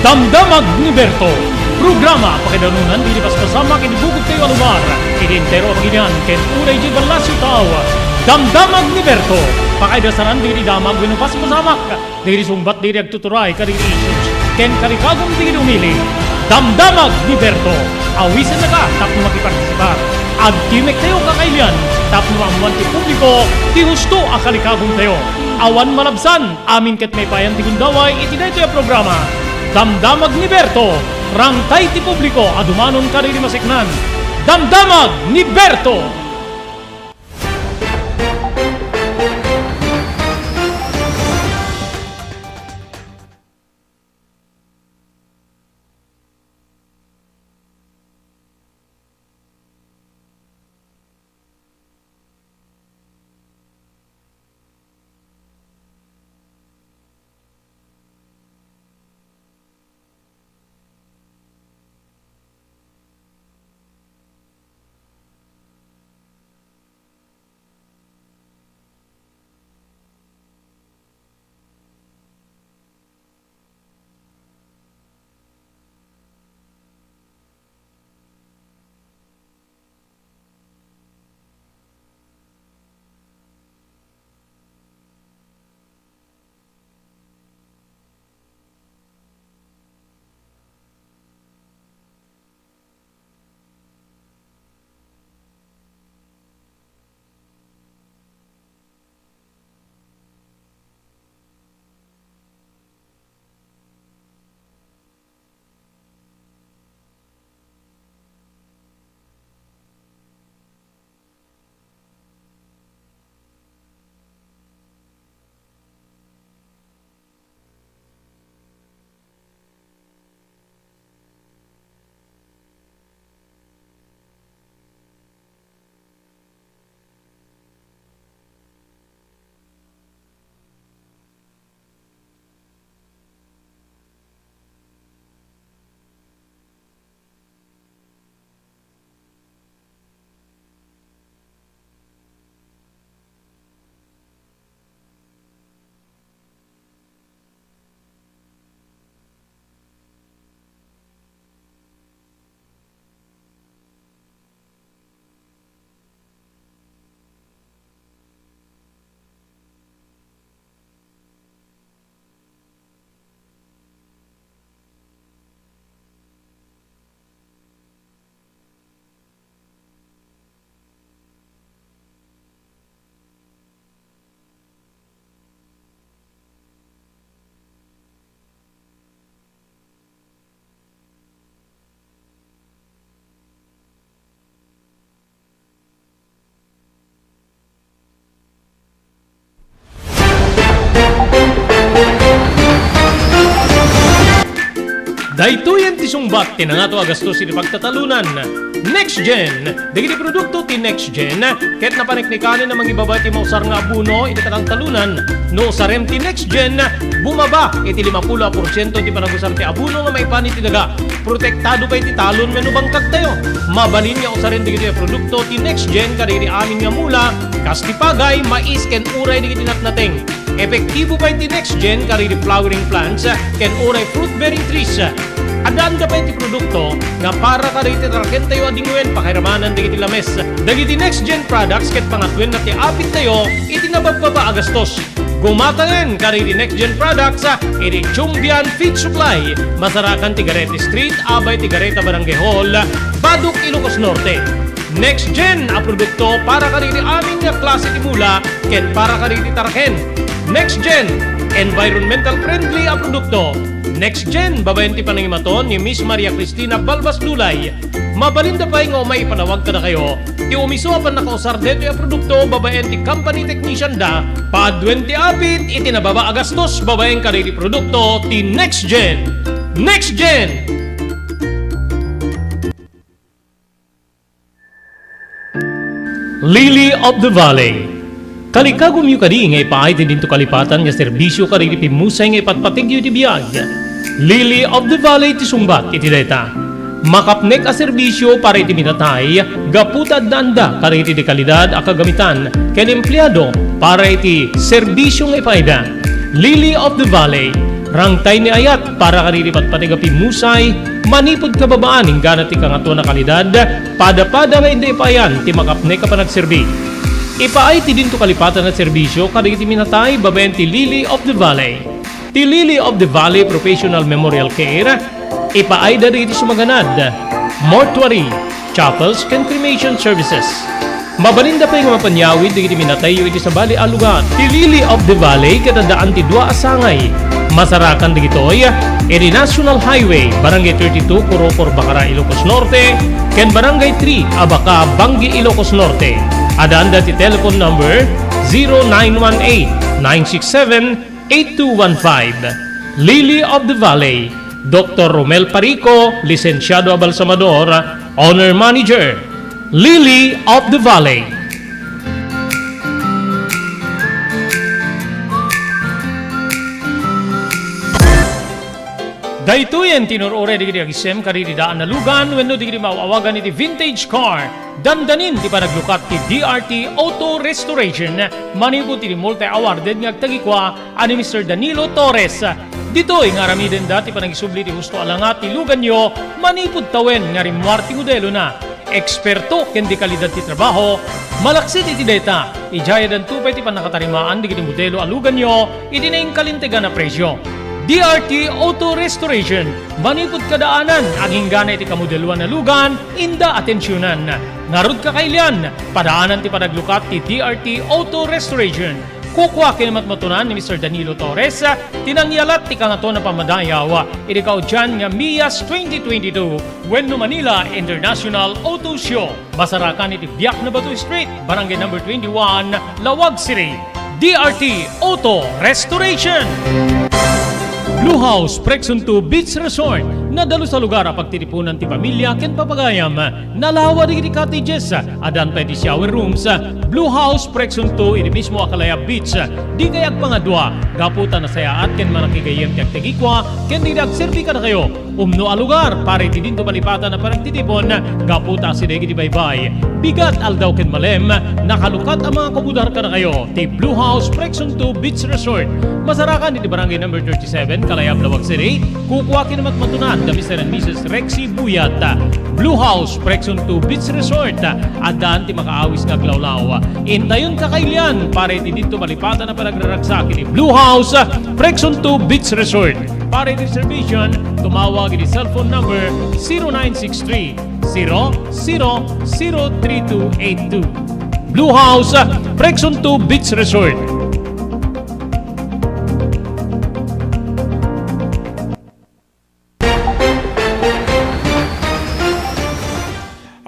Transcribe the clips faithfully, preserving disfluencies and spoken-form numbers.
Damdamag ni Berto, programa pakaidanunan dagiti paspasamak iti bukod tayo a lugar, iti entero a pagilian ken uray idiay ballasiw tao. Damdamag ni Berto, pakaidasanan dagiti damag wenno paspasamak dagiti sungbat dagiti agtuturay kadagiti issues ken kalikagum dagiti umili. Damdamag ni Berto, awisennaka tapno makipartisipar. Agtimek tayo kakailian tapno maammoan ti publiko ti husto a kalikagum tayo. Awan malabsan, amin ket maipayan ti gundaway iti daytoy a programa. Damdamag ni Berto, rangtay ti publiko a dumanon kadagiti maseknan. Damdamag ni Berto! Daytoyen ti sungbat ti nangato a gastos iti pagtatalunan. Next Gen. Dagiti produkto ti Next Gen ket napaneknekanen a mangibaba ti mausar nga abono iti katangtalunan. No usarem ti Next Gen, bumaba iti limapulo a porsiento ti panagusar ti abono nga maipan iti daga. Protektado pay ti talon wenno bangkagtayo. Mabalin nga usaren dagitoy a produkto ti Next Gen kadagiti amin nga mula, kas ti pagay, mais, ken uray dagiti natnateng. Epektibo pay ti Next Gen kadagiti flowering plants ken uray fruit-bearing trees. Addaanda pay ti produkto nga para kadagiti tarakentayo a dingwen pakairamanan dagiti lames. Dagiti Next Gen products ket pangatwenna ti apittayo iti nababbaba a gastos. Gumatangen kadagiti Next Gen products iti Chumbian Feed Supply. Masarakan ti Garete Street, abay ti Gareta Barangay Hall, Badoc, Ilocos Norte. Next Gen a produkto para kadagiti amin nga klase ti mula ken para kadagiti taraken. Next Gen, environmental friendly a produkto. Next Gen, babaen ti panangimaton ni Miss Maria Cristina Balbas Dulay. Mabalinda pay nga umay ipanawag kadakayo ti umiso a pannakausar daytoy a produkto babaen ti company technician da, paduen ti apit iti nababa a gastos babaen kadagiti produkto ti Next Gen. Next Gen! Lily of the Valley. Kalikagumyo kadi nga ipaay ti dinto kalipatan nga serbisyo kadagiti pimmusay nga ipatpategyo iti biag? Lily of the Valley ti sungbat iti dayta. Makapnek a serbisyo para iti minatay gapu ta addaanda kadagiti dekalidad a kagamitan ken empleado para iti serbisyo nga ipaayda. Lily of the Valley, rangtay ni ayat Para kadagiti patpateg a pimmusay, manipud kababaan inggana ti Kangatoan a Kalidad, padapada nga inda ipaayan ti makapnek a panagserbi. Ipaay ti dinto kalipatan a serbisio kadagiti minatay babaen ti Lily of the Valley. Ti Lily of the Valley Professional Memorial Care, ipaayda dagiti sumaganad, mortuary, chapels, ken cremation services. Mabalinda pay nga mapanyawid dagiti minatayyo iti sabali a lugar. Ti Lily of the Valley ket addaan ti dua a sangay. Masarakan dagitoy iti National Highway, Barangay thirty-two, Corocor, Bacara, Ilocos Norte, ken Barangay three, Abaca, Bangui, Ilocos Norte. Addaanda ti telephone number zero nine one eight, nine six seven, eight two one five. Lily of the Valley, Doktor Romel Parico, Lisensiado a Balsamador, Owner Manager, Lily of the Valley. Daytoyen ti inur-uray dagiti agisem kadagiti daan a lugan wenno dagiti maaw-awagan iti vintage car. Dandanin ti panaglukat ti D R T Auto Restoration manipud iti multi-awarded nga agtagikua a ni Mister Danilo Torres. Ditoy nga aramidenda ti panangisubli ti husto a langa ti luganyo manipud tawen nga rimmuar ti modelona. Eksperto ken dekalidad ti trabaho, malaksid iti dayta, idiay addanto pay ti pannakatarimaan dagiti modelo a luganyo iti nainkalintegan a presio. D R T Auto Restoration, manipud kadaanan, agingganay ti kamodeloan a lugan, inda atensionan. Ngarud, kakailian, padaanan ti panaglukat ti D R T Auto Restoration. Kukua ken matmatunan ni Mister Danilo Torres ti nangyalat ti Kangatoan a Pammadayaw iti kaudian nga MIAS twenty twenty-two wenno Manila International Auto Show. Masarakan iti Biak na Bato Street, Barangay Number twenty-one, Laoag City. D R T Auto Restoration. Blue House Prexon two Beach Resort, nadalus a lugar a pagtitipunan ti pamilya ken papagayam. Nalawa dagiti cottages, addan pay ti shower rooms. Blue House Prexon two iti mismo a Calaya Beach. Dikay agpangadua, gapu ta nasayaat ken manakigayyem ti agtagikua ken dagiti agserbi kadakayo. Umno a lugar para iti dinto malipatan a panagtitipon, gapu ta asideg iti baybay, bigat, aldaw ken malem, nakalukat a mga kumudar kadakayo ti Blue House Prexon two Beach Resort. Masarakan iti Barangay Number thirty-seven, Kalayab, Laoag City. Kukua ken matmatunan da Mister and Missus Rexy Buyat. Blue House Prexon two Beach Resort. Addaan ti makaawis nga aglawlaw. Intayon, kakailian, para iti dinto malipatan a panagraragsak iti Blue House Prexon two Beach Resort. Para iti reservation, tumawag iti cellphone number zero nine six three, zero zero zero three two eight two. Blue House, Prexon two Beach Resort.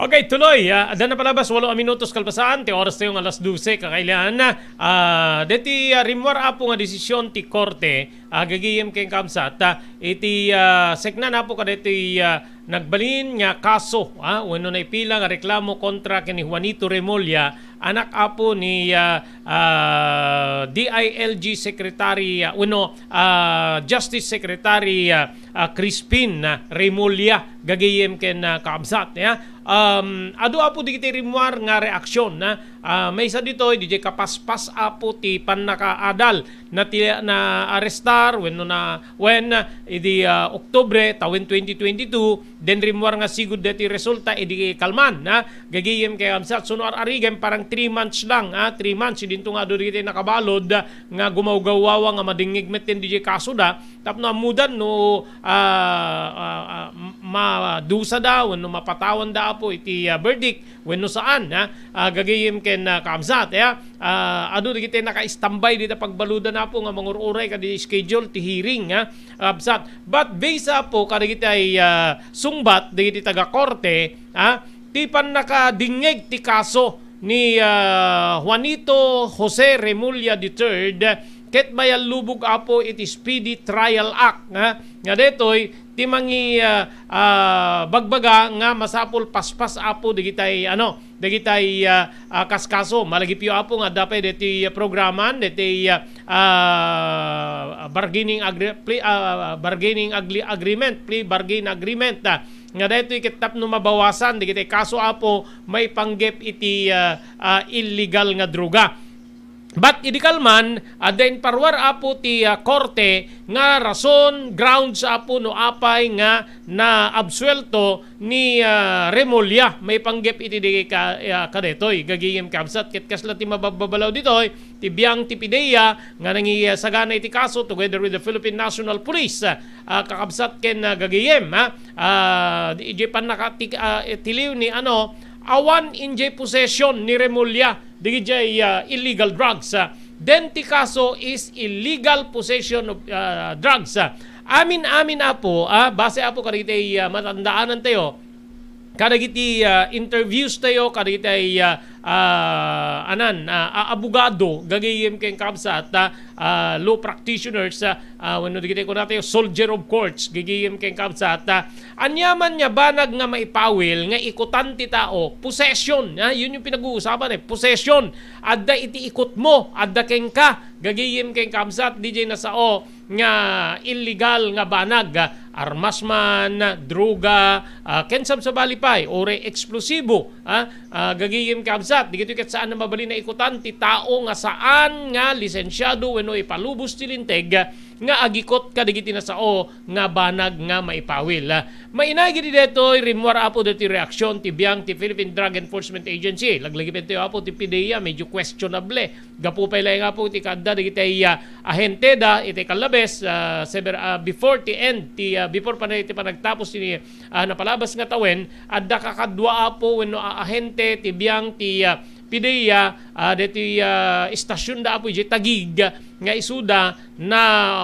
Okay, tuloy. Ah, adda na palabas, walo a minutos kalpasan ti oras tayo nga alas dose, kakailian. Ah, deti, ah, rimmuar, Apo, nga desisyon ti Korte, ah, gagayem ken kabsat, ah, iti, ah, seknan, Apo, kadeti, ah, nagbalin nga kaso, ah, wenno naipila nga reklamo kontra ken ni Juanito Remulla, anak, Apo, ni, ah, ah, D I L G Secretary, ah, wenno, ah, Justice Secretary, ah, ah, Crispin, ah, Remulla, gagayem ken, ah, kabsat, ya. Um, adu, Apo, dagiti rimmuar nga reaksyon, ah, ah, maysa ditoy, didiay kapaspas, Apo, ti pannakaadal na ti, naarestar wenno na, wen, idi, ah, Oktubre, tawen twenty twenty-two, den rimmuar nga sigud deti resulta idi kalman, ah, gagayem ken kabsat, so no ar-arigem, parang three months lang, ah, three months, idinto nga adu dagiti nakabalud, ah, nga gumawgawwawa nga madingngeg metten didiay kasoda, tapno ammodan no, ah, ah, ah, madusada wenno mapatawanda, Apo, iti, ah, verdict wenno saan, ha? Ah, gagayem ken, ah, kabsat, ya. Ah, adu dagiti naka-standby dita pagbaludan, Apo, nga mangur-uray kadi schedule ti hearing, ha? Kabsat. But based, Apo, kadagiti, ah, sungbat dagiti taga-korte, ha? Ti pannakadingngeg ti kaso ni, ah, Juanito Jose Remulla the third ket mayallubog, Apo, iti Speedy Trial Act, ha? Nga daytoy ti mangi, ah, ah, bagbaga nga masapul paspas, Apo, dagitay, ano, dagitay, ah, ah, kaskaso. Malagipyo, Apo, nga adda pay deti programan, deti, ah, ah, bargaining agri-, plea, ah, bargaining agli-, agreement, plea bargain agreement, ah, nga daytoy ket tapno mabawasan dagiti kaso, Apo, maipanggep iti, ah, ah, illegal nga droga. But idi kalman, adda imparwar, Apo, ti, ah, korte nga rason, grounds, Apo, no apay nga naabsuelto ni, ah, Remulla maipanggep iti di ka-, ah, kadetoy, gagayem kabsat. Ket kasla ti mababbabalaw ditoy, ti biang ti PDEA nga nangisagana iti kaso together with the Philippine National Police, ah, kakabsat ken, ah, gagayem, ha? Ah, di, idiay pannakatik-, ah, tiliw ni, ano, awan idiay possession ni Remulla digidiay, ah, illegal drugs, ah. Then ti kaso is illegal possession of, ah, drugs, ah. Amin-amin, Apo, ah, base, Apo, kadagiti, ah, matandaanantayo, kadagiti, ah, interviews tayo, kadagiti, ah, ah, anan, ah, ah, abogado, gagayem ken kabsat, ah, ah, law practitioners, ah, ah, wenno dagiti kunatayo, soldier of courts, gagayem ken kabsat, ah, aniaman nga banag nga maipawil nga ikutan ti tao, possession, ah, yun yung pinag-uusapan, eh, possession. Adda iti ikut mo, adda kenka, gagayem ken kabsat, didiay nasao nga illegal nga banag, ah, armas man, droga, ah, ken sabsabali pay, uray eksplosibo, ah, ah, gagayem kabsat, digitoy ket saan a mabalin a ikutan ti tao nga saan nga lisensiado wenno ipalubos ti linteg nga agikut kadagiti nasao nga banag nga maipawil. Ah, mainay gidi detoy, rimmuar, Apo, detoy reaksyon ti biang ti Philippine Drug Enforcement Agency. Laglagipentayo, Apo, ti PDEA, medyo questionable. Gapu pay laeng, Apo, ti kaadda dagiti, ah, ahente da iti kallabes, ah, sever-, ah, before ti end ti, ah, before pa iti panagtapos ti, ah, napalabas nga tawen, adda kakadua, Apo, wenno a-, ahente ti biang ti, ah, PDEA, ah, deti, ah, istasyon da, Apo, iti Taguig, nga isuda na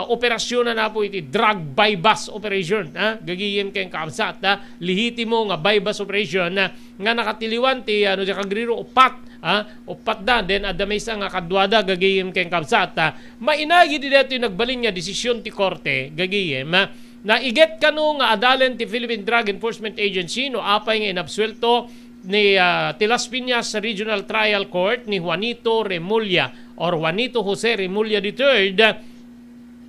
operasyona, Apo, iti drug buy-bust operation, ha? Gagayem ken kabsat, ha? Lehitimo nga buy-bust operation, ha? Nga nakatiliwan ti, ano, di kagriro, upat, ha? Upat da, then adda maysa nga kaduada, gagayem ken kabsat, ha? Mainay gidi detoy nagbalin nga desisyon ti korte, gagayem, ha? Naiget kano nga adalen ti Philippine Drug Enforcement Agency no apay nga inabsuelto ni, ah, ti Las Piñas Regional Trial Court ni Juanito Remulla or Juanito Jose Remulla the third,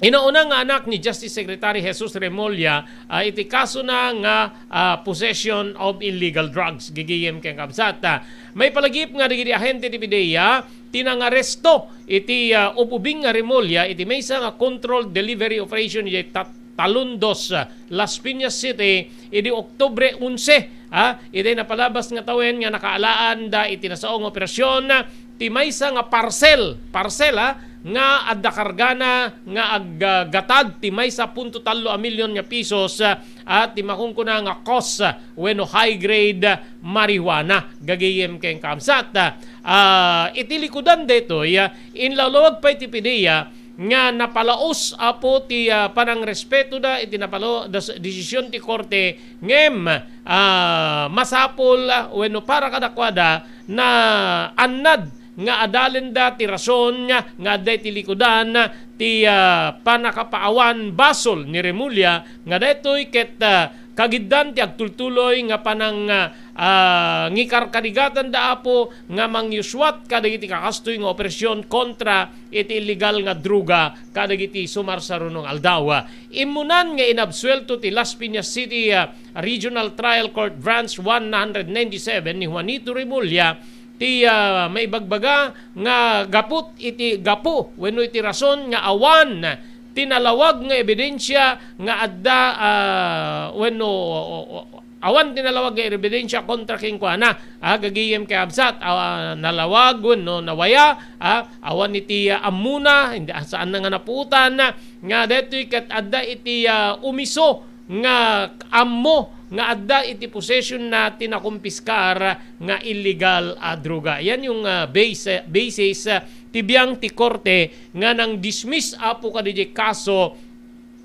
inauna nga anak ni Justice Secretary Jesus Remulla, ah, iti kasona nga, ah, possession of illegal drugs. Gigiyem ken kabsat, ah, maipalagip nga dagiti ahente ti PDEA ti nangaresto iti, ah, ububing nga Remulla iti maysa nga controlled delivery operation iti Tat-, Talundos, ah, Las Piñas City, idi Oktubre onse, ah, iti napalabas nga tawen nga nakaalaanda iti nasao nga operasyon, ah, ti maysa nga parcel, parcel, ah, nga adda kargana nga aggatad ti maysa punto tallo a milyon nga pisos, ah, at ti makunkuna nga cos, ah, wenno high grade, ah, marijuana, gagayem ken kabsat. Ah, iti likudan daytoy, ah, inlawlawag pay ti PDEA nga napalaos, Apo, ti, ah, panangrespeto da iti napalo-, das-, desisyon ti korte, ngem, ah, masapul, ah, wenno para kadakuada, naannad nga adalenda ti rason nga, nga adda iti likudan ti, ah, pannakapaawan basol ni Remulla nga daytoy ket, ah, kagiddan ti agtultuloy nga panang, ah, ah, ngikarkarigatanda, Apo, nga mangyuswat kadagiti kakastoy nga operasyon kontra iti illegal nga droga kadagiti sumarsaruno nga aldaw. Immunan nga inabsuelto ti Las Piñas City, ah, Regional Trial Court Branch one ninety-seven ni Juanito Remulla ti, ah, maibagbaga nga gapu iti, gapu wenno iti rason nga awan ti nalawag nga ebidensya nga adda, ah, wenno, o, o, o, awan ti nalawag nga ebidensya kontra kenkuana. Ah, gagayem ken kabsat, ah, nalawag wenno nawaya, ah, awan iti, ah, ammona, hindi, ah, saanna nga napuotan, nga daytoy ket adda iti, ah, omiso nga ammo nga adda iti possession na ti nakumpiskar nga illegal a droga. Yan yung, ah, base, basis, ah, ti biang ti korte nga nang-dismiss, Apo, kadidiay kaso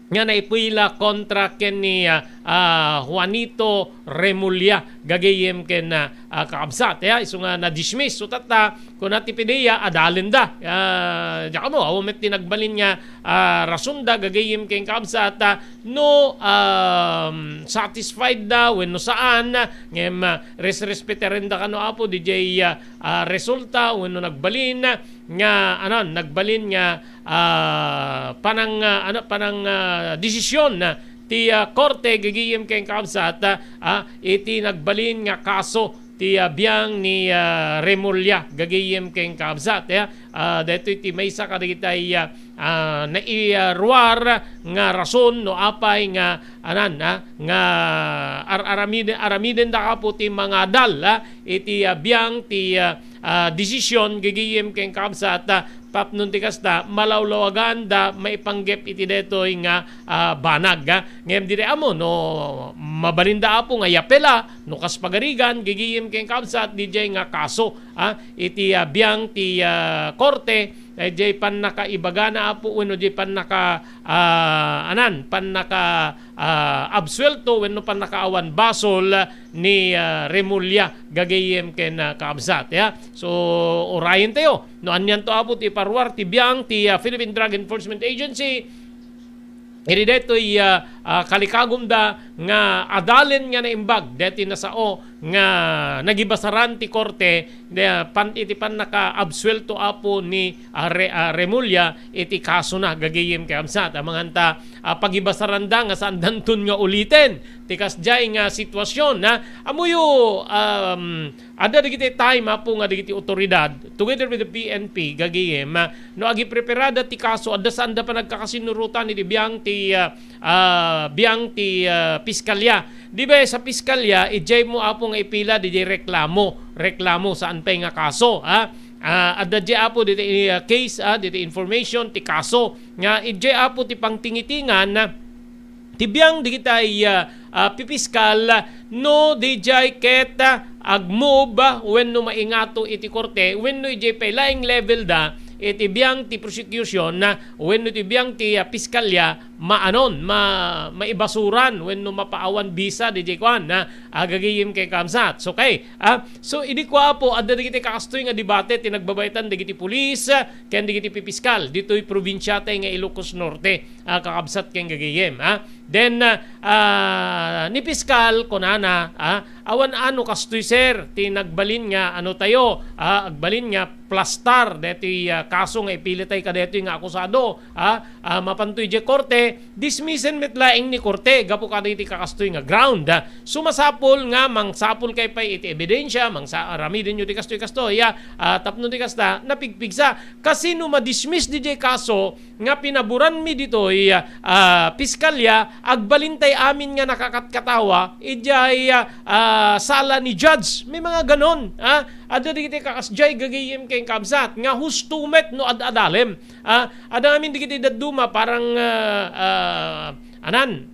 nga naipila kontra ken ni, ah, ah, Juanito Remulla, gagayem ken, ah, ah, kakabsat, ya, isu nga na-dismiss. So, tatta, kuna ti PDEA, adalenda. Ah, diak ammo, awan met ti nagbalin nga, ah, rasonda, gagayem ken kakabsat, ah, no, um, satisfied da wenno saan, ngem, ah, resrespetarenda kano, Apo, didiay, ah, ah, resulta wenno nagbalin nga, ano, nagbalin nga, ah, panang, ah, ano, panang, ah, desisyon, ah, ti, ah, korte gigiyem ken kakabsat, ah, ah, iti nagbalin nga kaso ti, ah, biang ni, ah, Remulla, gagayem ken kabsat, ya. Ah, daytoy ti maysa kadagitay, ah, ah, nairuar nga rason no apay nga, anan, ah, nga ar-, aramiden, aramiden da kapo ti mangadal, ah, iti, ah, biang ti, ah, ah, desisyon, gagayem ken kabsat, ah, tapno ti kasta, malawlawagan da maipanggep iti daytoy nga, ah, banag, ah. Ngem diri ammo no mabalinda apo nga yapela, no kas pagarigan, gagayem ken kabsat, dijay nga kaso, ah, iti, ah, biang ti, ah, korte, eh, jay pannakaibagana apo, wenno jay pannaka, ah, anan, pannaka, ah, absuelto wenno pannakaawan basol ni, ah, Remulla, gagayem ken, ah, kabsat, ya. So, urayen tayo. No, anianto apo ti paruar ti biang ti, ah, Philippine Drug Enforcement Agency, iri daytoy, ah, ah, kalikagumda nga adalen nga naimbag daytoy nasao nga nagibasaran ti korte, ah, pan-, iti pannakaabsuelto apo ni, ah, Re-, ah, Remulla iti kasona, gagayem ken kabsat. Amangan ta, ah, pagibasaranda nga saandanton nga uliten ti kasjay nga sitwasyon, ha. Ammoyo, um, adda dagiti time apo nga dagiti otoridad together with the P N P, gagayem, ah, no agipreparada ti kaso, adda saanda panagkakasinurotan iti biang ti, ah, ah, biang ti, ah, piskalya. Di ba sa piskalya, ijay mo apo nga ipila dijay reklamo, reklamo saan pay nga kaso, ha? Ah, adda di apo diti, ah, case, ah, diti information ti kaso nga ijay apo ti pangtingitingan, ah, ti biang digitay, ah, ah, pipiskal, ah, no dijay ket, ah, agmove, ah, wenno maingato iti korte, wenno ijay pay laeng level da, iti biang ti prosecution, ah, wenno iti biang ti, ah, piskalya, maanon, ma-, maibasuran, wenno mapaawan bisa dijay kuan, ah, agagayem ken kabsat. So, kay, ah, so, idi kua apo, adda dagiti kakastoy nga debate ti nagbabaytan dagiti pulis, ah, ken dagiti pipiskal, ditoy probinsiatay nga Ilocos Norte, ah, kakabsat ken gagayem, ah. Then, ah, ah, ni piskal, kunana, ah, awan ano kastoy, sir, ti nagbalin nga ano tayo, ah, agbalin nga plastar daytoy, ah, kaso nga ipilitay kadaytoy nga akusado, ah, ah, mapantoy diay korte, dismissen met laeng ni korte gapu kadagiti kakastoy nga ground, ah. So, masapul nga mangsapul kay pay iti ebidensya, mangsa-, aramiden yo ti kastoy, kastoy, ah, ah, tapno ti kasta, napigpigsa. Kasino madismiss diay kaso, nga pinaboranmi ditoy, ah, piskalya, agbalintay amin nga nakakatkatawa, idiay, ah, ah, sala ni judge. May mga ganon, ah. Adda dagiti kakasdiay gagayem ken kabsat, nga husto met no ad-adalem. Ah, adda amin dagiti dadduma parang, ah, ah, anan,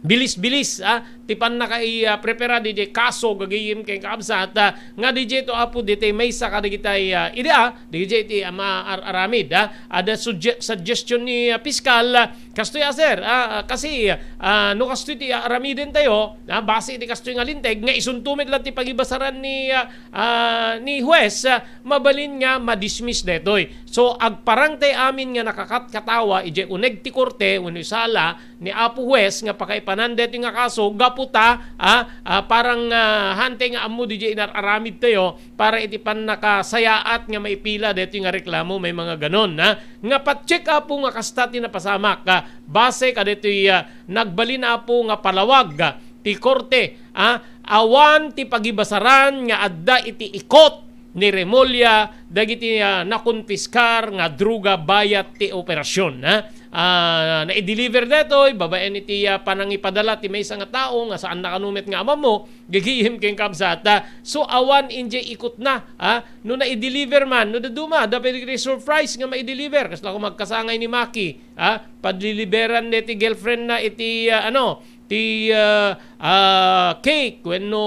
bilis-bilis, ah, ti pannaka-, ah, prepara diay kaso gagayem ken kabsat, ah, nga diay to apo ditoy maysa kadagitay, ah, idi, ah, diay ti ama ar-, aramid, ah, adda sugge-, suggestion ni, ah, piskal, ah, kastoy a, sir, ah, ah, kasi, ah, no kastoy ti, ah, aramiden tayo, ah, base iti kastoy nga linteg, nga isunto met la ti pagibasaran ni, ah, ah, ni huwes, ah, mabalin nga madismiss daytoy. So, agparangtay amin nga nakakat-, katawa, idiay uneg ti korte, wenno sala, ni Apo Huwes nga pakaipanan daytoy nga kaso gapu ta, ah, ah, parang, ah, hantay nga ammo diay inar-aramid tayo para iti pannakasayaat nga maipila daytoy nga reklamo, may mga ganon, ah. Nga pa-check, Apo, nga kasta ti napasamak, ah, base kadaytoy, ah, nagbalin, Apo, nga palawag, ah, ti korte, ah, awan ti pagibasaran nga adda iti ikot ni Remulla dagiti, ah, nakonpiskar nga droga bayat ti operasyon, ha? Ah, naideliver daytoy babaen iti, ah, panangipadala ti maysa nga tao nga saanna kano met nga ammo, gagayem ken kabsat, ha? So, awan idiay ikotna, ha? No naideliver man, no dadduma, adda pay dagiti surprise nga maideliver, kasla ko magkasangay ni Maki, ha? Padeliveran daytoy girlfriend na iti, ah, ano, ti, ah, ah, cake wenno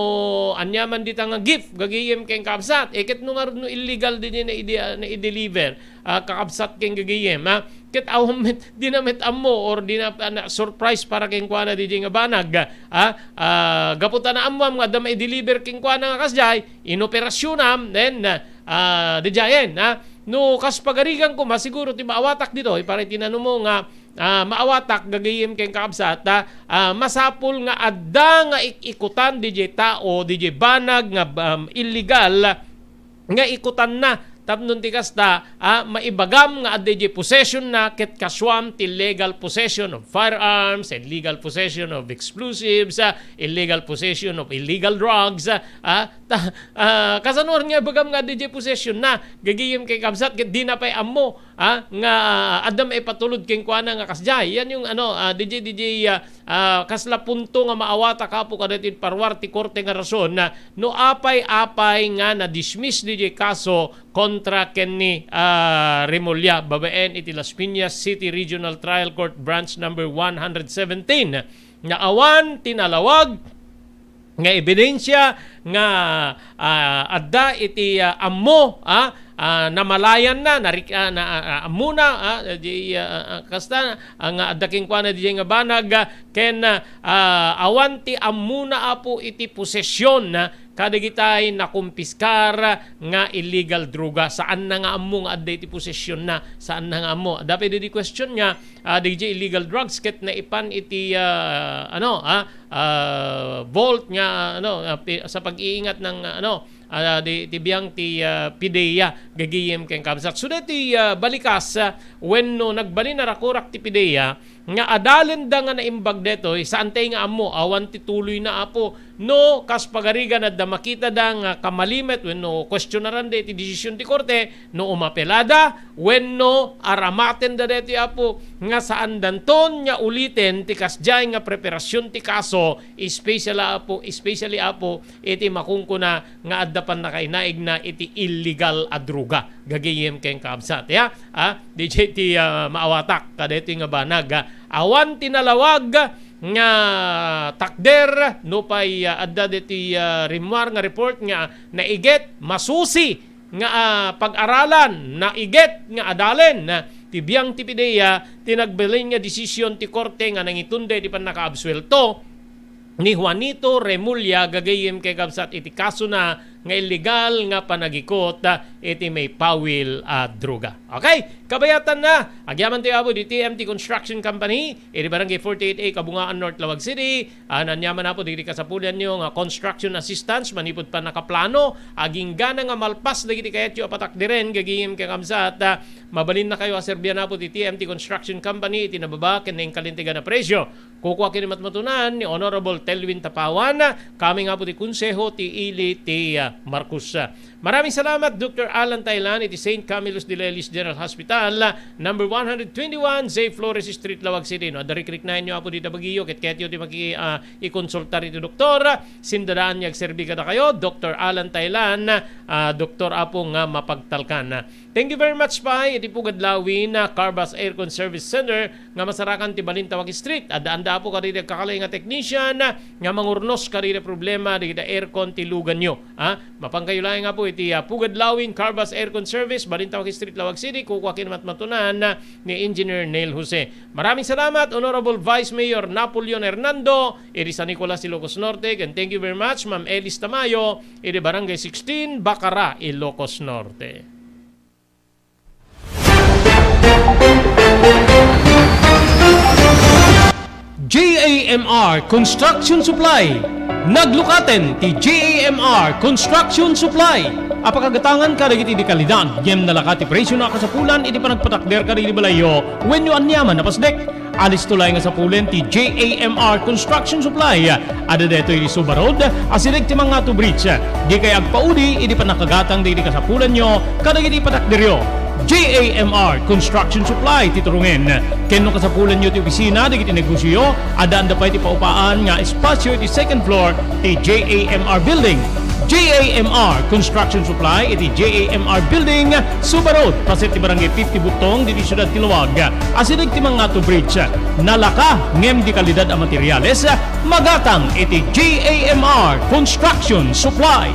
aniaman dita nga gift gagayem ken kabsat. Eh, ket no ngarud no illegal diay naidi-, ah, naideliver, ah, kakabsat ken gagayem, ha? Ket awan met, dina met ammo or dina, ah, na-surprise para kenkuana diay nga banag, ha? Ah, gapu ta naammoam nga adda maideliver kenkuana nga kasdiay, inoperasyonam, then, ah, diayen, ha? No kas pagarigan koma, siguro ti maawatak ditoy, para iti nanumo nga ah, maawatak gagayem ken kabsat, ah, ah, masapul nga adda nga ik-ikutan diay tao, diay banag nga, um, illegal nga ikutanna, Tapno ti kasta, ah, maibagam nga adda idiay possession na ket kasuam ti illegal possession of firearms, illegal possession of explosives, ah, illegal possession of illegal drugs, ah, ah, ta-, ah, kasano nga ibagam nga adda idiay possession na, gagayem ken kabsat, ket dina pay ammo, ah, nga adda maipatulod kenkuana nga kasdiay. Yan yung ano, ah, D J, D J, ah, ah, kasla punto nga maawatak, Apo, kadaytoy paruar ti korte nga rason, ah, no apay-apay nga na-dismiss diay kaso kontra ken ni, ah, Remulla babaen iti Las Piñas City Regional Trial Court Branch Number one hundred seventeen nga awan ti nalawag nga ebidensya nga, ah, adda iti, ah, ammo, ah, ah, namalayan na, narik-, ah, na, ah, ah, ammona, ah, di, ah, ah, kasta, ah, nga adda kenkuana diay nga banag, ah, ken, ah, ah, awan ti ammona, Apo, iti posesyon, ah, kadagitay nakumpiskar nga illegal droga. Saanna nga ammo nga adda iti posesyon na. Saanna nga ammo. Adda pay di question nga, ah, diay illegal drugs ket naipan iti, ah, ano, ah, ah, vault nga, ano, ah, pi-, sa pag-iingat ng, ah, ano, ah, di, ti biang ti, ah, PDEA, gagayem ken kabsat. So, daytoy, ah, balikas, ah, wenno nagbalin a rakurak ti PDEA, nga adalenda nga naimbag detoy, saantay nga ammo, awan ti tuloy na, Apo, no, kas pagarigan adda makitada nga kamalimet wenno kuestionaranda iti desisyon ti korte, no umapelada, wenno aramatenda daytoy, Apo, nga saandanton nga uliten ti kasdiay nga preparasyon ti kaso, especially, Apo, especially, Apo, iti makunkuna nga adda pannakainaigna iti illegal a droga. Gagayem ken kabsat, ya? Ah, D J ti, ah, maawatak kadaytoy nga banag, ah, awan ti nalawag nga takder, nupay, ah, adda daytoy, ah, rimmuar nga report nga naiget, masusi nga, ah, pag-aralan, naiget nga adalen, ah, ti biang ti PDEA, ti nagbalin nga desisyon ti korte nga nangitunda iti pannakaabsuelto ni Juanito Remulla gagayem ken kabsat iti kasona nga illegal nga panagikot, ah, iti maipawil a droga. Okay, kabayatanna, agyaman tayo, Apo, di T M T Construction Company, iti Barangay forty-eight A, Kabungaan, North Laoag City, ah, nanyaman, Apo, dagiti kasapulanyo nga construction assistance manipud pannakaplano, agingga na nga malpas dagiti kayatyo a patakderen, gagayem ken kabsat, ah, mabalinnakayo a serbian, Apo, ti T M T Construction Company iti nababa ken nainkalintegan a presyo. Kukua ken ni matmatunan ni Honorable Telvin Tapawan, kami nga, Apo, ti konseho ti ili ti, ah, Marcos. Maraming salamat, Doktor Alan Tailan, iti Saint Camillus de Lelis General Hospital, number one hundred twenty-one, Zay Flores Street, Laoag City. No, adda rikriknaenyo, Apo, dita Baguio, ket kayatyo ti maki-, ah, ikonsultar iti doktor. Sindadaan nga agserbi kadakayo, Doktor Alan Tailan, ah, doktor, Apo, nga mapagtalkan. Thank you very much pay iti Pugad Lawin, ah, Carbas Aircon Service Center nga masarakan ti Balintawak Street. Addaanda, Apo, kadagiti agkakalaing a technician, ah, nga mangurnos kadagiti problema dagiti aircon ti luganyo. Ah, mapankayo laeng, Apo, iti, ah, Pugad Lawin, Carbas Aircon Service, Balintawak Street, Laoag City, kukua ken ni matmatunan, ah, ni Engineer Neil Jose. Maraming salamat, Honorable Vice Mayor Napoleon Hernando, iti San Nicolas, Ilocos Norte, and thank you very much, Ma'am Elis Tamayo, iti Barangay sixteen, Bacara, Ilocos Norte. J A M R Construction Supply. Naglukaten ti J A M R Construction Supply. Apakagatangan kadagiti di kalidad, ngem nalaka ti presyo na kasapulan iti panagpatakder kadagiti balayyo wenno aniaman a pasdek. Alisto laeng a sapulen ti J A M R Construction Supply. Adda daytoy iti Suba Road, asideg ti Mangato Bridge. Dikay agpaudi idi pannakagatang dagiti kasapulanyo kadagiti patakderyo. J A M R Construction Supply ti turongen. Ken no kasapulanyo ti opisina dagiti negosioyo, addaanda pay ti paupaan nga espasio iti second floor ti J A M R Building. J A M R Construction Supply iti J A M R Building, Suba Road, paset ti Barangay fifty Butong, ditoy siudad ti Laoag. Asideg ti Mangato Bridge. Nalaka ngem di kalidad a materials, magatang iti J A M R Construction Supply.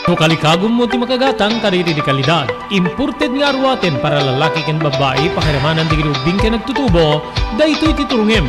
No kalikagummo ti makagatang kadagiti di kalidad, imported nga aruaten para lalaki ken babbai, pakiramanan dagiti ubbing ken nagtutubo, daytoy ti turongem.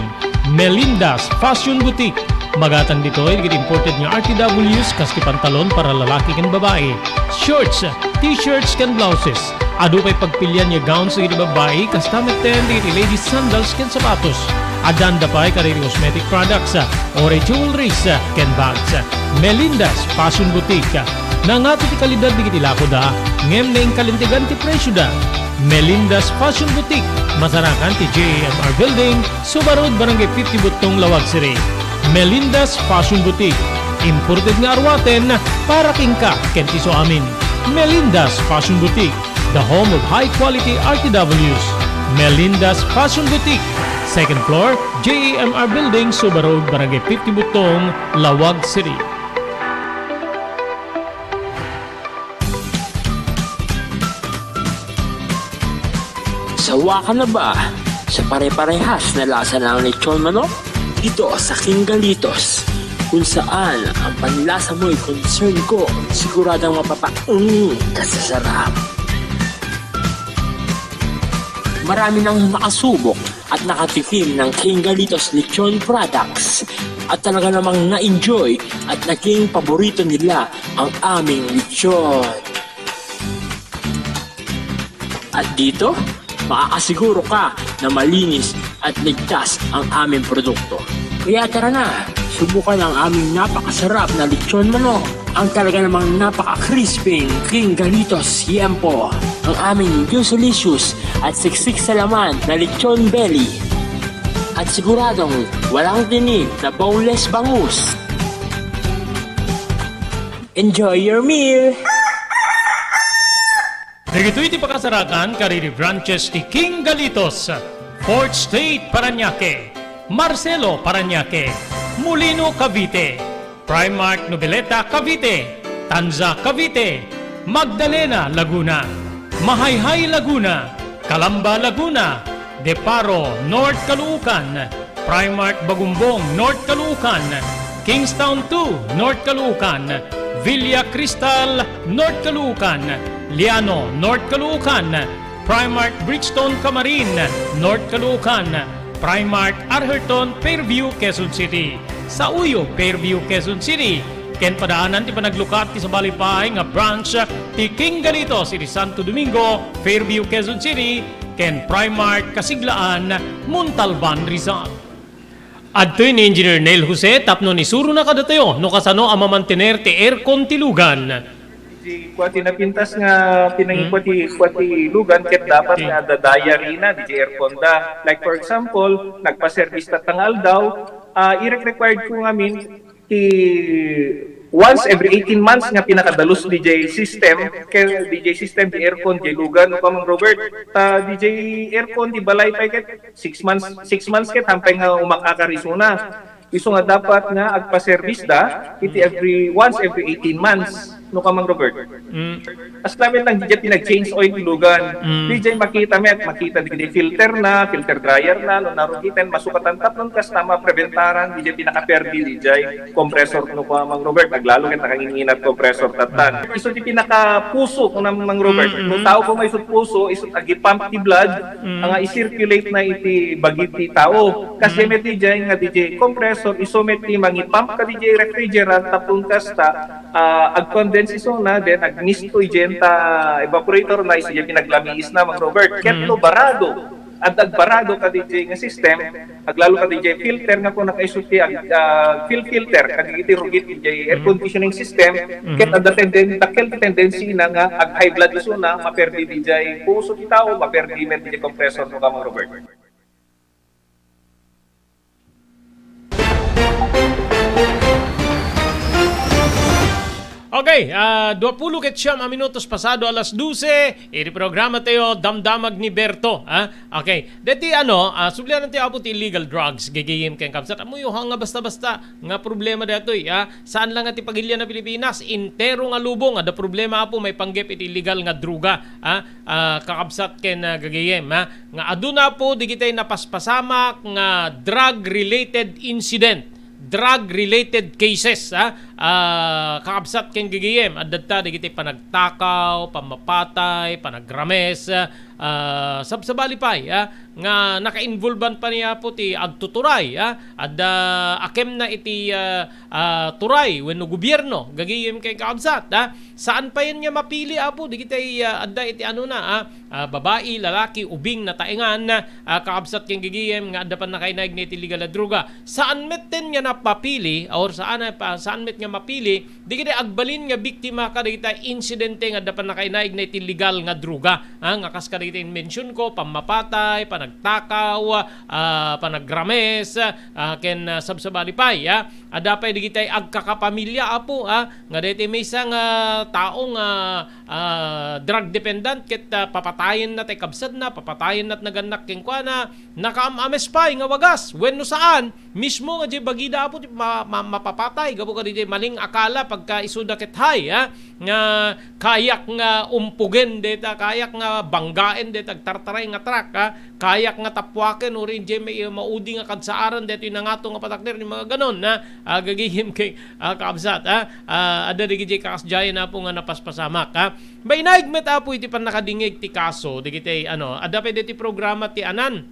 Melinda's Fashion Boutique. Magatang ditoy dagiti imported nga R T Ws kas ti pantalon para lalaki ken babbai, shorts, t-shirts ken blouses. Adu pay pagpilian nga gowns dagiti babbai, kasta metten dagiti ladies sandals ken sapatos. Addan da pay kadagiti cosmetic products, uray jewelries, ken bags. Melinda's Fashion Boutique. Nangato ti kalidad dagiti lakoda, ngem naingkalintegan ti presioda. Melinda's Fashion Boutique, masarakan ti J A M R Building, Suba Road, Barangay fifty Buttong, Laoag City. Melinda's Fashion Boutique, imported nga aruaten para kenka ken ti isuamin. Melinda's Fashion Boutique, the home of high-quality R T Ws. Melinda's Fashion Boutique, second floor, J A M R Building, Suba Road, Barangay fifty Buttong, Laoag City. Sawa ka na ba sa pare-parehas na lasa ng lechon manok? Dito sa King Galitos, kung saan ang panlasa mo'y concern ko, siguradong mapapaung ka sa sarap. Marami nang nakasubok at nakatikim ng King Galitos Lechon Products at talaga namang na-enjoy at naging paborito nila ang aming lechon. At dito, makakasiguro ka na malinis at ligtas ang aming produkto. Kaya tara na, subukan ang aming napakasarap na lechon manok, ang talaga namang napaka-crispy King Galitos Yempo, ang aming juicelicious at siksik sa laman na lechon belly, at siguradong walang tinik na boneless bangus. Enjoy your meal! Dagitoy ti pakasarakan kadagiti branches ti King Galitos, Fourth Street, Parañaque, Marcelo, Parañaque, Molino, Cavite, Primark, Noveleta, Cavite, Tanza, Cavite, Magdalena, Laguna, Mahayhay, Laguna, Calamba, Laguna, Deparo, North Caloocan, Primark Bagumbong, North Caloocan, Kingstown two, North Caloocan, Villa Cristal, North Caloocan, Liano, North Caloocan, Primark Bridgestone Camarin, North Caloocan, Primark Arherton, Fairview, Quezon City. Sa Uyo, Fairview, Quezon City. Ken padaanan ti panaglukat ti sabali pay nga branch ti King Galitos iti Santo Domingo, Fairview, Quezon City, ken Primark Kasiglaan, Montalban, Rizal. Adtoy ni Engineer Neil Jose tapno isurona kadatayo no kasano a mamantener ti aircon ti lugan. Di kua ti napintas nga pinangikua ti, kua ti lugan ket dapat nga adda diary na di aircon da. Like for example, nagpa-service tatta nga aldaw, ah, irek-required ko ngamin ti once every eighteen months nga pinakadalus di jay system, kay di jay system, di aircon, di lugan, no, Mang Robert, ta di jay aircon, di balay pay ket six months, six months ket hampay nga umakakar isuna. Isu nga dapat nga agpa-service da iti every, once every eighteen months, no ka, Mang Robert? Mm. As namin lang, di jay pinag-change oil ti lugan. Mm. Di jay makita met, makita di filter na, filter dryer na, no, narugiten, masukatan tapnon kasta mapreventaran, di jay pinaka-perdi, di jay compressor, no ka, Mang Robert, aglalo ket nakanginginat compressor tatan. Isu ti pinakapuso, no, Mang Robert. Mm, mm. No tao ko maisut puso, isut agi-pump ti blood, Mm. nga i-circulate na iti bagi ti tao. Kas Mm. met di jay nga di jay compressor, isu met ti mangi-pump ka di jay refrigerant, tapno kasta, ah, ag-condense isuna, then agmisto idiay ta evaporator na, isu diay pinaglamiis na, Mang Robert. Ket Mm. no barado, adda agbarado ka di jay nga system, aglalo ka di jay filter nga kuna kaisu ti ag-, ah, fil-, filter, kadagiti rugit di jay air Mm. conditioning system, Mm-hmm. ket adda tenden-, dakkel ti tendency na nga ag-high blood isuna, maperdi di jay puso ti tao, maperdi met di jay compressor, no ka, Mang Robert. Okay, ah, duapulo ket siam a minutos pasado alas dose, iti programa tayo, Damdamag ni Berto, ah. Okay, deti ano, ah, sublian tayo, Apo, ti illegal drugs, gagayem ken kabsat. Ammoyo, ha, nga basta-basta nga problema daytoy, ah. Saan lang nga ti pagilian a Pilipinas, entero nga lubong, adda problema, Apo, maipanggep iti illegal nga droga, ah. Ah, kakabsat ken, ah, gagayem, ha, nga aduna, Apo, digitay napaspasamak nga drug-related incident, drug-related cases, ha, ah, kakabsat ken gagayem, adda ta dagiti panagtakaw, pammapatay, panagrames, ah, sabsabali pay, ah, nga naka-involvean pa ni Apo ti agtuturay, ah, adda akemna iti, ah, ah, turay wenno gobierno, gagayem ken kakabsat, ah. Saan payen nga mapili, Apo, dagiti, ah, adda iti anona, ah, ah, babai, lalaki, ubing, nataengan, ah, kakabsat ken gagayem nga adda pannakainaigna iti illegal a droga. Saan metten nga napapili, or saan, ah, pa, saan met nga mapili, dagiti agbalin nga biktima kadagiti insidente nga adda pannakainaigna iti illegal nga droga, ah, nga kas kadagiti inmensionko, pammapatay, panagtakaw, ah, panagrames, ah, ken, ah, sabsabali pay, ah. Adda pay dagiti agkakapamilya, Apo, ah, nga daytoy maysa nga tao nga, ah, drug dependent ket, ah, papatayenna ti kabsatna, papatayenna ti nagannak kenkuana, nakaam-ames pay nga wagas wenno saan, mismo nga diay bagida, Apo, ti ma-, ma-, mapapatay gapu kadaydiay maling akala pagka isuda ket hay, ah, nga kayak nga umpugen dayta, kayak nga banggaen dayta agtartaray nga truck, ah, kayak nga tappuaken, uray diay mai-, maudi nga kadsaaran daytoy nangato nga patakder, ni mga ganon, ah, ah, gagayem ken, ah, kakabsat, ah, ah, adda dagiti kakasdiayen, Apo, nga napaspasamak, ah. Mainaig met, Apo, iti pannakadingngeg ti kaso, dagiti, ano, adda pay daytoy programa ti anan,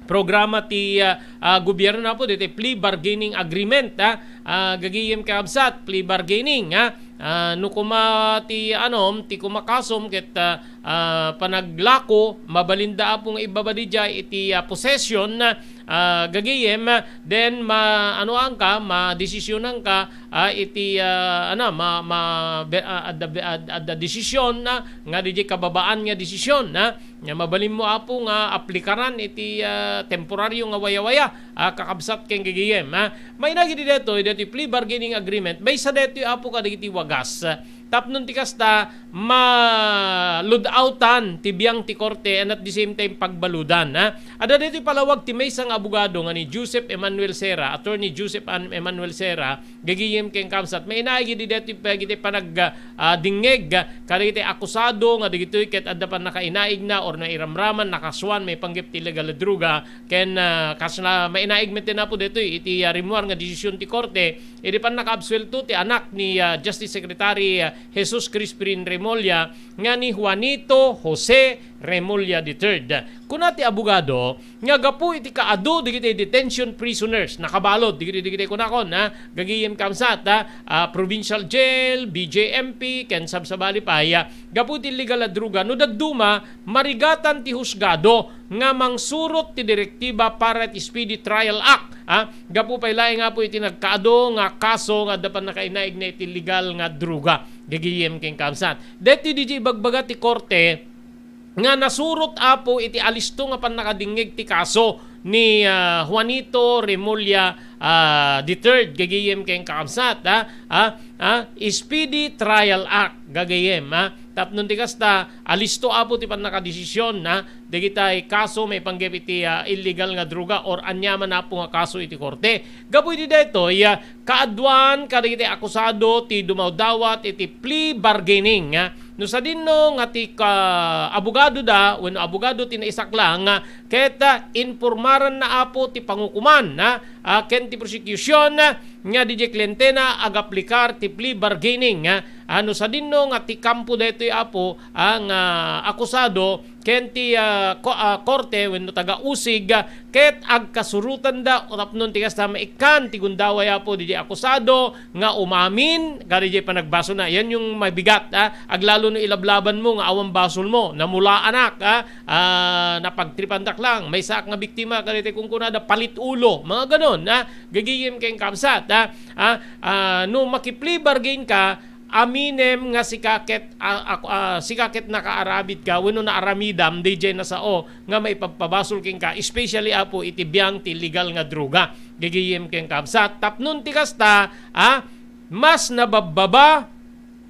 programa ti, ah, ah, gobierno, Apo, daytoy plea bargaining agreement, ah, ah, gagayem kakabsat, plea bargaining, ah. Ah, no kuma ti, ano, ti kumakasom ket, ah, ah, panaglako, mabalinda, Apo, nga ibaba diay iti, ah, possession, ah, gagayem, then ma-, anoanka, madesisyonanka, ah, iti, ah, ano, ma-, ma-, be-, ah, adda, be-, ad-, adda desisyon, ah, nga diay kababaan nga desisyon, ah, nga mabalinmo, Apo, nga aplikaran iti, ah, temporario nga wayawaya, ah, kakabsat ken gagayem, ah. Mainaig idi daytoy, daytoy plea bargaining agreement, maysa daytoy, Apo, kadagiti wagas. Tapno ti kasta, ma-load outan ti biang ti korte and at the same time pagbaludan, ha? Adda daytoy palawag ti maysa nga abogado nga ni Joseph Emmanuel Serra, Attorney Joseph An-, Emmanuel Serra, gagayem ken kabsat. Mainaig idi daytoy pagiti panag-, ah, dingngeg kadagiti akusado nga dagitoy ket adda pannakainaigna or nairamraman, nakasuan maipanggep ti illegal a droga, ken, ah, kasla mainaig met ti napo daytoy iti, ah, rimmuar nga desisyon ti korte, idi pannakaabsuelto ti anak ni, ah, Justice Secretary, ah, Jesus Crispin Remulla nga ni Juanito Jose Remulla the third. Kuna ti abogado nga gapu iti kaadu dagiti detention prisoners, nakabalud dagiti, dagiti kunakon, ha, gagayem kabsat, ha, ah, provincial jail, B J M P, ken sabsabali pay, ah, gapu iti illegal a droga, no dadduma, marigatan ti husgado nga mangsurot ti direktiba para iti Speedy Trial Act, ha? Gapu pay laeng, Apo, iti nagkaadu nga kaso nga adda pannakainaigna iti illegal nga droga. Gagayem ken kabsat. Daytoy diay ibagbaga ti korte nga nasurot, Apo, iti alisto nga pannakadingngeg ti kaso ni, ah, Juanito Remulla, ah, the third, gagayem ken kakabsat, ha? Ah, ah, Speedy Trial Act, gagayem, ha? Tapno ti kasta, alisto, Apo, ti pannakadesisyon, ha? Dagitay kaso maipanggep iti, ah, illegal nga droga or aniaman, Apo, nga kaso iti korte. Gapu iti daytoy, ah, kaaduan kadagiti akusado ti dumawdawat iti plea bargaining, ha? No sadino nga ti ka-, abogadoda wenno abogado ti naisaklang, ah, ket, ah, informaranna, Apo, ti pangukoman, ha? Ah, ken ti prosecution, ah, nga diay klientena agaplikar ti plea bargaining, ah, no sadino nga ti kampo daytoy, Apo, ah, nga akusado ken ti, ah, ko-, ah, korte wenno taga-usig, ah, ket agkasurotanda tapno ti kasta maikkan ti gundaway, Apo, diay akusado nga umamin kadiay panagbasona. Yan yung mabigat, ah, aglalo no ilablabanmo nga awan basolmo, namulaanak, ah, ah, napagtripandak lang. Maysaak nga biktima kadaytoy kunkunada palit ulo, mga ganon, ah. Gagayem ken kabsat, ha? Ah, ah, no maki-plea bargain ka, aminem nga sika ket, ah, ak-, ah, sika ket nakaaramid ka wenno naaramidam diay nasao nga maipagpabasol kenka, especially, Apo, iti biang ti illegal nga droga. Gagayem ken kabsat. Tapno ti kasta, ah, mas nababbaba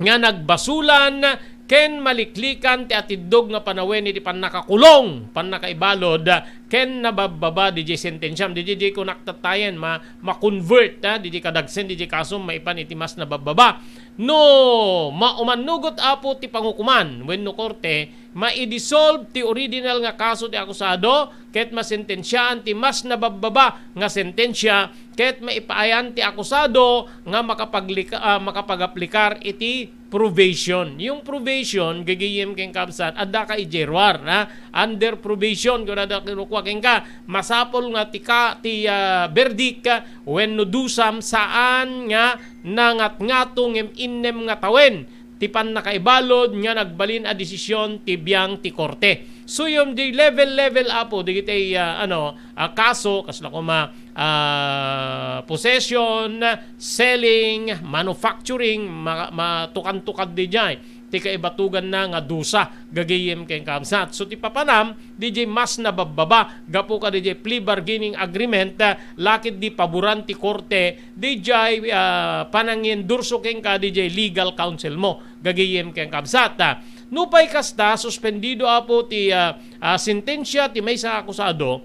nga nagbasolan ken maliklikan ti atiddog nga panawen iti pannakakulong, pannakaibalud, ken nababbaba diay sentensiam. Diay, diay kunak tattayen, ma-, ma-convert, ha, diay kadagsen diay kasom maipan iti mas nababbaba. No ma-, umannugot, Apo, ti pangukoman wenno korte, maidisolve ti original nga kaso ti akusado, ket masentensiaan ti mas nababbaba nga sentensia, ket maipaayan ti akusado nga makapaglika-, ah, makapagaplikar iti probation. Yung probation, gagayem ken kabsat, adda ka idiay ruar, ha? Under probation, kunada kukua kenka, masapul nga ti ka-, ti, ah, verdict, wenno dusam, saan nga nangatngato ngem innem nga tawen ti pannakaibalud nga nagbalin a desisyon ti biang ti korte. So, yung di level-level, apo, dagiti, ah, ano, ah, kaso, kasla koma, ah, possession, selling, manufacturing, ma-, matukan-tukad di jay ti kaibatuganna nga dusa, gagayem ken kabsat. So, ti papanam, di jay mas nababbaba, gapu ka di jay plea bargaining agreement, ah, lakit di paboran ti korte, di jay, ah, panangiendorso kenka di jay legal counsel mo, gagayem ken kabsat. Ah, nupay kasta, suspendido, apo, ti, ah, ah, sentensia ti maysa nga akusado,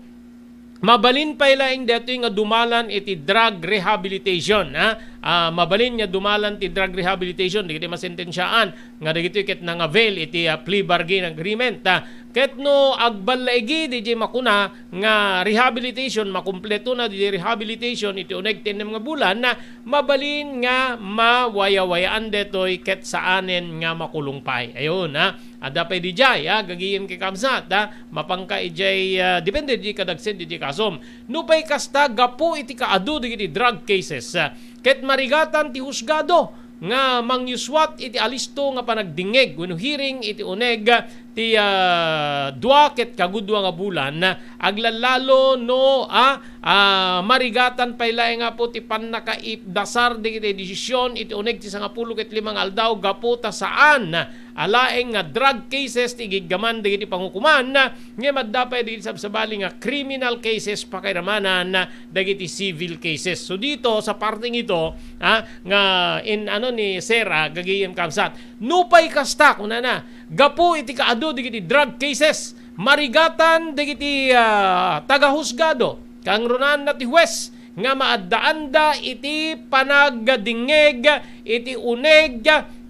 mabalin pay laeng daytoy nga dumalan iti drug rehabilitation, ha? Ah, mabalin nga dumalan ti drug rehabilitation, dagiti masentensiaan nga dagitoy ket nang-avail iti, ah, plea bargain agreement, ha? Ket no agballaigi, di jay makuna nga rehabilitation, makumpleto na di rehabilitation iti uneg ti ennem nga bulan, na mabalin nga mawayawayaan daytoy ket saanen nga makulong pay. Ayun, ha? Adda pay di jay, ha? Gagayem ken kabsat, ha? Mapanka ijay, ah, depende di kadagsen di kasom. Nupay kasta, gapu iti kaadu dagiti drug cases, ah, ket marigatan ti husgado nga mangyuswat iti alisto nga panagdingngeg wenno hearing iti uneg ti, ah, dua ket kagudua nga bulan, aglallalo no, ah, ah, marigatan pay laeng, apo, ti pannakaidasar dagiti desisyon iti uneg ti sangapulo ket lima nga aldaw gapu ta saan a laeng nga drug cases ti igiggaman dagiti pangukoman, ngem adda pay dagiti sabsabali nga criminal cases pakairamanan dagiti civil cases. So dito, sa parteng ito, ah, nga in ano ni Sera, gagayem kabsat. Nupay kasta, kunana, gapu iti kaadu dagiti drug cases, marigatan dagiti, ah, tagahusgado, kangrunaan na ti huwes, nga maaddaanda iti panagdingngeg iti uneg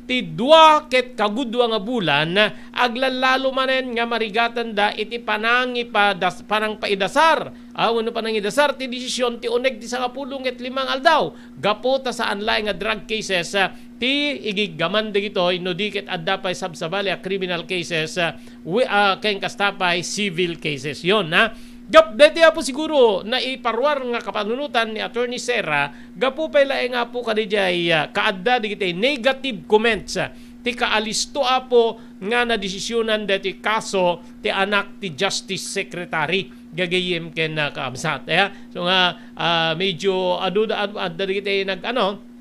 ti dua ket kagudua nga bulan, aglallalo manen nga marigatanda iti panangipadas-, panangpaidasar, ah, wenno panangidasar ti desisyon ti uneg ti sangapulo ket lima nga aldaw, gapu ta saan laeng nga drug cases, ah, ti igiggaman dagitoy, no di ket adda pay sabsabali a criminal cases, ah, wi-, ah, ken kasta pay civil cases. Yon, ha? Gap-, daytoy, apo, siguro naiparuar nga kapanunotan ni Attorney Sera, gapu pay laeng, apo, kadidiay, ah, kaadda dagiti negative comments, ah, ti kaalisto, apo, nga nadesisyonan daytoy kaso ti anak ti Justice Secretary, gagayem ken, ah, kaabsat. Eh, so nga, ah, medyo adu-, ad-, adda dagiti nag-, ano,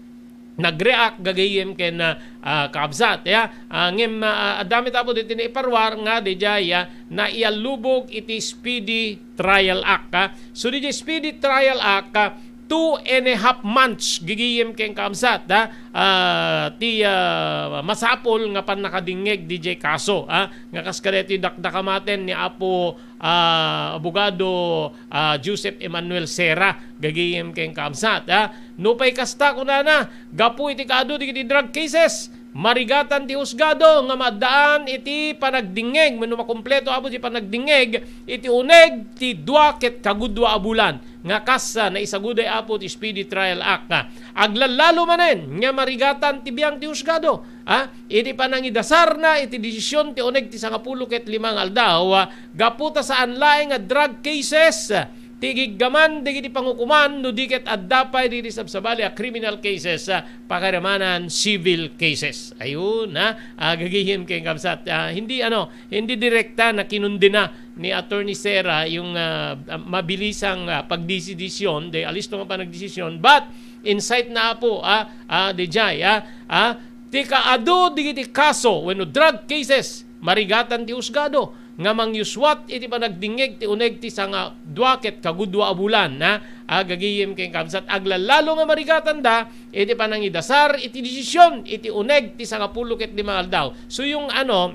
nag-react gagayem ken, ah, ah, kaabsat, ya. Ah, ngem, ah, adda met, apo, diti naiparuar nga didiay, ah, naiallubog iti Speedy Trial Act, ah. So, didiay Speedy Trial Act, ah, two and a half months gagayem ken kaabsat, ah, ah, ti, ah, masapul nga pannakadingngeg didiay kaso, ah, nga kas kadaytoy dakdakamaten ni Apo ah, Abogado, ah, Joseph Emmanuel Sera, gagayem ken kaabsat, ah. Nupay kasta, kunana, gapu iti kaadu dagiti drug cases, marigatan ti husgado nga maaddaan iti panagdingngeg, wenno makumpleto, apo, ti panagdingngeg iti uneg ti dua ket kagudua a bulan, nga kas, ah, naisaguday, apo, ti Speedy Trial Act, ah. Aglallalo manen nga marigatan ti biang ti husgado, ah, iti panangidasarna iti desisyon ti uneg ti sangapulo ket lima nga aldaw, ah, gapu ta saan laeng nga drug cases, ah, ti igiggaman dagiti pangukoman no di ket adda pay dagiti sabsabali a criminal cases, ah, pakairamanan civil cases. Ayun, ha? Ah, gagayem ken kaabsat, ah, hindi, ano, hindi direkta na kinundena ni Attorney Sera yung, ah, mabilisang, ah, pagdesisyon, di alisto nga panagdesisyon, but insight na, apo, ah, ah, didiay, ah, ah, ti kaadu dagiti kaso wenno drug cases, marigatan ti husgado nga mangyuswat iti panagdingngeg ti uneg ti sangadua ket kagudua a bulan, ha? Ah, gagayem ken kaabsat, aglallalo nga marigatanda iti panangidasar iti desisyon iti uneg ti sangapulo ket lima nga aldaw. So, yung ano,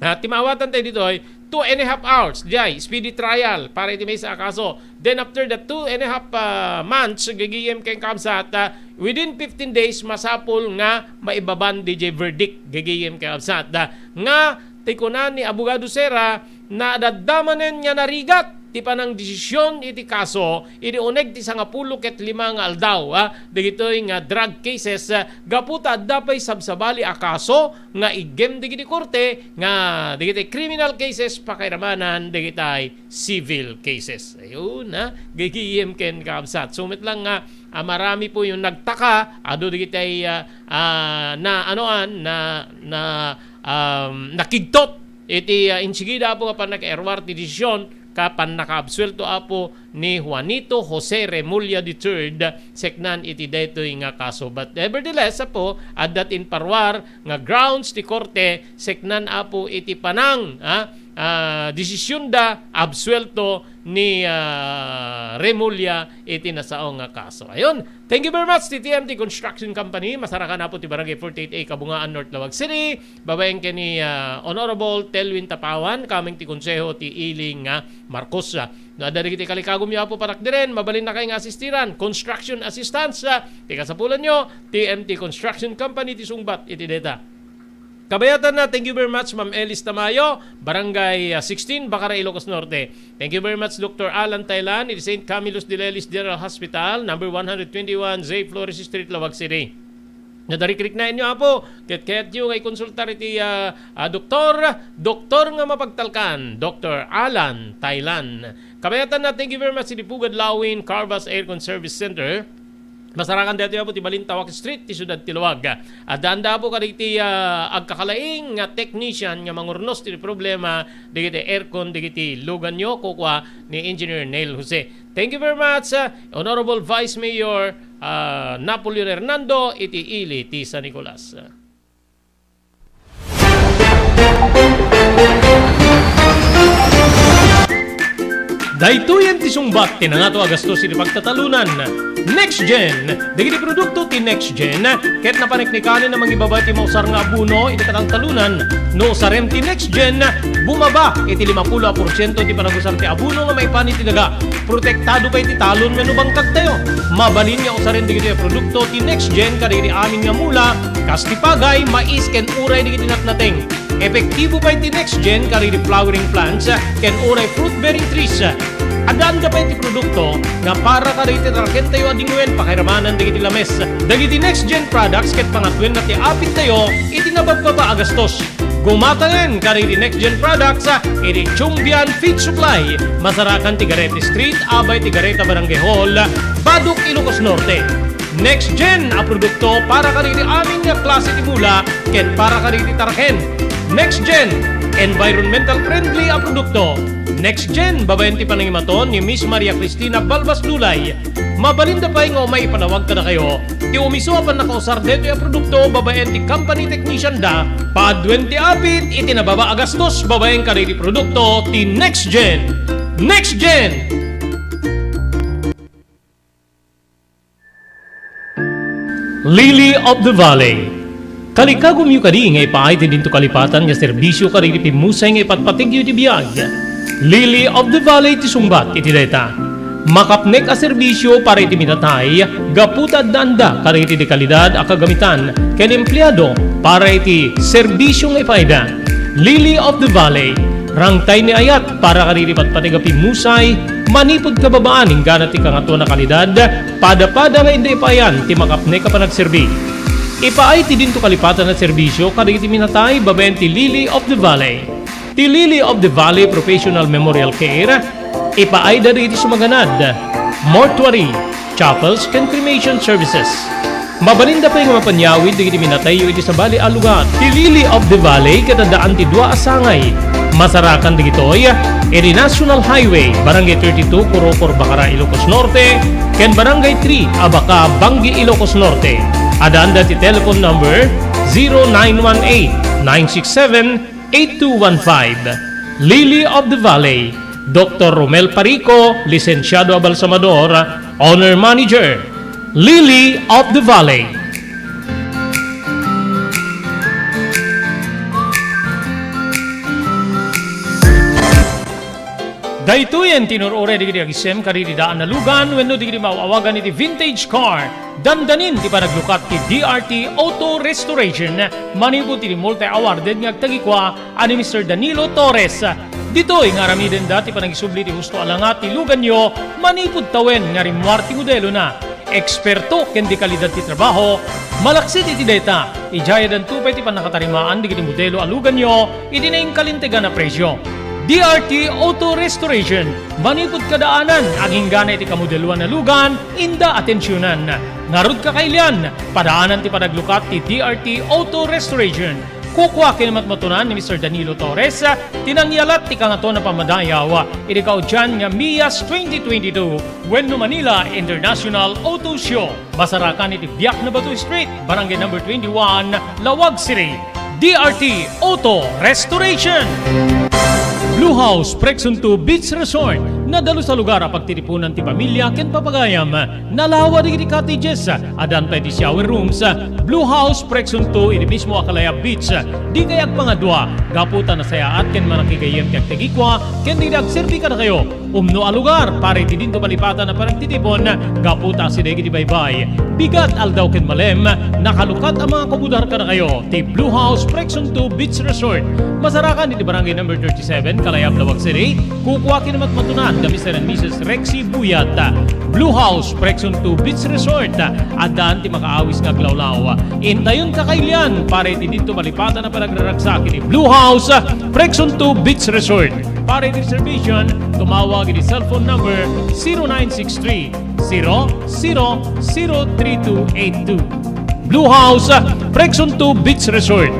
ah, ti maawatan tayo ditoy, two and a half hours, jay, speedy trial para iti maysa a kaso. Then after the two and a half, ah, months, gagayem ken kaabsat, ah, within fifteen days, masapul nga maibaban didiay verdict, gagayem ken kaabsat, ah, nga ti kuna ni Abogado Serra, naadda manen nga narigat ti panangdesisyon iti kaso idi uneg ti sangapulo ket lima nga aldaw, ah, dagitoy nga drug cases, ah, gapu ta adda pay sabsabali a kaso nga iggem dagiti korte nga dagiti criminal cases pakairamanan dagitay civil cases. Ayun, ha? Gigiyem ken kabsat. So, met lang nga, ah, marami po yung nagtaka, adu dagitay, ah, ah, na, anoan, na, na, um, nakigtot iti, ah, insigida, Apo, nga pannakaeruar ti desisyon, ka pannakaabsuelto, Apo, ni Juanito Jose Remulla the third, seknan iti daytoy nga kaso. But nevertheless, Apo, adda ti inparuar nga grounds ti korte, seknan, Apo, iti panang, ah, ah, desisyonda, absuelto ni, ah, Remulla iti nasao nga kaso. Ayun, thank you very much, T T M T Construction Company. Masarakan, Apo, ti Barangay forty-eight A, Kabungaan, North Laoag City. Babaen ken ni, ah, Honorable Telwin Tapawan, kameng ti Konseho ti Iling nga Marcos. No adda dagiti kalikagumyo, Apo, parakdiren, mabalinna kay nga asistiran, construction assistance, ah, ti kasapulanyo, T M T Construction Company ti sungbat iti deta. Kabayatanna, thank you very much, Ma'am Elis Tamayo, Barangay, ah, sixteen, Bacara, Ilocos Norte. Thank you very much, Doctor Alan Tailan, iti Saint Camillus de Lelis General Hospital, number one hundred twenty-one J Flores Street, Laoag City. Nadarikriknaenyo, Apo, ket kayatyo nga ikonsultar iti, ah, ah, doktor, doktor nga mapagtalkan, Doctor Alan Tailan. Kabayatanna, thank you very much, iti Pugad Lawin Carvas Aircon Service Center. Masarakan daytoy, Apo, ti balin Tawak Street, ti siudad ti Laoag. Addaanda, Apo, kadagiti, ah, agkakalaing nga technician nga mangurnos ti problema dagiti aircon dagiti luganyo, kukua ni Engineer Neil Jose. Thank you very much, ah, Honorable Vice Mayor, ah, Napoleon Hernando, iti ili ti San Nicolas. Daytoyen ti sungbat ti nangato a gastos iti pagtatalunan. Next Gen. Dagiti produkto ti Next Gen ket napaneknekanen a mangibaba ti mausar nga abono iti katangtalunan. No usarem ti Next Gen, bumaba iti limapulo a porsiento ti panagusar ti abono nga maipan iti daga. Protektado pay ti talon wenno bangkagtayo. Mabalin nga usaren dagitoy a produkto ti Next Gen kadagiti amin nga mula, kas ti pagay, mais, ken uray dagiti natnateng. Epektibo pay ti Next Gen kadagiti flowering plants ken uray fruit-bearing trees. Addaanda pay ti produkto nga para kadagiti tarakentayo a dingwen pakairamanan dagiti lames. Dagiti Next Gen products ket pangatwenna ti apittayo iti nababbaba a gastos. Gumatangen kadagiti Next Gen products, ah, iti Chumbian Feed Supply, masarakan ti Garete Street, abay ti Gareta Barangay Hall, Badoc, Ilocos Norte. Next Gen a produkto para kadagiti amin nga klase ti mula ken para kadagiti taraken. Next Gen, environmental friendly a produkto. Next Gen, babaen ti panangimaton ni Miss Maria Cristina Balbas Dulay. Mabalinda pay nga umay ipanawag kadakayo ti umisu a pannakausar daytoy a produkto babaen ti company technician da. Paaduen ti apit iti nababa a gastos babaen kadagiti produkto ti Next Gen. Next Gen! Lily of the Valley. Kalikagumyo kadi nga ipaay ti dinto kalipatan nga serbisio kadagiti pimmusay nga ipatpategyo iti biag? Lily of the Valley ti sungbat iti dayta. Makapnek a serbisio para iti minatay gapu ta addaanda kadagiti dekalidad a kagamitan ken empleado para iti serbisio nga ipaayda. Lily of the Valley, rangtay ni ayat para kadagiti patpateg a pimmusay, manipud kababaan inggana ti kangatoan a kalidad, pada-pada nga inda ipaayan ti makapnek a panagserbi. Ipaay ti dinto kalipatan a serbisio kadagiti minatay babaen ti Lily of the Valley. Ti Lily of the Valley Professional Memorial Care, ipaayda dagiti sumaganad, mortuary, chapels, ken cremation services. Mabalinda pay nga mapanyawid dagiti minatayyo iti sabali a lugar. Ti Lily of the Valley ket addaan ti dua a sangay. Masarakan dagitoy iti National Highway, Barangay thirty-two, Corocor, Bacara, Ilocos Norte, ken Barangay three, Abaca, Bangui, Ilocos Norte. Addaanda ti telephone number zero nine one eight, nine six seven, eight two one five. Lily of the Valley, Doctor Romel Parico, lisensiado a balsamador, owner manager. Lily of the Valley. Daytoyen ti inur-uray dagiti agisem kadagiti daan a lugan wenno dagiti maaw-awagan iti vintage car. Dandanin ti panaglukat ti D R T Auto Restoration manipud iti multi-awarded nga agtagikua a ni Mister Danilo Torres. Ditoy nga aramidenda ti panagisubli ti husto a langat ti luganyo manipud tawen nga rimmuar ti modelona. Eksperto ken de kalidad ti trabaho, malaksid iti dayta, idiayadanto pay ti pannakatarimaan dagiti modelo a luganyo iti nainkalintegan a presio. D R T Auto Restoration, manipud kadaanan, agingga iti kamodeloan a lugan, inda atensionan. Ngarud, kakailian, padaanan ti panaglukat ti D R T Auto Restoration. Kukua ken matmatunan ni Mister Danilo Torres ti nangyalat ti Kangatoan a Pammadayaw iti kaudian nga MIAS twenty twenty-two wenno Manila International Auto Show. Masarakan iti Biak na Bato Street, Barangay Number twenty-one, Laoag City. D R T Auto Restoration. Blue House Prexunto Beach Resort. Nadalus a lugar a pagtitipunan ti pamilya ken papagayam. Nalawa dagiti cottages, addan pay ti shower rooms. Blue House Prexunto iti mismo a Kalayab Beach. Dikay agpangadua, gapu ta nasayaat ken manakigayyem ti agtagikua ken dagiti agserbi kadakayo. Umno a lugar para iti dinto malipatan a panagtitipon, gapu ta asideg iti baybay. Bigat, aldaw ken malem, nakalukat a mangakubudar kadakayo ti Blue House Prexunto Beach Resort. Masarakan iti Barangay Number thirty-seven, Kalayab, Laoag City. Kukua ken matmatunan da Mister and Missus Rexy Buyat. Blue House Prexunto Beach Resort. Addan ti makaawis nga aglawlaw. Intayon, kakailian para iti dinto malipatan a panagraragsak iti Blue House Prexunto Beach Resort. Para iti reservation, tumawag iti cellphone number zero nine six three, zero zero zero three two eight two. Blue House, Prexunto Beach Resort.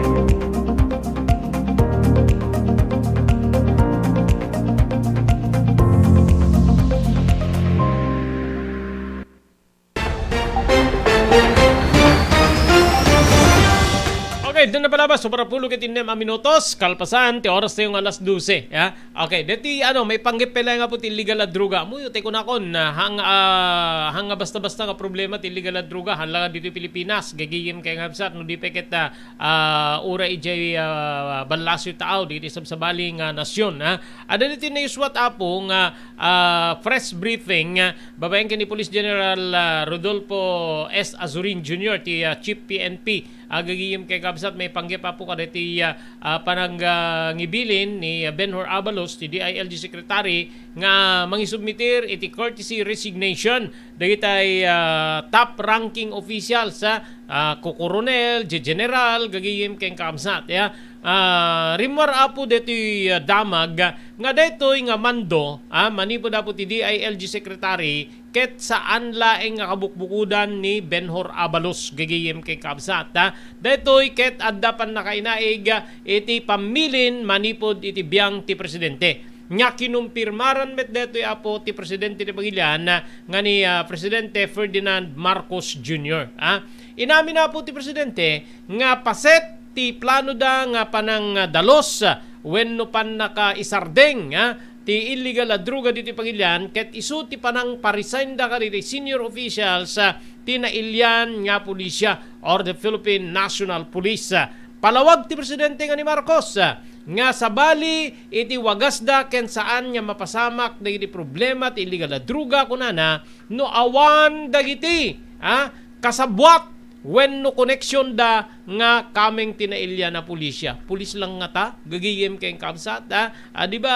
Okay, dita palabas, suprapulo ket innem a minutos, kalpasan ti oras tayo nga alas dose, ya. Okay, deti, ano, maipanggep pay laeng nga po ti illegal a droga. Amoyo, ti kunakon, ah, hang, ah, hang nga basta-basta nga problema ti illegal a droga, haan la nga ditoy Pilipinas, gagayem ken kabsat, no di pay ket, ah, ah, uray idiay, ah, ballasiw taaw, ditoy sabsabali nga nasyon, ha. Adda ditoy naisuat, Apo, nga, ah, press briefing, ah, babaen ken ni Police General, ah, Rodolfo S. Azurin Junior, ti, ah, Chief P N P. Agagayem ken kabsat, maipanggep, Apo, kadaytoy, ah, ah, panag-, ah, ngibilin ni, ah, Benhur Abalos, ti D I L G Secretary, nga mangisubmitir iti courtesy resignation dagitay, ah, top ranking officials, ah, ah, kukoronel, general, gagayem ken kabsat, ya. Ah, rimmuar, Apo, daytoy, ah, damag nga daytoy nga mando, ah, manipud, Apo, ti D I L G Secretary, ket saan laeng nga kabukbukodan ni Benhur Abalos, gagayem ken kabsat, ha. Daytoy ket adda pannakainaig iti pammilin manipud iti biang ti presidente. Nga kinumpirmaran met daytoy, Apo, ti presidente ti pagilian nga ni, ah, Presidente Ferdinand Marcos Junior, ha. Inamin, Apo, ti presidente nga paset ti planoda nga panangdalus wenno pannakaisardeng, ha, ti illegal a droga ditoy pagilian, ket isu ti panangparesignda kadagiti senior officials, ah, ti nailian nga pulisya or the Philippine National Police. Palawag ti presidente nga ni Marcos, ah, nga sabali iti wagasda ken saan nga mapasamak dagiti problema ti illegal a droga, kunana, no awan dagiti, ah, kasabuat wenno koneksionda nga kameng ti nailian a pulisya. Pulis lang ngata, gagayem ken kabsat, ha? Ah, di ba,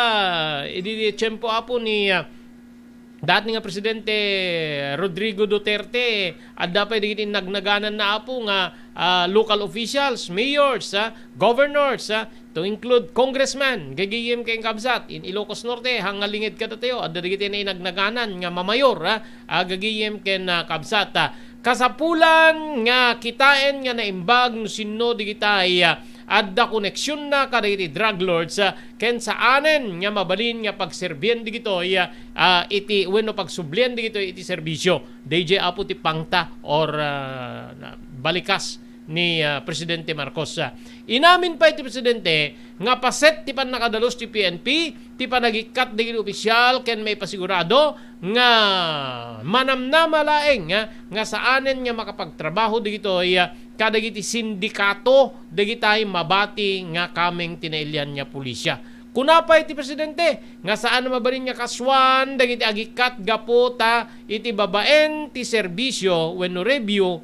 idi tiempo, Apo, ni, ah, dati nga Presidente Rodrigo Duterte, adda pay dagiti nagnagananna, Apo, nga, ah, local officials, mayors, ha? Governors, ha? To include congressman, gagayem ken kabsat, in Ilocos Norte, hang nga linged kadatayo, adda dagiti nainagnaganan nga mamayor, ha? Ah, gagayem ken, ah, kabsat, ha? Kasapulan nga kitaen nga naimbag no sinno digitay, ah, adda koneksionna kadagiti drug lords, ah, ken saanen nga mabalin nga pagserbien digitoy, ah, ah, iti wenno pagsublien digitoy iti serbisio. Daydiay, Apo, ti pangta or, ah, na-, balikas ni, ah, Presidente Marcos. Ah, inamin pay ti Presidente nga paset ti pannakadalus ti P N P, ti panagikkat dagiti opisyal ken maipasigurado nga manamnama laeng, ah, nga saanen nga makapagtrabaho dagitoy, ah, kadagiti sindikato dagitay mabati nga kameng ti nailian nga pulisya. Kuna pay ti presidente nga saan a mabalin nga kasuan dagiti agikkat gapu ta iti babaen ti serbisyo wenno review,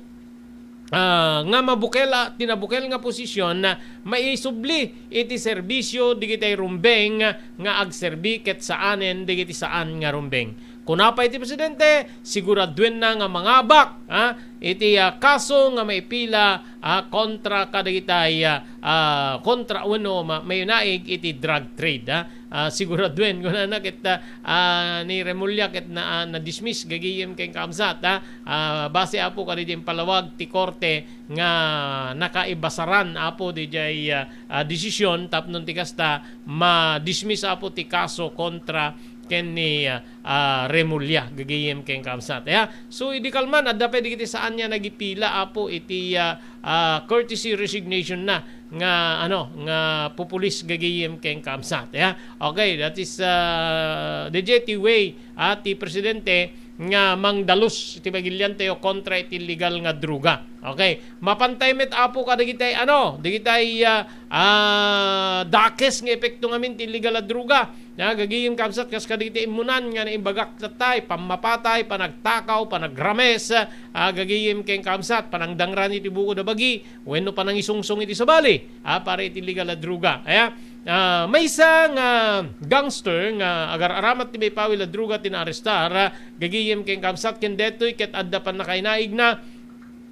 ah, nga mabukel a, ti nabukel nga posisyon, ah, maisubli iti serbisyo dagiti rumbeng nga agserbi ket saanen dagiti saan nga rumbeng. Kuna pay ti presidente, siguraduenna nga mangabak, ah, iti, ah, kaso nga maipila, ah, kontra kadagitay, ah, ah, kontra wenno ma-, mainaig iti drug trade, ah. Ah, siguraduen, kunana ket, ah, ah, ni Remulla ket na, ah, na-dismiss gagayem ken kaamsat, ah. Ah, base, Apo, kadagiti impalawag ti korte nga nakaibasaran, Apo, didiay, ah, ah, desisyon tapno ti kasta ma-dismiss, Apo, ti kaso kontra ken ni, ah, ah, Remulla gagayem ken kaamsat. Ya. So, idi kalman, adda pay dagiti saan nga nagipila, Apo, iti, ah, ah, courtesy resignation na nga, ano, nga pupulis gagayem ken kaamsat. Ya. Okay, that is, ah, the J T way, ah, ti presidente nga mangdalus iti bagiliantayo kontra iti illegal nga droga. Okay. Mapantay met, Apo, kadagitay, ano, dagitay, ah, ah, dakes nga epekto ngamin ti illegal a droga. Na, gagayem kaamsat, kas kadagiti immunan nga naimbagak tattay, pammapatay, panagtakaw, panagrames, ah, gagayem ken kaamsat, panangdangran iti bukod a bagi, wenno panangisungsong iti sabali, ah, para iti illegal a droga. Aya, ah, maysa nga gangster nga agar-aramat ti maipawil a droga ti naarestar, ah, gagayem ken kaamsat, ken detoy ket adda pannakainaigna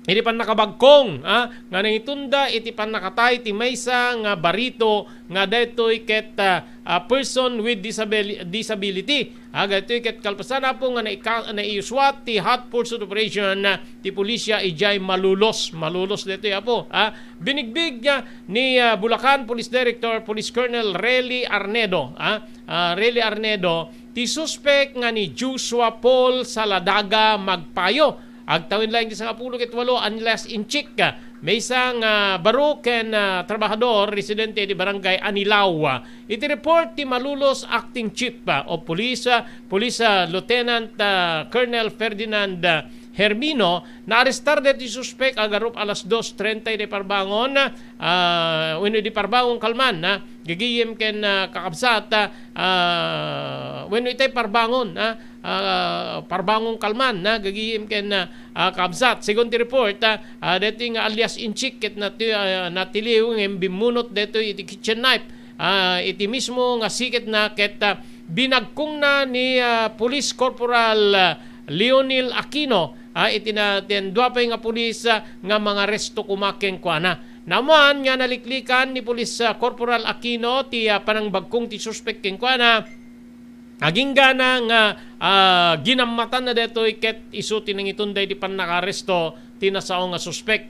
iti pannakabagkong, ah, nga nangitunda iti pannakatay ti maysa nga barito nga daytoy ket, ah, ah, person with disabil-, disability. Ah, daytoy ket kalpasan, Apo, nga naika-, naiyuswat ti hot pursuit operation, ah, ti pulisya idiay Malolos. Malolos daytoy, Apo. Ah, binigbig, ah, ni, ah, Bulacan Police Director, Police Colonel Relly Arnedo. Ah, ah, Relly Arnedo, ti suspek nga ni Joshua Paul Saladaga Magpayo. Agtawen laeng ti sangapulo ket walo, alias Inchik, maysa nga baro ken, ah, trabahador residente iti Barangay Anilao. Iti report ti Malolos Acting Chief, ah, of Police, ah, Police, ah, Lieutenant, ah, Colonel Ferdinand, ah, Hermino, naarestar daytoy suspek agarup alas dos trenta iti parbangon, ah, wenno iti parbangon kalman, ah, gagayem ken, ah, kakabsat, ah, ah, wenno itay parbangon, ah, ah, parbangon kalman, ah, gagayem ken, ah, ah, kabsat. Segun ti report, ah, ah, daytoy nga alias Inchik ket nati-, ah, natiliw ngem bimmunot daytoy iti kitchen knife, ah, iti mismo nga siketna ket, ah, binagkongna ni, ah, Police Corporal, ah, Leonel Aquino, ah, iti na-, ti dua pay nga pulis, ah, nga mangaresto koma kenkuana. Naammoan nga naliklikan ni Police, ah, Corporal Aquino ti, ah, panangbagkong ti suspek kenkuana. Aginggana nga, ah, ginammatanna daytoy ket isu ti nangitunda iti pannakaaresto ti nasao nga suspek.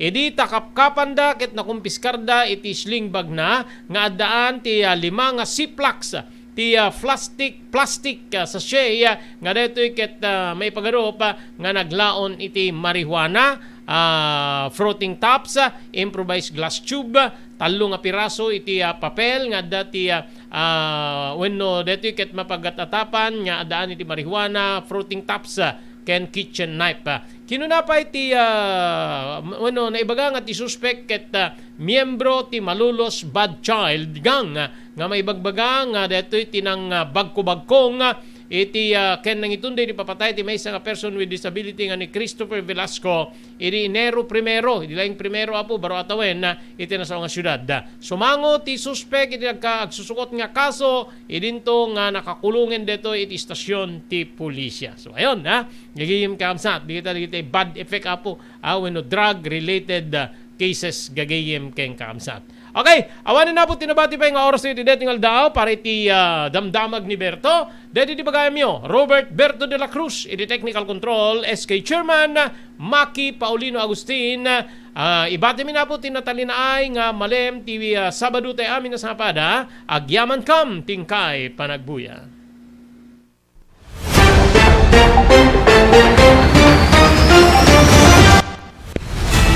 Idi takapkapanda ket nakumpiskarda iti sling bagna nga addaan ti, ah, lima nga Ziplocs ti, ah, plastic, plastic, ah, sachet, ah, nga daytoy ket, ah, maipagarup, ah, nga naglaon iti marijuana, ah, fruiting tops, ah, improvised glass tube, ah, tallo nga piraso iti, ah, papel nga adda ti, ah, ah, wenno daytoy ket mapagat-atapan nga addaan iti marijuana, fruiting tops, ah, ken kitchen knife, ah. Kinuna pay ti, ah, m-, wenno naibaga nga ti suspek ket, ah, miyembro ti Malolos Bad Child Gang, ah, nga maibagbaga nga daytoy ti nang, ah, bagko-bagkong, ah, iti, ah, ken nangitunda iti papatay ti maysa nga person with disability nga ni Christopher Velasco idi Enero primero, idi laeng primero, Apo, baro a tawen, ah, iti nasao nga siudad. Sumango ti suspek iti nagka-, agsusukot nga kaso, idinto nga nakakulongen daytoy iti istasyon ti pulisya. So, ayun, ha? Gagayem kaamsat, dagita, dagita bad effect, Apo, ah, wenno drug-related, ah, cases gagayem ken kaamsat. Okay, awanen, Apo, ti nabati pay nga oras iti daytoy nga aldaw para iti, ah, Damdamag ni Berto. Daytoy ti bagayamyo, Robert Berto de la Cruz, iti technical control, S K Chairman, Maki Paulino Agustin. Ah, ibatimin, Apo, ti natalinaay nga malem ti, ah, Sabado tay amin a sangapada. Agyamankam ti inkay panagbuya.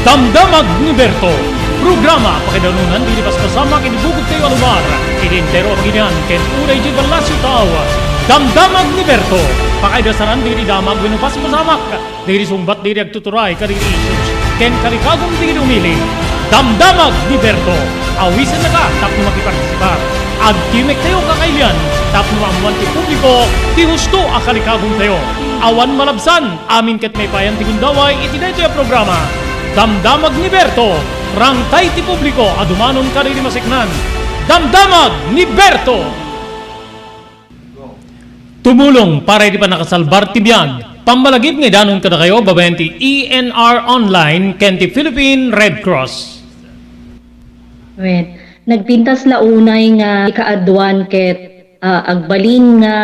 Damdamag ni Berto, programa pakaidarunan dagiti paspasamak iti bukod tayo a lugar, iti entero a pagilian ken uray iti ballasiw tao. Damdamag ni Berto, pakaidasaran dagiti damag wenno paspasamak, dagiti sungbat dagiti agtuturay kadagiti issues ken kalikagum dagiti umili. Damdamag ni Berto, awisennaka tapno makipartisipar. Agtimek tayo kakailian, tapno maammuan ti publiko ti husto a kalikagumtayo. Awan malabsan, amin ket maipayan ti gundaway iti daytoy a programa. Damdamag ni Berto, rangtay ti publiko a dumanon kadagiti maseknan. Damdamag ni Berto! Tumulong para iti pannakasalbar ti biag. Pammalagip nga idanon kadakayo babaen ti E N R Online ken ti Philippine Red Cross. Wen, nagpintas la unay nga ikaaduan ket, ah, agbalin nga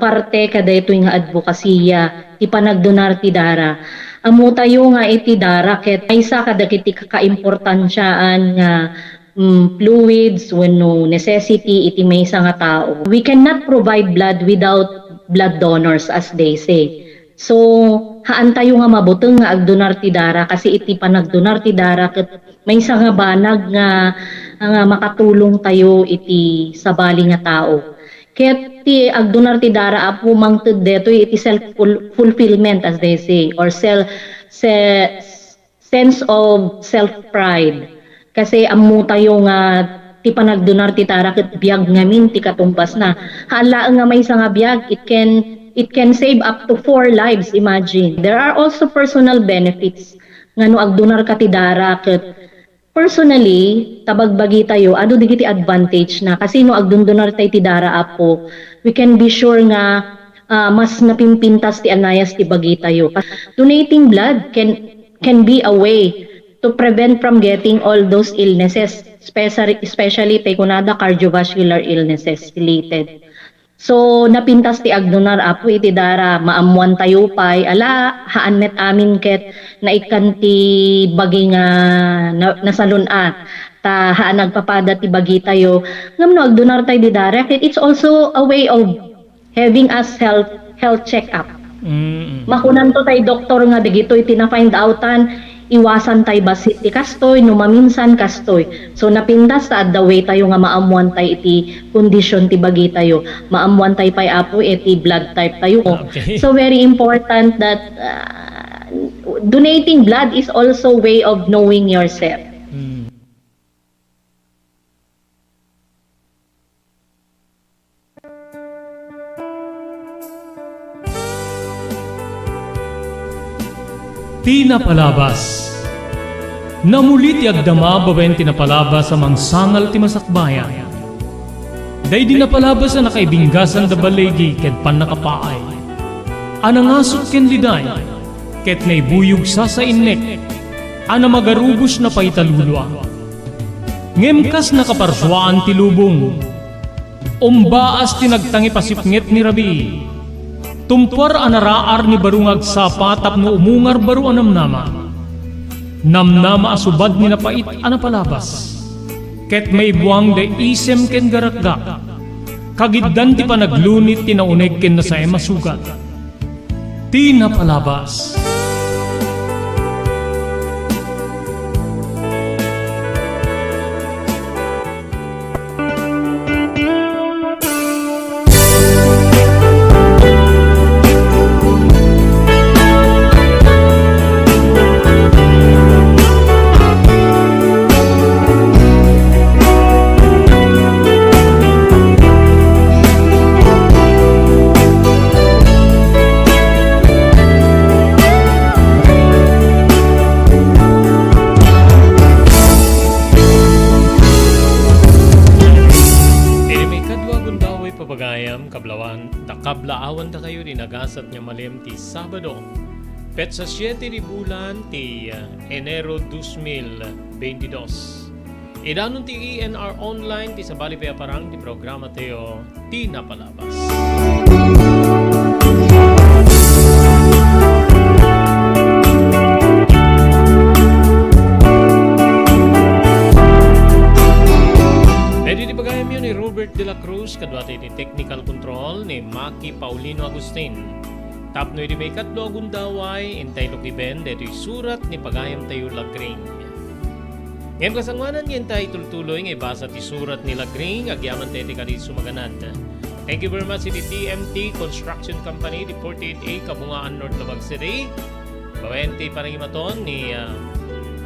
parte kadaytoy nga adbokasiya ti panagdonar ti dara. Ammotayo nga iti dara ket maysa kadagiti kakaimportansiaan nga, mm, fluids wenno necessity iti maysa nga tao. We cannot provide blood without blood donors, as they say. So, haantayo nga mabuteng nga agdonar ti dara, kasi iti panagdonar ti dara ket maysa nga banag nga, nga makatulongtayo iti sabali nga tao. Ket ti agdonar ti dara, Apo, mangted detoy iti self ful-, fulfillment, as they say, or sel-, se-, sense of self-pride. Kasi ammotayo nga ti panagdonar ti dara ket biag ngamin ti katumbasna. Haan laeng nga maysa nga biag, it can, it can save up to four lives, imagine. There are also personal benefits nga no agdonarka ti dara ket personally, ta bagbagitayo, adu dagiti advantage na. Kasi no agdondonartay ti dara, Apo, we can be sure nga, ah, mas napimpintas ti anayas ti bagitayo. Donating blood can can be a way to prevent from getting all those illnesses, especially, especially tay kunada cardiovascular illnesses related. So, napintas ti agdonar, Apo, iti dara, maammoantayo pay, ala, haan met amin ket naikkan ti bagi nga na-, nasalun-at, ta haan agpapada ti bagitayo. Ngem no agdonartay di dara, ket it's also a way of having us health, health check-up. Mm. Makunanto tay doktor nga dagitoy ti na-find outan, iwasan tay bassit ti kastoy, no maminsan kastoy. So, napintas ta adda way tayo nga maammuan tay iti condition ti bagitayo. Maammuan tay pay, Apo, iti blood type tayo. Okay. So, very important that, uh, donating blood is also way of knowing yourself. Mm. Ti napalabas. Namuli ti agdama babaen ti napalabas a mangsangal ti masakbayan. Daydi napalabas a nakaibinggasan da baligi ket pannakapaay. A nangasut ken liday, ket naibuyog sasainnek, a namagarubos na pay talulua. Ngem kas nakaparsuaan ti lubong, umbaas ti nagtangipasipnget ni rabii. Tumpuar a naraar ni baro nga agsapa tapno umungar baro a namnama. Namnama a subad ni napait a napalabas. Ket maibuang da isem ken garakgak. Kagiddan ti panaglunit ti nauneg ken nasaem a sugat. Ti napalabas. Iti maikadua a gundaway, pagayam, kablawan, ta kablaawandakayo di nagasat nga malem ti Sabado, petsa siete ti bulan ti, ah, Enero dos mil veintidós. Idanon ti E N R Online ti sabali pay a parang ti programa tayo, Ti Napalabas. Daydi ti pagayamyo ni Robert de la Cruz, kadua ti technical control ni Maki Paulino Agustin. Tapno iti maikatlo a gundaway, intay lukiben daytoy surat ni pagayamtayo Lagring. Ngem kasangoanan nga intay tultuloy nga ibasa ti surat ni Lagring, agyaman tayo ti kadi sumaganad. Thank you very much iti T M T Construction Company, di forty-eight A, Kabungaan, North Labag City. Babaen ti panangimaton ni, ah,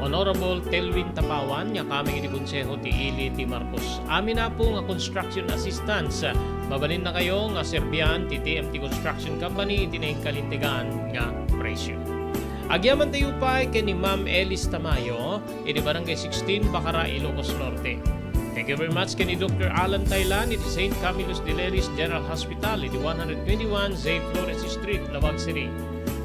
Honorable Telwin Tapawan, nga kameng iti Konseho ti Ili ti Marcos. Amin, Apo, nga construction assistance, mabalinna kayo nga serbian ti T M T Construction Company iti nainkalintegan nga presyo. Agyaman tayo pay ken ni Ma'am Elis Tamayo, iti Barangay sixteen, Bacara, Ilocos Norte. Thank you very much ken ni Doctor Alan Taylan iti Saint Camillus de Lelis General Hospital iti one hundred twenty-one Zay Flores Street, Laoag City.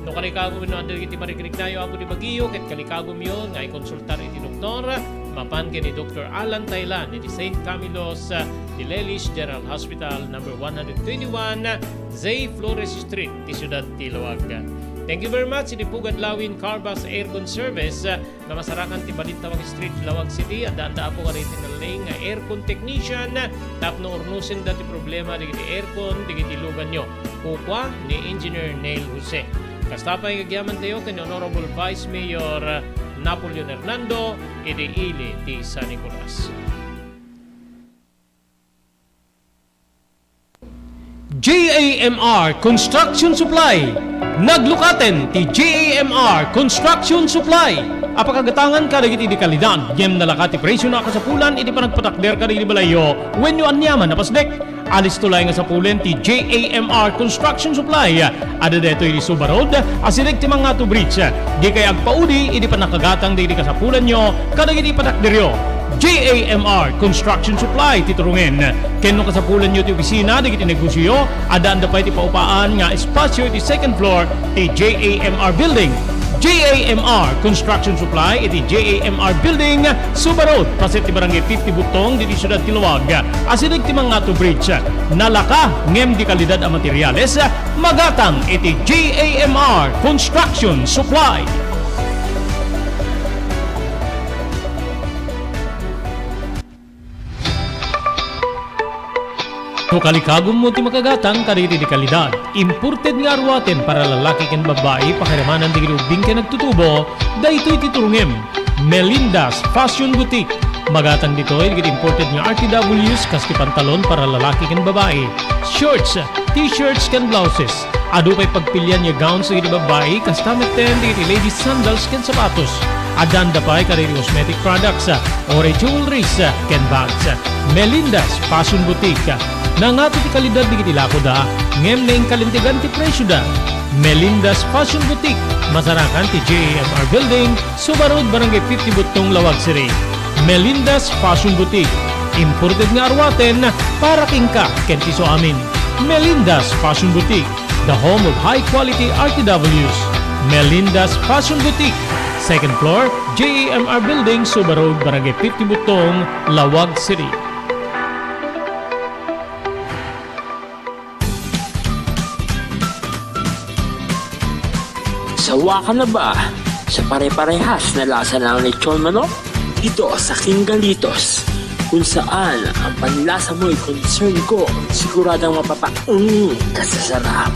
No kalikagumyo no adda dagiti mariknayyo, Apo, ti bagiyo, ket kalikagumyo nga ikonsultar iti doktor, mapan ken ni Doctor Alan Taylan iti Saint Camillus, ah, de Lelis General Hospital, number one hundred twenty-one, Zay Flores Street, ti siudad ti Laoag. Thank you very much iti Pugad Lawin Carbas Aircon Service, ah, nga masarakan ti Balintawak Street, Laoag City. Addaanda, Apo, kadagiti nalliing nga aircon technician tapno urnosenda ti problema dagiti aircon dagiti luganyo. Kukua ni Engineer Neil Jose. Kasta pay nga agyamantayo ken ni Honorable Vice Mayor Napoleon Hernando iti ili ti San Nicolas. J A M R Construction Supply. Naglukaten ti J A M R Construction Supply a pakagatangan kadagiti di kalidad, ngem nalaka ti presyo a kasapulan iti panagpatakder kadagiti balayyo wenno aniaman a pasdek. Alisto laeng a sapulen ti J A M R Construction Supply. Adda daytoy iti Suba Road, asideg ti Mangato Bridge. Dikay agpaudi iti pannakagatang dagiti kasapulanyo kadagiti patakderyo. J A M R Construction Supply ti turungen. Ken no kasapulanyo ti opisina dagiti negosioyo, addaanda pay ti paupaan nga espasyo iti second floor ti J A M R Building. J A M R Construction Supply iti J A M R Building, Suba Road, paset ti Barangay fifty Butong, ditoy siudad ti Laoag. Asideg ti Mangato Bridge. Nalaka ngem di kalidad a materiales, magatang iti J A M R Construction Supply. No kalikagummo ti makagatang kadagiti di kalidad, imported nga aruaten para lalaki ken babbai, pakiramanan dagiti ubbing ken nagtutubo, daytoy ti turungem. Melinda's Fashion Boutique. Magatang ditoy dagiti imported nga R T Ws kas ti pantalon para lalaki ken babbai, shorts, t-shirts ken blouses. Adu pay pagpilian nga gowns dagiti babbai, kasta metten dagiti ladies sandals ken sapatos. Addaanda pay kadagiti cosmetic products, uray jewelries, ken bags. Melinda's Fashion Boutique. Nangato ti kalidad dagiti lakoda, ngem nainkalintegan ti presioda. Melinda's Fashion Boutique, masarakan ti J A M R Building, Suba Road, Barangay fifty Butong, Laoag City. Melinda's Fashion Boutique, imported nga aruaten para kenka ken ti isuamin. Melinda's Fashion Boutique, the home of high quality R T Ws. Melinda's Fashion Boutique, second floor, J A M R Building, Suba Road, Barangay fifty Butong, Laoag City. Sawa ka na ba sa pare-parehas na lasa ng lechon manok? Dito sa King Galitos, kung saan ang panlasa mo'y concern ko, siguradong mapapaung ka sa sarap.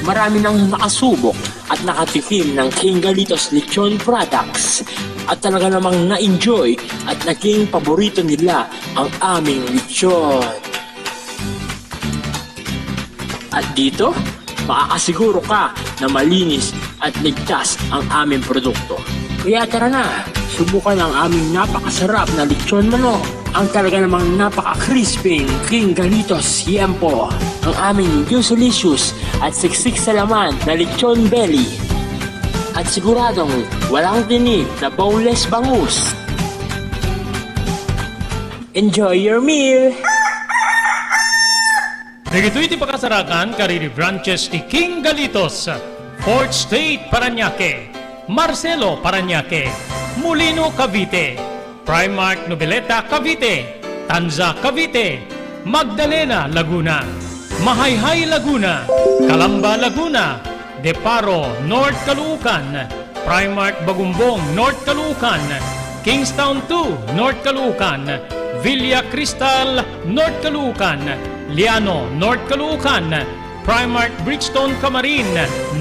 Marami nang nakasubok at nakatikim ng King Galitos Lechon Products at talaga namang na-enjoy at naging paborito nila ang aming lechon. At dito, makakasiguro ka na malinis at ligtas ang aming produkto. Kaya tara na, subukan ang aming napakasarap na lechon manok. Ang talaga namang napaka-crispy King Galitos Yempo. Ang aming juicy-licious at siksik sa laman na lechon belly. At siguradong walang tinik na boneless bangus. Enjoy your meal! Dagitoy ti pakasarakan kadagiti branches ti King Galitos, Fourth Street, Parañaque, Marcelo, Parañaque, Molino, Cavite, Primark, Noveleta, Cavite, Tanza, Cavite, Magdalena, Laguna, Mahayhay, Laguna, Calamba, Laguna, De Paro, North Caloocan, Primark Bagumbong, North Caloocan, Kingstown two, North Caloocan, Villa Cristal, North Caloocan, Liano, North Caloocan, Primark Bridgestone Camarin,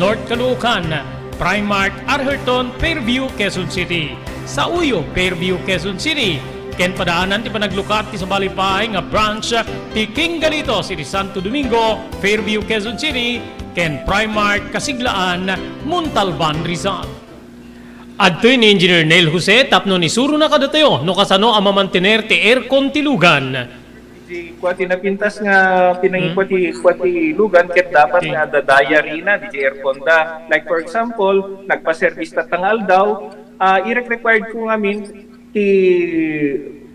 North Caloocan, Primark Arherton, Fairview, Quezon City, Sauyo, Fairview, Quezon City, ken padaanan ti panaglukat ti sabali pay nga branch ti King Galitos iti Santo Domingo, Fairview, Quezon City, ken Primark Kasiglaan, Montalban, Rizal. Adtoy ni Engineer Neil Jose tapno isurona kadatayo no kasano a mamantener ti aircon ti lugan. Ti kua ti napintas nga pinangikua ti, kua ti lugan ket dapat nga adda diary na diay aircon da. Like for example, nagpa-service tatta nga aldaw, ah, irek-required ko ngamin ti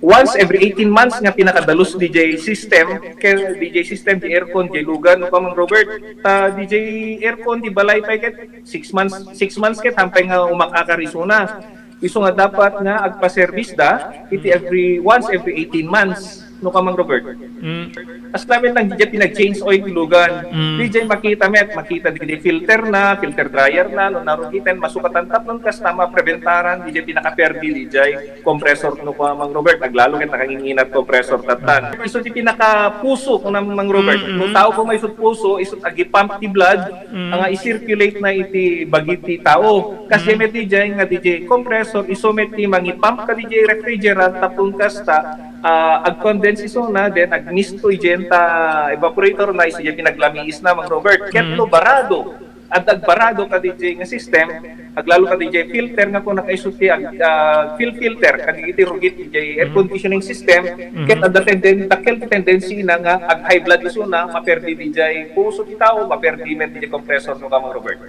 once every eighteen months nga pinakadalus diay system, ket diay system, diay aircon, diay lugan, no, Kamang Robert. Ta diay aircon ti balay pay ket six months, six months ket hampay nga umakakar isuna. Isu nga dapat nga agpa-service da iti every, once every eighteen months, no, Kamang Robert. Mm. Kasla met lang diay pinag-change oil ti lugan. Mm. Diay makita met, makita diay filter na, filter dryer na, no, narugiten, masukatan tapno kasta mapreventaran diay pinakaperdi diay compressor, no, Kamang Robert, aglalo ket nakangingina ti compressor tattan. Isu ti pinakapuso, kuna Mang Robert. Mm, mm. No tao koma isu ti puso, isu ti agipump ti blood, nga i-circulate na iti bagi ti tao. Kas met diay nga diay compressor, isu met ti mangipump kadiay refrigerant, tapno kasta, ah, ag-condense isuna, then agmist to diay ta evaporator na, isu diay pinaglamiis na, Mang Robert. Ket no barado, adda agbarado kadiay nga system, aglalo kadiay filter nga kuna kaisu ti ag-, ah, fuel filter, kadagiti rugit diay air conditioning system, ket adda tenden-, dakkel ti tendency na nga ag-high blood isuna, maperdi diay puso ti tao, maperdi met diay compressor, no, Kamang Robert.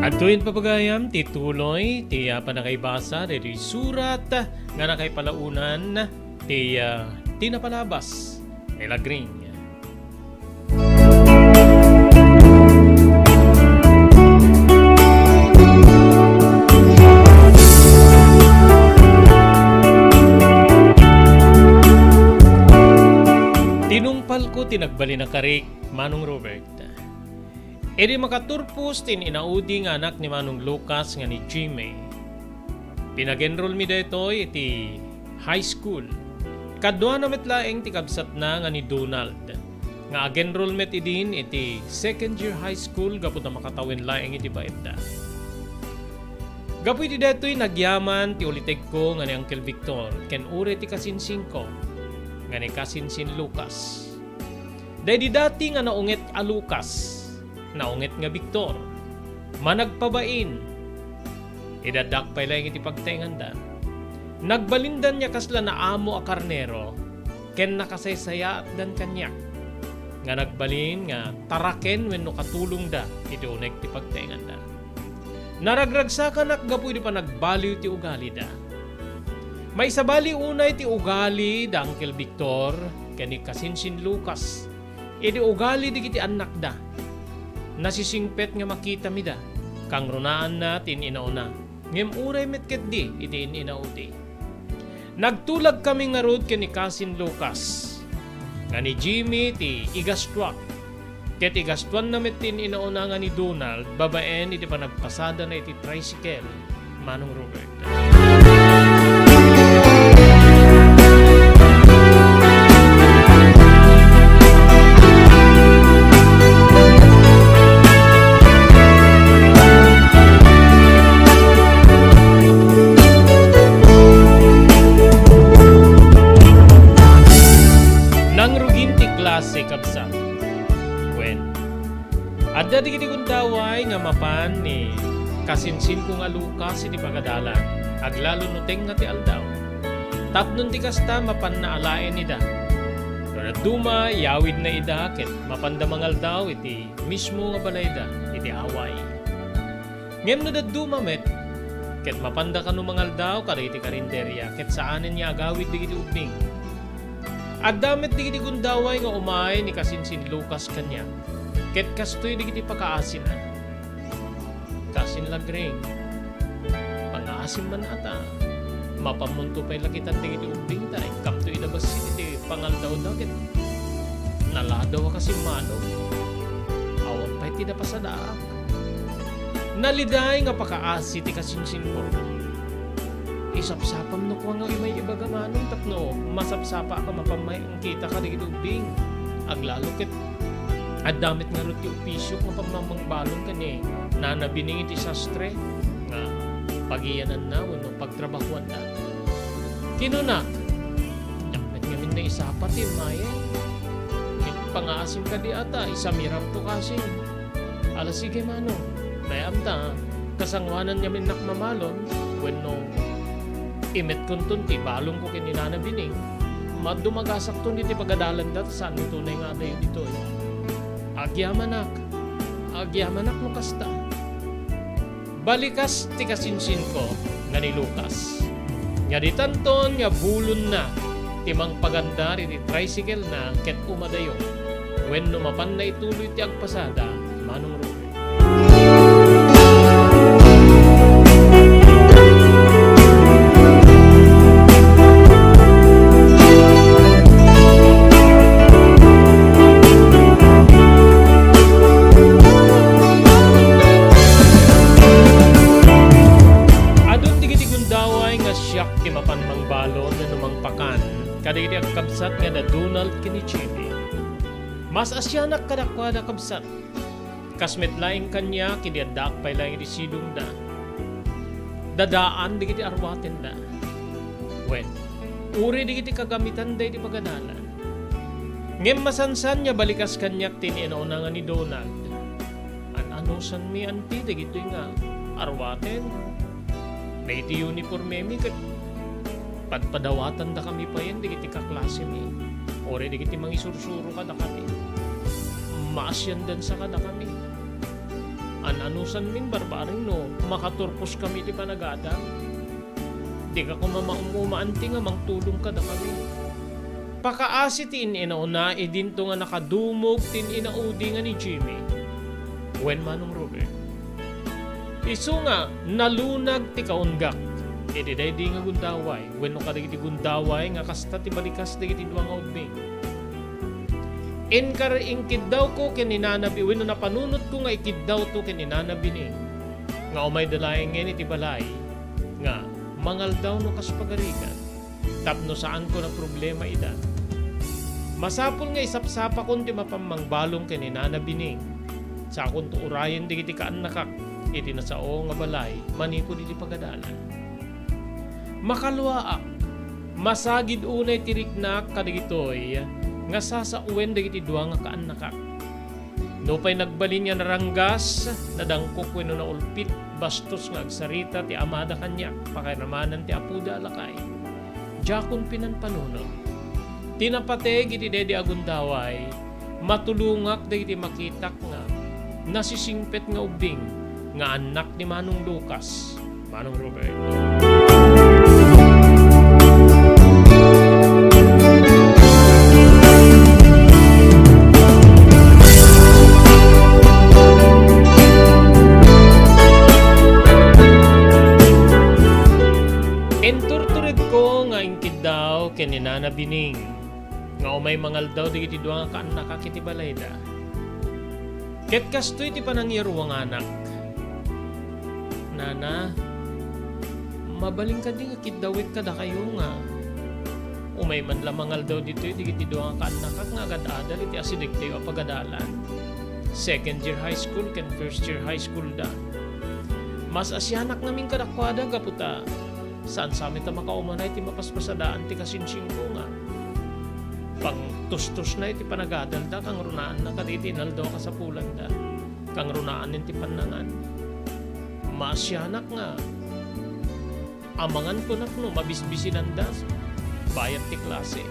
Adtoyen pay gayam ti tuloy ti, ah, pannakaibasa daytoy surat nga nakaipalaonan ti, ah, ti napalabas ni Lagring. Tinungpalko ti nagbalin a karik, Manong Robert. Idi makaturpos ti in-inaudi nga anak ni Manong Lucas nga ni Jimmy, pinag-enrollmi daytoy iti high school. Kaduana met laeng ti kabsatna nga ni Donald, nga ag-enroll met idin iti second year high school gapu ta makatawen laeng iti baetda. Gapu iti daytoy, nagyaman ti ulitegko nga ni Uncle Victor ken uray ti kasinsinko nga ni kasinsin Lucas. Daydi dati nga naunget a Lucas, naunget nga Victor, managpabain. Idaddak pay laeng iti pagtaenganda. Nagbalindan nga kasla naamo a karnero, ken nakasaysayaatdan kaniak, nga nagbalin nga taraken wenno katulongda iti uneg ti pagtaenganda. Naragragsakanak gapu idi panagbaliw ti ugalida. Maisabali unay ti ugali da Uncle Victor ken ni kasinsin Lucas idi ugali dagiti annakda. Nasisingpet nga makitamida. Kangrunaanna ti in-inauna, ngem uray met ketdi iti in-inaudi. Nagtulagkami ngarud ken ni kasin Lucas nga ni Jimmy ti igastuak, ket igastuanna met ti in-inauna nga ni Donald babaen iti panagpasadana iti tricycle, Manong Robert. Nangrugin ti klase, kabsat. Wen, adda dagiti gundaway nga mapan ni kasinsinko nga Lucas iti pagadalan, aglalo no tengnga ti aldaw. Tapno ti kasta, mapanna alaen ida. No dadduma, iyawidna ida ket mapanda mangaldaw iti mismo nga balayda iti away. Ngem no dadduma met, ket mapanda kano mangaldaw kadagiti karinderia ket saanen nga agawid dagiti ubbing. Adda met dagiti gundaway nga umay ni kasinsin Lucas kaniak, ket kastoy dagiti pakaasina. Kasin Lagring, pangaasim man ata, mapanmonto pay lakitan dagiti ubbingta, ikkamto ida bassit iti pangaldawda ket Naladaw a kasimmalo. Awan pay ti napasadaak. Naliday nga pakaasi ti kasinsinko. Isapsapam no kua nga imay ibaga manen tapno masapsapa ka mapan may angkita ka dagiti ubbing. Aglalo ket adda met ngarud ti opisio nga pammangbalon ken ni Nana Bining iti sastre nga pagiyananna wenno pagtrabahoanna. Kinuna, "Diak met ngamin naisapa ti immayen. Ket pangaasim kadi ata, isamiramto kasin." "Ala, sige, Manong. Dayam ta, kasangoanan ngaminnak mamalon, wenno imetkonton ti balonko ken ni Nana Bining. Maddumagasakton iti pagadalanda ta saan ti tunay nga adayo ditoy." "Agyamanak. Agyamanak no kasta." Balikas ti kasinsinko nga ni Lucas. Nga ditanton nga bulonna ti mangpagandar iti tricycle-na ket umadayo. Wenno mapanna ituloy ti agpasada, Manong Robert. Adun dagiti gundaway nga siak ti mapan mangbalon wenno mangpakan kadagiti agkabsat nga da Donald ken ni Jimmy. Mas-asianak kadakuada, kabsat. Kas met laeng kaniak idi addaak pay laeng iti sidongda. Dadaan dagiti arwatenda. Wen, uray dagiti kagamitanda iti pagadalan. Ngem masansan nga balikas kaniak ti inauna nga ni Donald. An-anusanmi anti dagitoy nga arwaten. Dagiti uniformemi ket padpadawatandakami payen dagiti kaklasemi, uray dagiti mangisursuro kadakami. Maasiandansa kadakami. An-anusanmin barbareng no makaturposkami iti panagadal. Dika koma maum-uma anti nga mangtulong kadakami. Pakaasi ti in-inauna idinto nga nakadumog ti in-inaudi nga ni Jimmy wen Manong Robert. Isu nga nalunag ti kaunggak iti daydi nga gundaway wenno kadagiti gundaway nga kasta ti balikas dagiti dua nga ubbing. Inkar-, inkiddawko ken ni Nana Bi-, wenno napanunotko nga ikiddawto ken ni Nana Bining nga umayda laengen iti balay nga mangaldaw no kas pagarigan tapno saanko naproblema ida. Masapul nga isapsapakon ti mapan mangbalon ken ni Nana Bining. Sakonto urayen dagiti kaannakak iti nasao nga balay manipud iti pagadalan. Makaluaak, masagid unay ti riknak kadagitoy nga sasawen dagiti dua nga kaannakak. Nupay nagbalin nga naranggas, nadangkok wenno naulpit, bastos nga agsarita ti amada kaniak, pakairamanan ti apoda a lakay. Diakon pinanpanunot. Ti napateg iti daydi a gundaway, matulongak dagiti makitak nga nasisingpet nga ubbing nga annak ni Manong Lucas. Manong Robert. Inturturedko nga inkiddaw ken ni Nana Bining nga umay mangaldaw dagiti dua nga kaannakak iti balayda. Ket kastoy ti panangiruanganak. Nana, mabalin kadi nga kiddawek kadakayo nga umay man la mangaldaw ditoy dagiti dua nga kaannakak nga agad-adal iti asidegtayo a pagadalan. Second year high school ken first year high school da. Mas-asianak ngamin kadakuada gapu ta saan sa met a makaumana iti mapaspasadaan ti kasinsinko nga pangtustosna iti panagadalda, kangrunaanna kadagiti inaldaw a kasapulanda, kangrunaanen ti pannangan. Maasianak nga amangan kunak no mabisbisinanda bayat ti klase.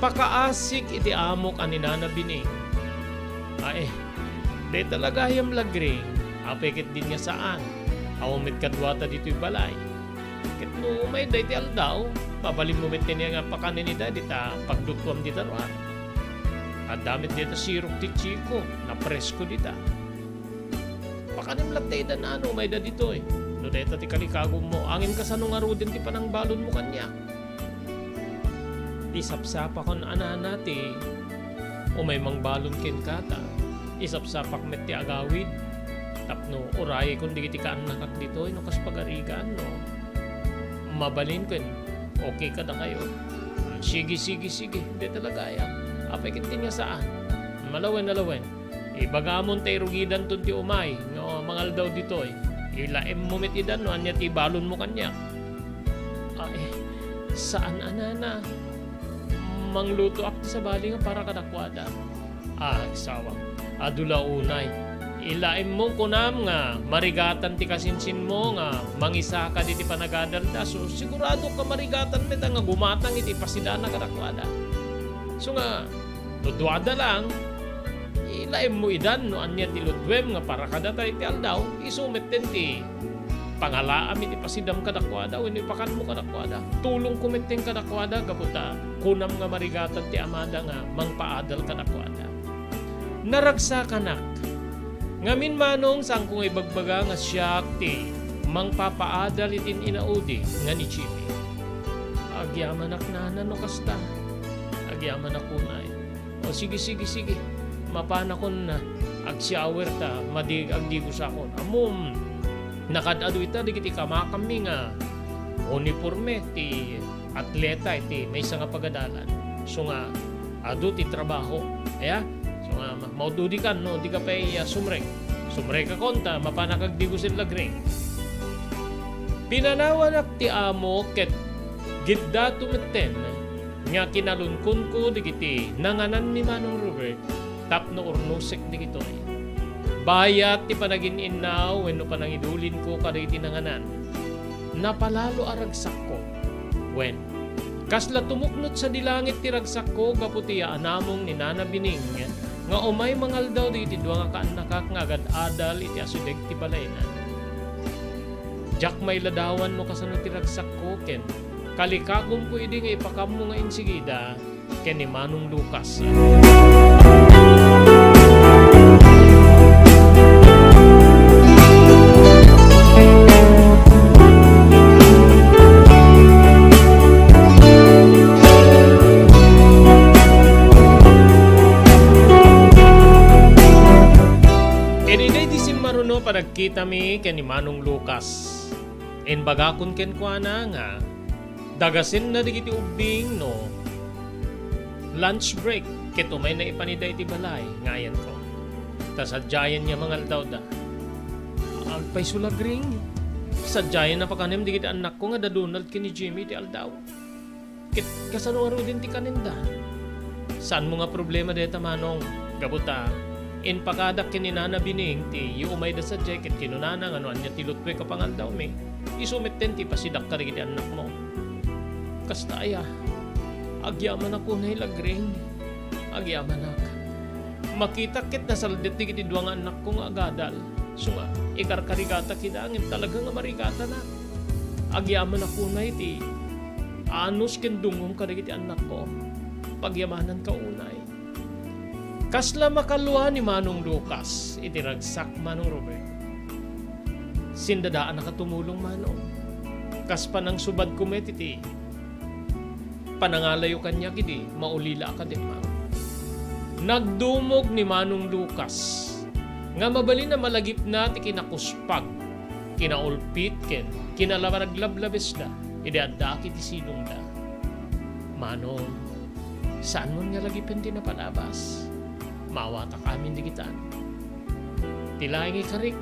Pakaasik iti amok a ni Nana Bining. Ay, dayta la gayam lagring, apay ket din nga saan? Awan met kaduata ditoy balay. Ket no umay dayta aldaw, mabalinmo met ti nga pakanen ida dita pagdutuam dita ruar. Adda met dita sirok ti Chico, napresko dita. Pakanem latta ida, Nana, no umayda ditoy. No dayta ti kalikagummo, ngem kasano ngaruden ti panangbalonmo kaniak? Isapsapakon a, Nana, ti Umay mangbalon kenka ta isapsapak met ti agawid tapno urayaykon dagiti kaannakak ditoy no kas pagarigan, no? Mabalin ken, okay kadakayo. Sige, sige, sige. Di talaga aya. Apay ket ti nga saan? Malawen, alawen. Ibagamon ta irugidanton ti umay nga mangaldaw ditoy. Ilaemmo met idan no ania ti ibalonmo kaniak. Ay, saan a nana. Manglutoak ti sabali nga para kadakuada. Ah, agsawak. Adu la unay. Ilaemmo kunam nga marigatan ti kasinsinmo nga mangisakad iti panagadalda. So, sigurado ka marigatan met nga gumatang iti pasidana kadakuada. So nga, no duada lang, ilaemmo idan no ania ti lutuem nga para kadata iti aldaw, isu metten ti pangalaam iti pasidam kadakuada wenno ipakanmo kadakuada. Tulongko metten kadakuada gapu ta kunam nga marigatan ti amada nga mangpaadal kadakuada. Naragsakanak. Ngamin manong, saanko nga ibagbaga nga siak ti mangpapaadal iti inaudi nga ni Jimmy. Agyamanak nana no kasta. Agyamanak unay. O, sige, sige, sige. Mapanakon na. Ag-shower ta, madi-, agdigusakon. Ammom, nakaad-adu ita dagiti kamakammi nga uniporme ti atleta iti maysa nga pagadalan. So nga, adu ti trabaho. Aya? So nga, ma-, maududi kan no, di ka pay, ah, sumrek. Sumrekakon ta, mapanak agdigus iti lagring. Pinanawanak ti amo ket giddato metten nga kinalunkonko dagiti nanganan ni Manong Robert tapno urnosek dagitoy. Bayat ti panagin-innaw wenno panangidulinko kadagiti nanganan, napalalo a ragsakko. Wen, kasla tumuknot sadi langit ti ragsakko gapu ti yaanamong ni Nana Bining nga umay mangaldaw dagiti dua nga kaannakak nga agad-adal iti asideg ti balayna. Diak mailadawan no kasano ti ragsakko ken kalikagumko idi nga ipakammo nga insigida ken ni Manong Lucas. Iti daydi simmaruno, panagkitami ken ni Manong Lucas. Imbagakon kenkuana nga dagasenna dagiti ubbing no lunch break ket umayna ipanida iti balay nga ayanko. Ta sadiayen nga mangaldawda. Agpayso lagring. Sadiayen a pakanem dagiti annakko nga da Donald ken ni Jimmy iti aldaw. Ket kasano ngaruden ti kanenda? Saanmo nga problema dayta, Manong. Gapu ta, impakadak ken ni Nana Bining ti iumayda sadiay ket kinunana nga no ania ti lutuek a pangaldawmi, isu metten ti ipasidak kadagiti annakmo. Kasta aya, agyamanak unay lagring. Agyamanak. Makitak ket nasaldet dagiti dua nga annakko nga agadal. So nga, ikarkarigatak ida ngem talaga nga marigatanak. Agyamanak unay ti anus ken dungngom kadagiti annakko. Pagyamananka unay. Kasla makalua ni Manong Lucas iti ragsak, Manong Robert. Sindadaanaka tumulong, Manong. Kas panangsubadko met iti panangalayo kaniak idi maulila a kadem. Nagdumog ni Manong Lucas nga mabalin a malagipna ti kinakuspag, kinaulpit ken kinalablablabesda idi addaak iti silongda. Manong, saanmon nga lagipen ti napalabas. Maawatak amin digitan. Ti laeng ikarik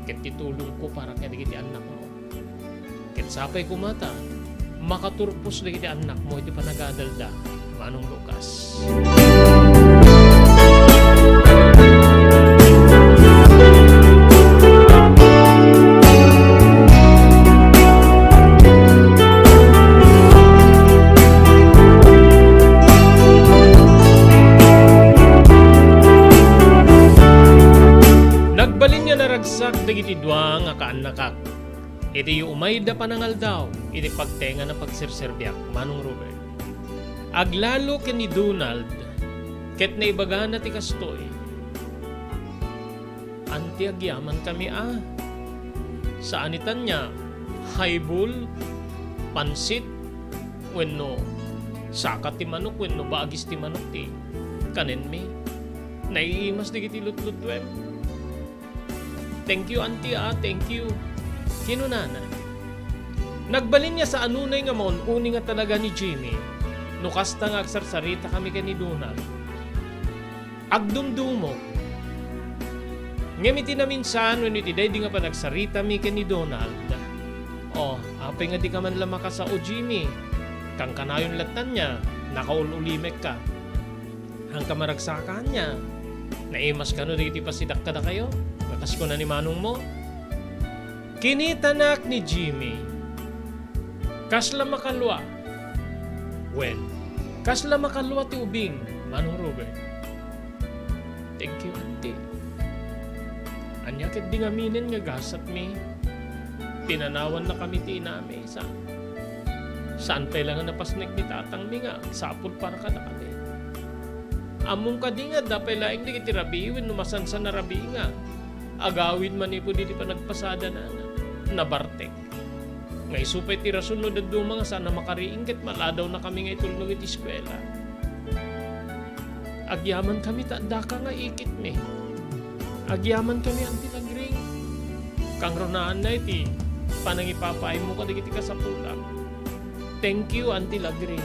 ket ti tulongko para kadagiti annakmo. Ket sapay koma ta makaturpos dagiti annakmo iti panagadalda, Manong Lucas. Nagbalin nga naragsak dagiti dua nga kaannakak. Iti umayda panangaldaw iti pagtengan a pagserserbiak, Manong Robert. Aglalo ken ni Donald ket naibagana ti kastoy, "Anti, agyamankami a. Saan itan nga highball, pansit, wenno saka ti manok, wenno bagis ti manok ti kanenmi. Naiimas dagiti lutlutuem. "Thank you, Auntie, ah, thank you," kinunana. Nagbalin nga saanunay nga maun-uni nga talaga ni Jimmy no kasta nga agsarsaritakami ken ni Donald. Agdumdumok. Ngem iti naminsan wenno iti daydi nga panagsaritami ken ni Donald, "Oh, apay nga dika man la makasao, Jimmy? Kankanayon latta ania, nakaul-ulimekka. Haanka maragsaka ania? Naimas kano dagiti pasidak kadakayo, nga kas kuna ni manongmo?" Kinitanak ni Jimmy. Kasla makalua. Wen, kasla makalua ti ubing, Manong Robert. "Thank you, Auntie. Ania ketdi ngaminen nga gasatmi? Pinanawannakami ti inami, sa-, saan pay la nga napasnek ni tatangmi nga agsapul para kadakami. Ammom kadi nga adda pay laeng dagiti rabii wenno masansan a rabii nga agawid manipud iti panagpasadana nga nabartek. Nga isu pay ti rason no dadduma nga saan a makariing ket maladawnakami nga itulnog iti eskuela. Agyamankami ta addaka nga ikitmi. Agyamankami, Auntie Lagring. Kangrunaanna iti panangipapaaymo kadagiti kasapulak. Thank you, Auntie Lagring."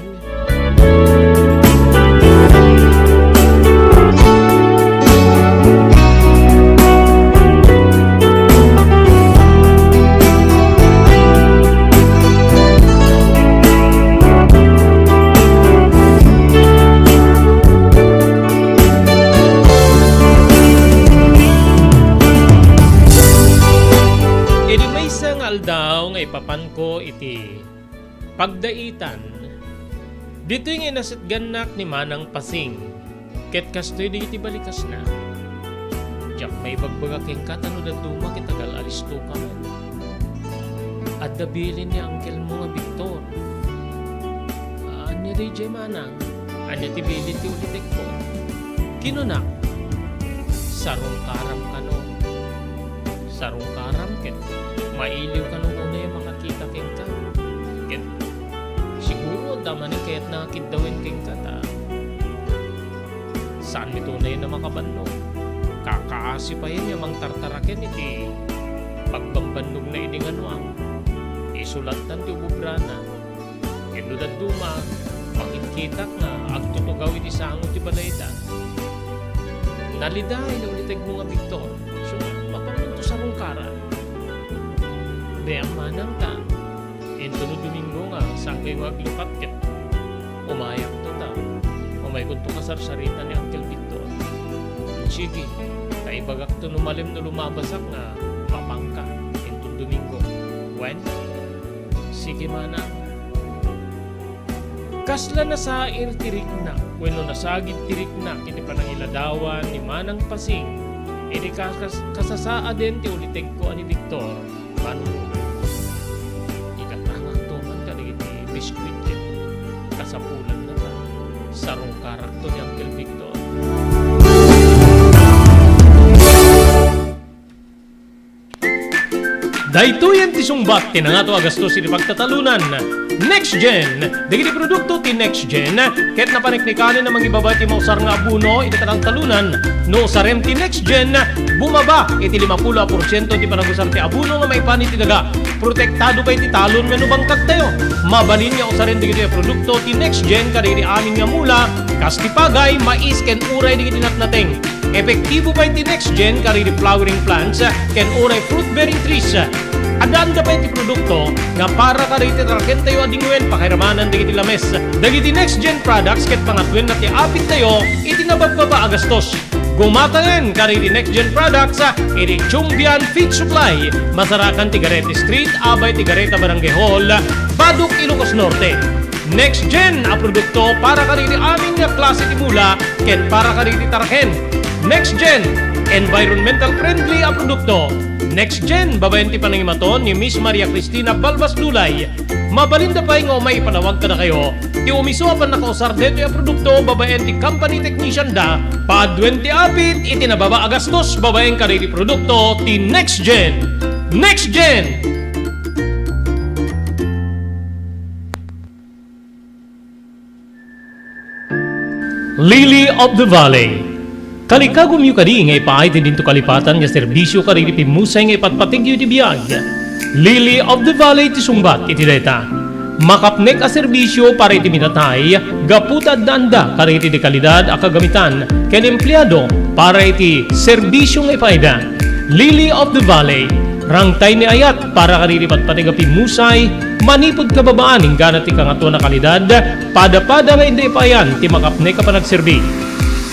Idi maysa nga aldaw nga ipapanko iti pagdaitan, ditoy nga inasitgannak ni Manang Pasing, ket kastoy dagiti balikasna. Diak maibagbaga kenka ta no dadduma ket agal-alistoka met. Adda bilin ni angkelmo nga Victor. Ania daydiay, manang? Ania ti bilin ti ulitekko? Kinunak, sarungkaram kano. Sarungkaram ket mailiw kano unay a makakita kenka. Ket siguro adda manen kayatna nga kiddawen kenka ta saanmi unay a makabannog. Kakaasi payen nga mangtartaraken iti pagbambannogna idi nganoam. Isu lattan ti ububrana. Ken no dadduma, makitkitak nga agtutugaw iti sango ti balayda. Nalida iti ulitegmo nga Victor. So, mapanunto sarungkaran. Dayag manang ta. Intono Domingo nga saankayo nga aglukat ket umayakto ta umaykonto kasarsarita ni Uncle Victor. Sige, ta ibagakto no malem no lumabasak nga mapanka inton Domingo. Wen? Sige, manang. Kasla nasair ti rikna wenno nasagid ti rikna iti panangiladawan ni Manang Pasing iti kas-, kas-, kasasaaden ti ulitegko a ni Victor. Manong Robert, igatangakto man kadagiti biskuit ket kasapulanna ta sarungkarakto ni Uncle Victor. Daytoyen ti sungbat ti nangato a gastos iti pagtatalonan. Next Gen. Dagiti produkto ti Next Gen ket napaniknikanen a mangibaba ti mausar nga abono iti kataltalonan. No usarem ti Next Gen, bumaba iti limapulo a porsiento ti panagusar ti abono nga maipan iti daga. Protektado pay ti talon wenno bangkagtayo. Mabalin nga usaren dagitoy a produkto ti Next Gen kadagiti amin nga mula, kas ti pagay, mais, ken uray dagiti natnateng. Epektibo pay ti Next Gen kadagiti flowering plants ken uray fruit-bearing trees. Adda-adda pay ti produkto nga para kadagiti tarakentayo a dingwen pakairamanan dagiti lames. Dagiti Next Gen products ket pangatwenna ti apittayo iti nababbaba a gastos. Gumataen kadagiti Next Gen products iti Chumbian Feed Supply, masarakan ti Garete Street, abay ti Gareta Barangay Hall, Badoc, Ilocos Norte. Next Gen a produkto para kadagiti amin nga klase ti mula ken para kadagiti taraken. Next Gen, environmental friendly a produkto. Next Gen, babaen ti panangimaton ni Miss Maria Cristina Balbas Dulay. Mabalinda pay nga umay ipanawag kadakayo ti umisu a pannakausar daytoy a produkto babaen ti company technician da. Paaduen ti apit iti nababa a gastos babaen kadagiti produkto ti Next Gen. Next Gen! Lily of the Valley. Kalikagumyo kadi nga ipaay ti dinto kalipatan nga serbisyo kadagiti pimmusay nga ipatpategyo iti biag. Lily of the Valley ti sungbat iti dayta. Makapnek a serbisyo para iti minatay gapu ta addaanda kadagiti dekalidad a kagamitan ken empleado para iti serbisyo nga ipaayda. Lily of the Valley, rangtay ni ayat para kadagiti patpateg a pimmusay manipud kababaan inggana ti kangatoan a kalidad, pada-pada nga inda ipaayan ti makapnek a panagserbi.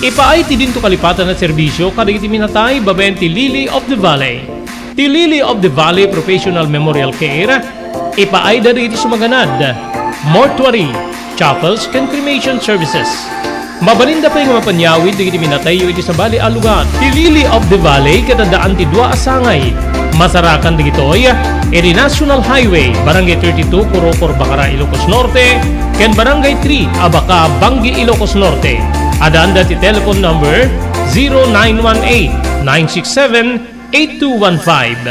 Ipaay ti dinto kalipatan a serbisyo kadagiti minatay babaen ti Lily of the Valley. Ti Lily of the Valley Professional Memorial Care, ipaayda dagiti sumaganad, mortuary, chapels, ken cremation services. Mabalinda pay nga mapanyawid dagiti minatayyo iti sabali a lugar. Ti Lily of the Valley ket addaan ti dua a sangay. Masarakan dagitoy iti National Highway, Barangay thirty-two, Corocor, Bacara, Ilocos Norte, ken Barangay three, Abaca, Bangui, Ilocos Norte. Addaanda ti telephone number zero nine one eight, nine six seven, eight two one five.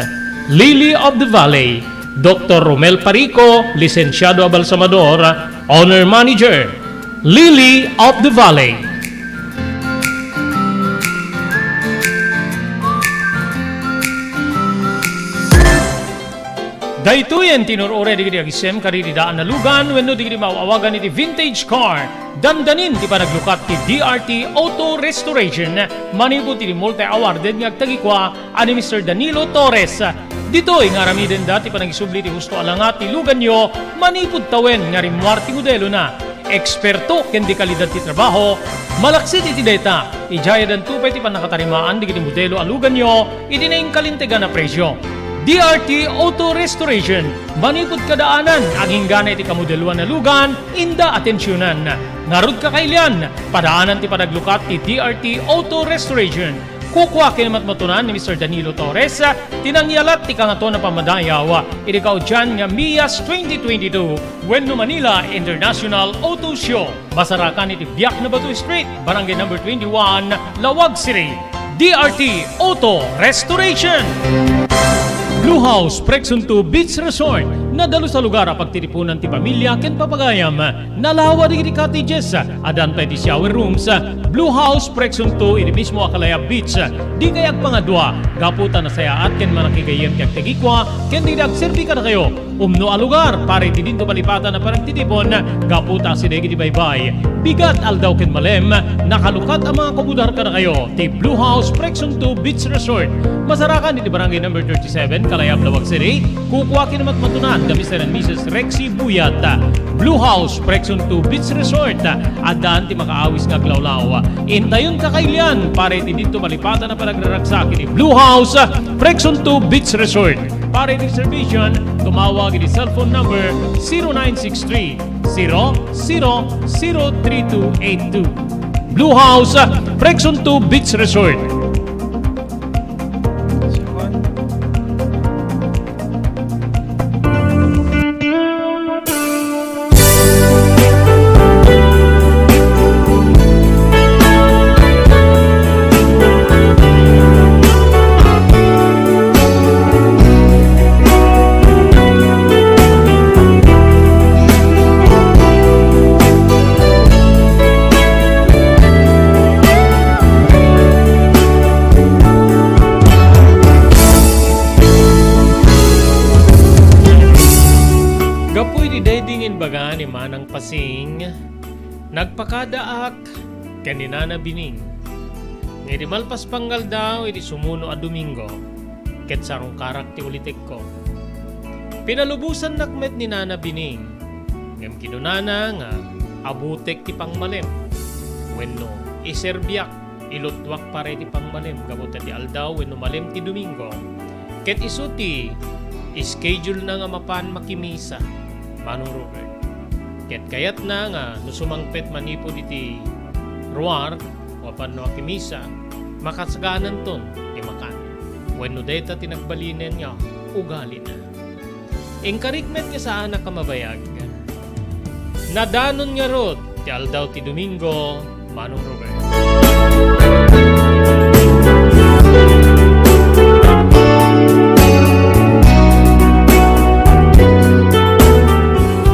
Lily of the Valley, Doctor Romel Parico, Lisensiado a Balsamador, Owner Manager, Lily of the Valley. Daytoyen ti inur-uray dagiti agisem kadagiti daan a lugan wenno dagiti maaw-awagan iti vintage car. Dandanin ti panaglukat ti D R T Auto Restoration manipud iti multi-awarded nga agtagikua a ni Mister Danilo Torres. Ditoy nga aramidenda ti panagisubli ti husto a langa ti luganyo manipud tawen nga rimmuar ti modelona. Eksperto ken dekalidad ti trabaho, malaksid iti dayta, idiay addanto pay ti pannakatarimaan dagiti modelo a luganyo iti nainkalintegan a presio. D R T Auto Restoration, manipud kadaanan, aginggana iti kamodeloan a lugan, inda atensionan. Ngarud, kakailian, padaanan ti panaglukat ti D R T Auto Restoration. Kukua ken matmatunan ni Mister Danilo Torres ti nangyalat ti Kangatoan a Pammadayaw iti kaudian nga Mias twenty twenty-two wenno Manila International Auto Show. Masarakan iti Biak na Bato Street, Barangay Number twenty-one, Laoag City. D R T Auto Restoration. Blue House Prexon two Beach Resort. Nadalus a lugar a pagtitipunan ti pamilya ken papagayam. Nalawa dagiti cottages. Addaan pay ti shower rooms. Blue House Prexon two iti mismo a Kalayab Beach. Dikay agpangadua gapu ta nasayaat ken manakigayyem ti agtagikua ken dagiti agserbi kadakayo. Umno a lugar para iti dinto malipatan a panagtitipon gapu ta asideg iti baybay. Bigat, aldaw ken malem, nakalukat a mga kumudar kadakayo ti Blue House Prexon two Beach Resort. Masarakan iti Barangay Number thirty-seven, Kalayab, Laoag City. Kukua ken matmatunan da Mister and Missus Rexy Buyat. Blue House Prexon two Beach Resort. Addaan ti makaawis nga aglawlaw. Intayon, kakailian para iti dinto malipatan a panagraragsak iti Blue House Prexon two Beach Resort. Para iti reservation, tumawag iti cellphone number zero nine six three, zero zero zero three two eight two. Blue House, Prexon two Beach Resort. Gapu iti daydi nga imbaga ni Manang Pasing, nagpakadaak ken ni Nana Bining nga idi malpas pangaldaw iti sumuno a Domingo, ket sarungkarak ti ulitekko. Pinalubosannak met ni Nana Bining, ngem kinunana nga abutek ti pangmalem wenno iserbiak. Iluttuak para iti pangmalem gapu ta ti aldaw wenno malem ti Domingo, ket isu ti schedule-na nga mapan makimisa, Manong Robert. Ket kayatna nga no sumangpet manipud iti ruar, mapan makimisa, makasagananton ti makan. Wenno dayta ti nagbalinen nga ugalina. Inkarik met nga saanak a mabayag. Nadanon ngarud ti aldaw ti Domingo, Manong Robert.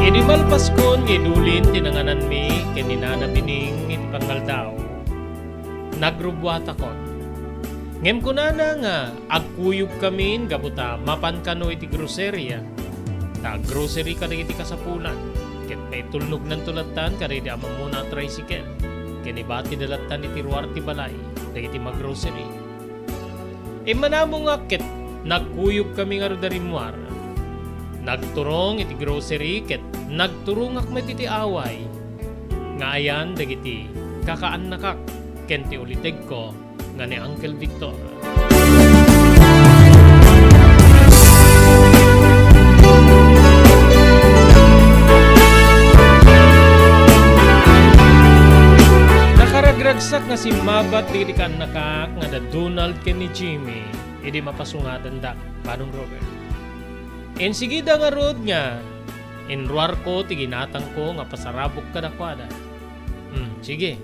Idi malpaskon nga idulin ti nangananmi ken ni Nana Bining iti pangaldaw, Nagrubbuatakon. Ngem kunana nga agkuyogkamin gapu ta mapan kano iti groceria, ta aggrocery kadagiti kasapulan, ket naitulnognanto lattan kadagiti amamona a tricycle, ken ibatida lattan iti ruar ti balay dagiti maggrocery. Immanamongak ket nagkuyogkami ngarud a rimmuar. Nagturong iti grocery ket nagturongak met iti away nga ayan dagiti kakaannakak ken ti ulitegko nga ni Uncle Victor. Nakaragragsak nga simmabat dagiti kaannakak nga da Donald ken ni Jimmy idi mapasungadanda, Manong Robert. Insigida ngarud nga inruarko ti ginatangko nga pasarabok kadakuada. Hmm, sige,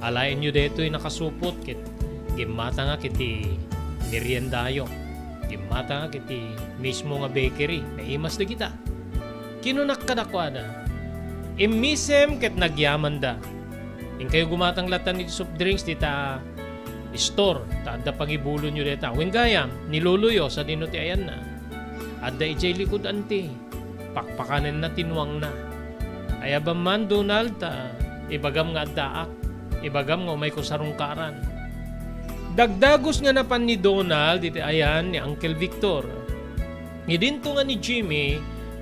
alaenyo daytoy nakasupot ket gimmatangak iti meriendayo. Gimmatangak iti mismo nga bakery nga imas dagita. Kinunak kadakuada, "Immisem ket nagyamanda. Inkayo gumatang lattan iti soft drinks dita store, ta adda pangibulonyo dayta. Wen gayam, ni loloyo, sadino ti ayanna? Adda idiay likud, anti. Pakpakanenna ti nuangna. Ayabam man, Donald, ta ibagam nga addaak. Ibagam nga umayko sarungkaran." Dagdagus nga napan ni Donald iti ayan ni Uncle Victor. Idinto nga ni Jimmy,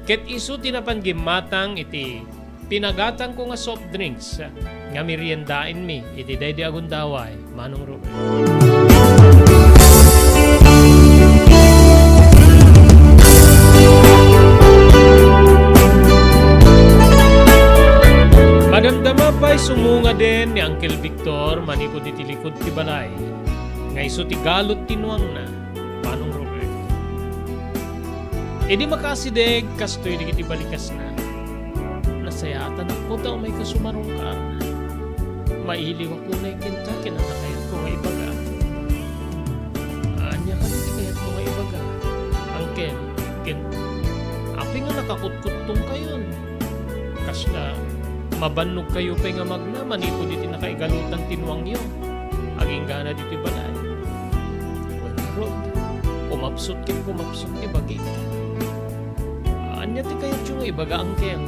ket isu ti napan gimmatang iti pinagatangko nga soft drinks nga meriendaenmi iti daydi a gundaway, Manong Ruben. Madamdama pay sumungaden ni Uncle Victor manipud iti likud ti balay nga isu ti galut ti nuangna, Manong Ruben. Idi makaasideg kastoy dagiti balikasna, nasayaatan ako ta umayka sumarungkar. Mailiwak unay kenka ken adda kayatko nga ibaga. Ania kadi ti kayatmo nga ibaga, Uncle? Ken apay nga nakakutkuttongkayon? Kasla, mabannogkayo pay nga magna manipud iti nakaigalutan ti nuangyo. Agingga ditoy balay. Wen ngarud, kumapsut ken kumapsut ti bagik. Ania ti kayatyo nga ibaga, Uncle?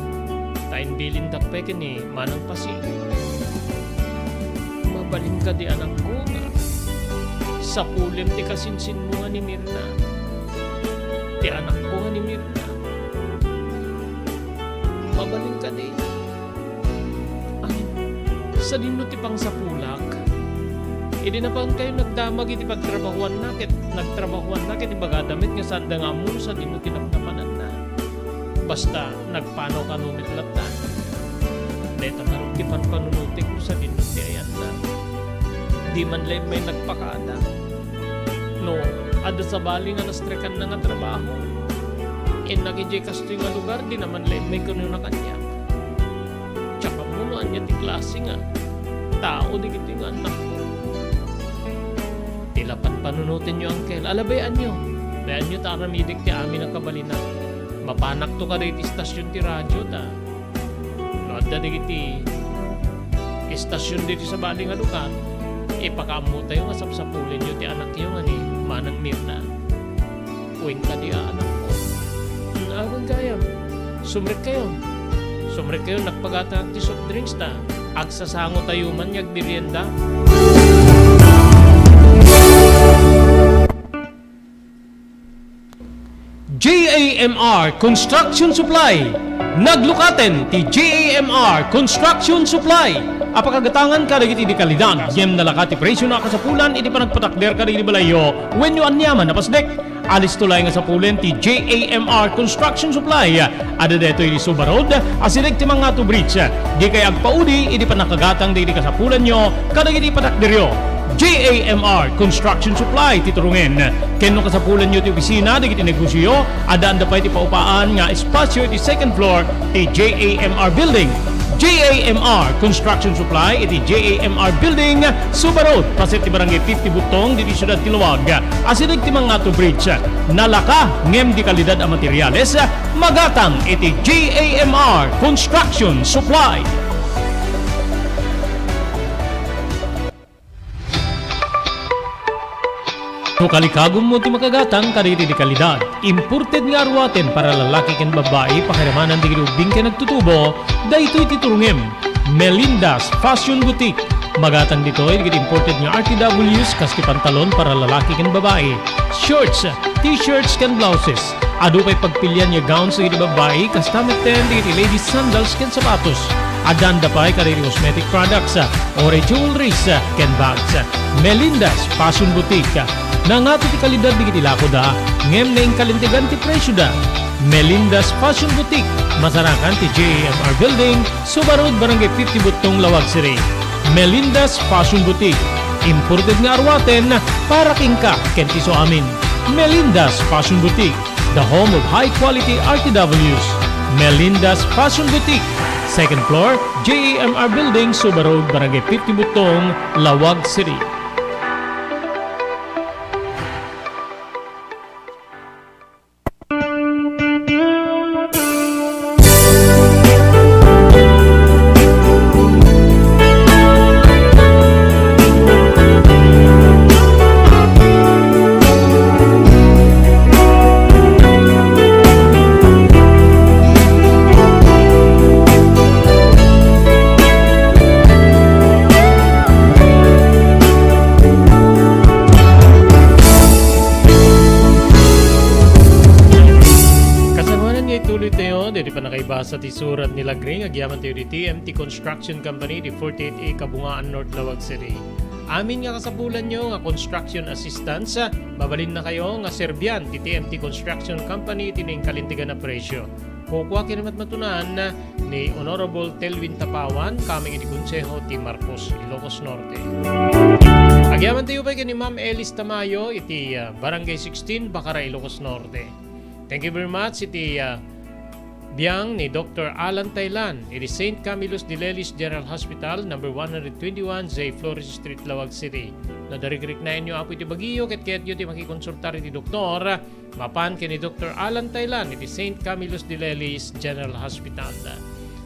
Ta imbilindak pay ken ni Manang Pasi. Mabalin kadi, anakko, nga sapulem ti kasinsinmo nga ni Mirna? Ti anakko nga ni Mirna. Mabalin kadi? Ay, sadino ti pangsapulak? Idi napankayo nagdamag iti pagtrabahoanna ket nagtrabahoanna ket ibagada met nga saanda nga ammo no sadino ti napnapananna. Basta nagpanaw kano met latta. Dayta ngarud ti panpanunotek no sadino ti ayanna. Di man la immay nagpakaada. No adda sabali nga nastrekanna nga trabaho, innak idiay kastoy nga lugar, di naman la immay kunana kaniak. Diak ammo no ania ti klase nga tao dagiti nga annakko. Ti la panpanunotenyo, Uncle, ala, bay-anyo. Bay-anyo ta aramidek ti amin a kabalina. Mapanakto kadagiti istasion ti radio ta no adda dagiti istasion ditoy sabali nga lugar, ipakaammotayo nga sapsapulenyo ti anakyo nga ni Manang Mirna. Wen kadi a anakko. Awan gayam. Sumrekkayo. Sumrekkayo, nagpagatangak ti soft drinks ta agsasangotayo man nga agmerienda. J A M R Construction Supply. Naglukaten ti J A M R Construction Supply a pakagatangan kadagiti di kalidad, ngem nalaka ti presio a kasapulan iti panagpatakder kadagiti balayyo wenno aniaman a pasdek. Alisto laeng a sapulen ti J A M R Construction Supply. Adda daytoy iti Suba Road, asideg ti Mangato Bridge. Dikay agpaudi idi pannakagatang dagiti kasapulanyo kadagiti patakderyo. J A M R Construction Supply ti turongen. Ken no kasapulanyo ti opisina dagiti negosioyo, addaanda pay ti paupaan nga espasio iti second floor ti J A M R Building. J A M R Construction Supply iti J A M R Building, Suba Road, paset ti Barangay fifty Butong, ditoy siudad ti Laoag. Asideg ti Mangato Bridge. Nalaka ngem di kalidad a materiales, magatang iti J A M R Construction Supply. No kalikagummo ti makagatang kadagiti dekalidad, imported nga aruaten para lalaki ken babbai, pakiramanan dagiti ubbing ken agtutubo, daytoy ti turongem. Melinda's Fashion Boutique. Magatang ditoy dagiti imported nga R T Ws kas ti pantalon para lalaki ken babbai, shorts, t-shirts ken blouses. Adu pay pagpilian nga gowns dagiti babbai, kasta metten dagiti ladies sandals ken sapatos. Addaanda pay kadagiti cosmetic products, uray jewelries, ken bags. Melinda's Fashion Boutique. Nangato ti kalidad dagiti lakoda, ngem naingkalintegan ti presioda. Melinda's Fashion Boutique, masarakan ti J A M R Building, Suba Road, Barangay fifty Buttong, Laoag City. Melinda's Fashion Boutique. Imported nga aruaten para kenka ken ti isuamin. Melinda's Fashion Boutique, the home of high quality R T Ws. Melinda's Fashion Boutique, second floor, J A M R Building, Suba Road, Barangay fifty Buttong, Laoag City. Kasangoanan nga ituloy tayo, ditoy pannakaibasa ti surat ni Lagring, agyaman tayo di T M T Construction Company, di forty-eight A Kabungaan North, Laoag City. Amin nga kasapulanyo nga construction assistance, mabalinna kayo nga serbian ti T M T Construction Company iti naingkalintegan a presio. Kukua ken ni matmatunan ni Honorable Telvin Tapawan, kameng iti Konseho ti Marcos, Ilocos Norte. Agyaman tayo pay ken ni Ma'am Elis Tamayo iti, ah, Barangay sixteen, Bacara, Ilocos Norte. Thank you very much iti, ah, biang ni Doctor Alan Taylan iti Saint Camillus de Lelis General Hospital, number one hundred twenty-one J Flores Street, Laoag City. No darigriknaenyo, Apo, iti bagiyo ket kayatyo ti makikonsultar iti doktor, mapan ken ni Doctor Alan Taylan iti Saint Camillus de Lelis General Hospital.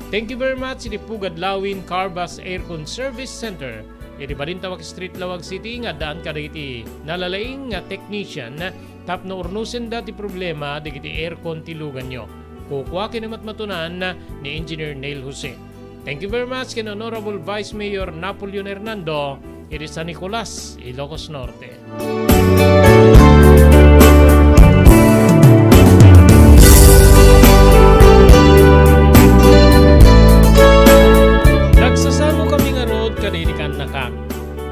Thank you very much iti Pugad Lawin Carbas Aircon Service Center iti Balintawak Street, Laoag City, nga addaan kadagiti nalalaing nga technician tapno urnosenda ti problema dagiti aircon ti luganyo. Kukua ken ni matmatunan ni Engineer Neil Jose. Thank you very much ken Honorable Vice Mayor Napoleon Hernando iti San Nicolas, Ilocos Norte. Nagsasango kami ngarud kadagiti kaannakak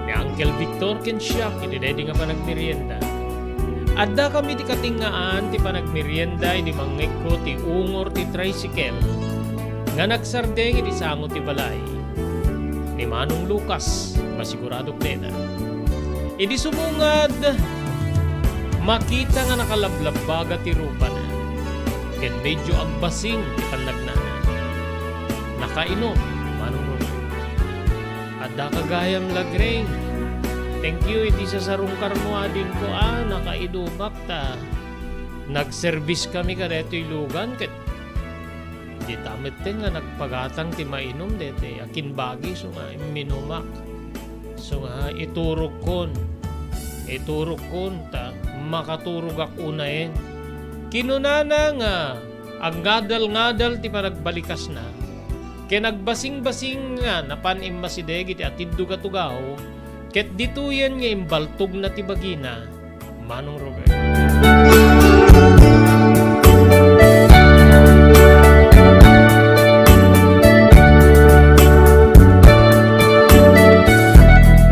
ni Uncle Victor ken siak iti daydi nga panagmerienda. Addakami ti katengngaan ti panagmerienda idi mangngegko ti ungor ti tricycle nga nagsardeng iti sango ti balay ni Manong Lucas, masiguradok dayta. Idi sumungad, makita nga nakalablabbaga ti rupana ken medio agbasing ti pannagnana. Nakainom, Manong Robert. Addaka gayam, Lagring. Thank you iti sasarungkarmo, adingko, a, nakaidumak ta nagserbiskami kadaytoy lugan ket dita metten nga nagpagatang ti mainum daytoy a kimbagi, isu nga imminumak. Isu nga iturogkon, iturogkon ta makaturogak unayen. Kinunana nga agngadal-ngadal ti panagbalikasna, ken agbasingbasing nga napan immasideg iti atiddog a tugaw, ket ditoyen nga imbaltogna ti bagina, Manong Robert.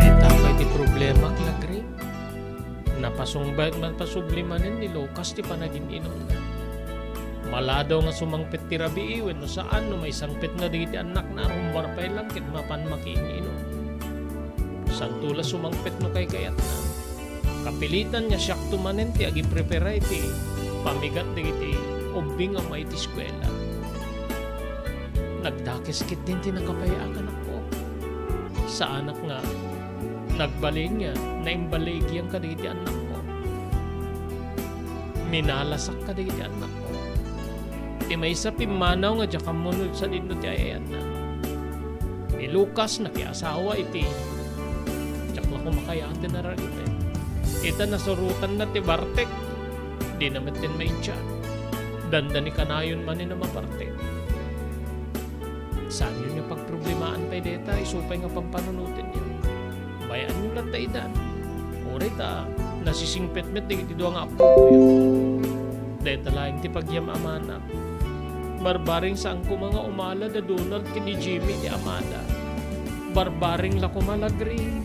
Ita pay ti problema, Lagring. Napasungbat, napasubli manen ni Lucas ti panagin-inumna. Maladaw nga sumangpet ti rabii wenno saan no maisangpetna dagiti annakna a rummuar pay laeng ket mapan makiin-inum. Santo la sumangpet no kaykayatna. Kapilitan nga siakto manen ti agiprepara iti pamigat dagiti ubbing a umay ti eskuela. Nagdakes ketdin ti nakapayaak, anakko. Saanak nga nagbalin nga naimbaligyan kadagiti annakko. Minalasak kadagiti annakko. Ti maysa pimmanaw nga diak ammo no sadino ti ay-ayatna. Ni Lucas nakiasawa iti diak la koma kayaten a rargipet. Ita nasurotanna ti bartek, dina metten maidian. Dandani kanayon manen a mabartek. Saanyo nga pagproblemaan pay dayta, isu pay nga pampanunotenyo. Bay-anyo latta idan. Uray ta nasisingpet met dagiti dua nga appoyo. Dayta laeng ti pagyam-amanak. Barbareng saan koma nga umala da Donald ken ni Jimmy ti amada. Barbareng la koma, Lagring.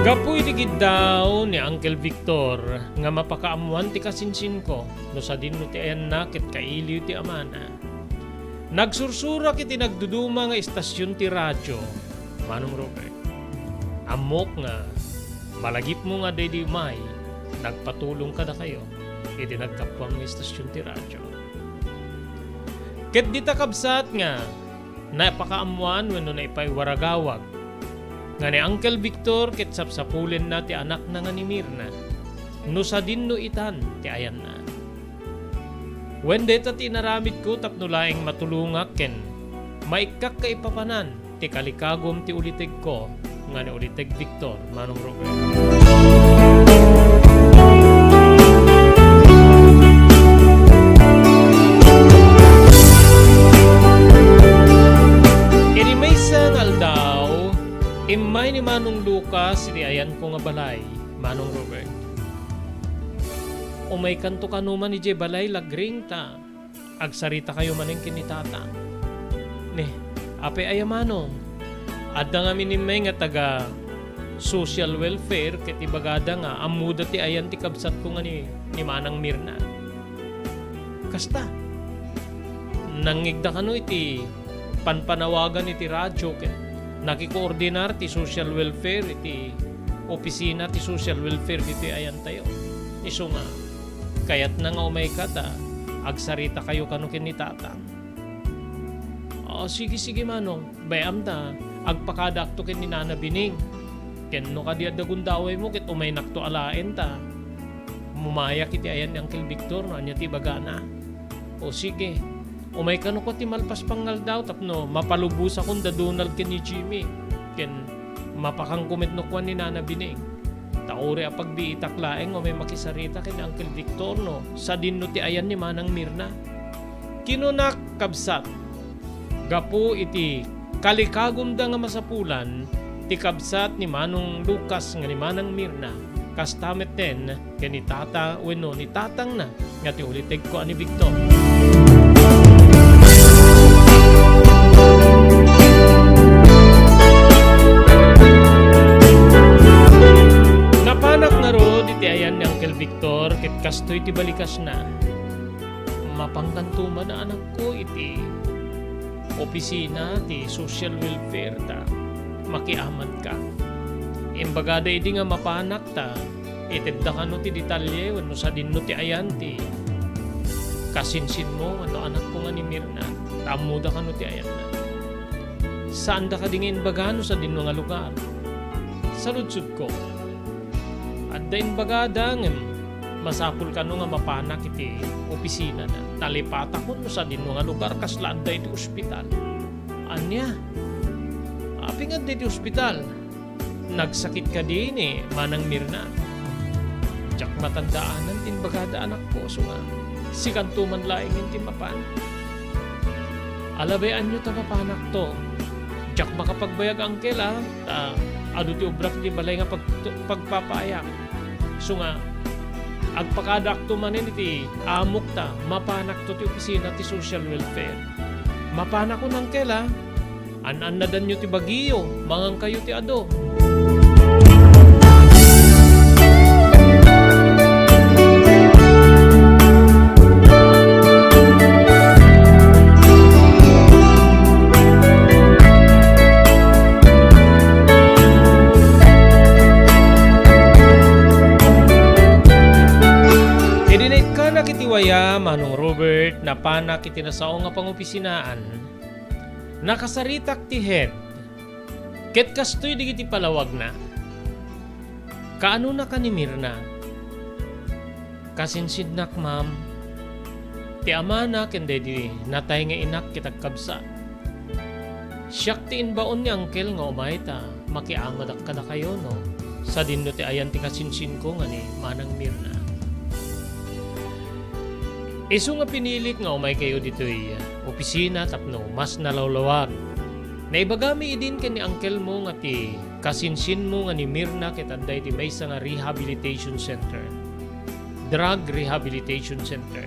Gapu iti giddaw ni Uncle Victor nga mapakaammoan ti kasinsinko no sadinno ti ayanna ket kailiw ti amana. Nagsursurak iti nagduduma nga istasion ti radio, Manong Robert. Ammok nga malagipmo nga daydi umay, nagpatulong kadakayo iti naggapuam nga istasion ti radio. Ket dita kabsat nga napakaammoan wenno naipaiwaragawag nga ni Uncle Victor ket sapsapulenna ti anakna nga ni Mirna no sadinno itan ti ayanna. Wen dayta ti inaramidko tapno laeng matulongak ken maikkak kaipapanan ti kalikagum ti ulitegko nga ni Uliteg Victor, Manong Robert. Iti maysa nga aldaw, immay ni Manong Lucas iti ayanko nga balay, Manong Robert. Umaykanto kano man idiay balay, Lagring, ta agsaritakayo manen ken ni Tatang. Ne, apay aya, Manong? Adda ngamin immay nga taga social welfare ket ibagada nga ammoda ti ayan ti kabsatko nga ni, ni Manang Mirna. Kasta, nangngegda kano iti panpanawagan iti radio ket nakikoordinar ti social welfare iti opisina ti social welfare ditoy ayantayo. Isu nga, kayatna nga umayka ta agsaritakayo kano ken ni Tatang. "Ah, sige, sige, Manong. Bay-am ta agpakadaakto ken ni Nana Bining. Ken no kadi adda gundawaymo ket umaynakto alaen ta mumayak iti ayan ni Uncle Victor no ania ti ibagana." "O sige, umay kano kua ti malpas pangngaldaw tapno mapalubosakon da Donald ken ni Jimmy, ken mapakanko met no kua ni Nana Bining. Ta uray a pagbiitak laeng umay makisarita ken ni Uncle Victor no sadinno ti ayan ni Manang Mirna." Kinunak, kabsat, gapu iti kalikagumda nga masapulan ti kabsat ni Manong Lucas nga ni Manang Mirna, kasta metten ken ni tata wenno ni tatangna nga ti ulitegko a ni Victor. Napanak ngarud iti ayan ni Uncle Victor ket kastoy ti balikasna. Mapankanto man a anakko iti opisina ti social welfare ta makiamanka. Imbagada idi nga mapanak ta itedda kano ti detalye wenno sadinno ti ayan ti kasinsinmo wenno anakko nga ni Mirna ta ammoda kano ti ayanna. Saanda kadi nga imbaga no sadinno nga lugar? Saludsodko. Adda imbagada ngem masapul kano nga mapanak iti opisinana. Nalipatakon no sadinno nga lugar kasla adda iti ospital. Ania? Apay nga adda iti ospital? Nagsakit kadi ni Manang Mirna? Diak matandaanan ti imbagada anakko, isu nga sikanto man laengen ti mapan. Alabay-anyo ta mapanakto. Diak makapagbayag, Uncle, a, ta adu ti obrak iti balay nga pag-, pagpapaayak. Isu nga, agpakadaakto manen iti amok ta mapanakto ti opisina ti social welfare. Mapanakon, Uncle, a. An-annadanyo ti bagiyo, mangankayo ti adu. Idi naikkanak iti waya, Manong Robert, napanak iti nasao nga pangopisinaan. Nakasaritak ti head, ket kastoy dagiti palawagna. Kaanonaka ni Mirna? Kasinsinnak, ma'am. Ti amana ken daydi natay nga inak ket agkabsat. Siak ti imbaon ni Angkel nga umay ta makiamadak kadakayo, no? Sadinno ti ayan ti kasinsinko nga ni Manang Mirna. Isu nga pinilik nga umaykayo ditoy opisina tapno mas nalawlawag. Naibagami idin ken ni Angkel mo nga ti kasinsinmo nga ni Mirna ket adda iti maysa nga rehabilitation center. Drug rehabilitation center.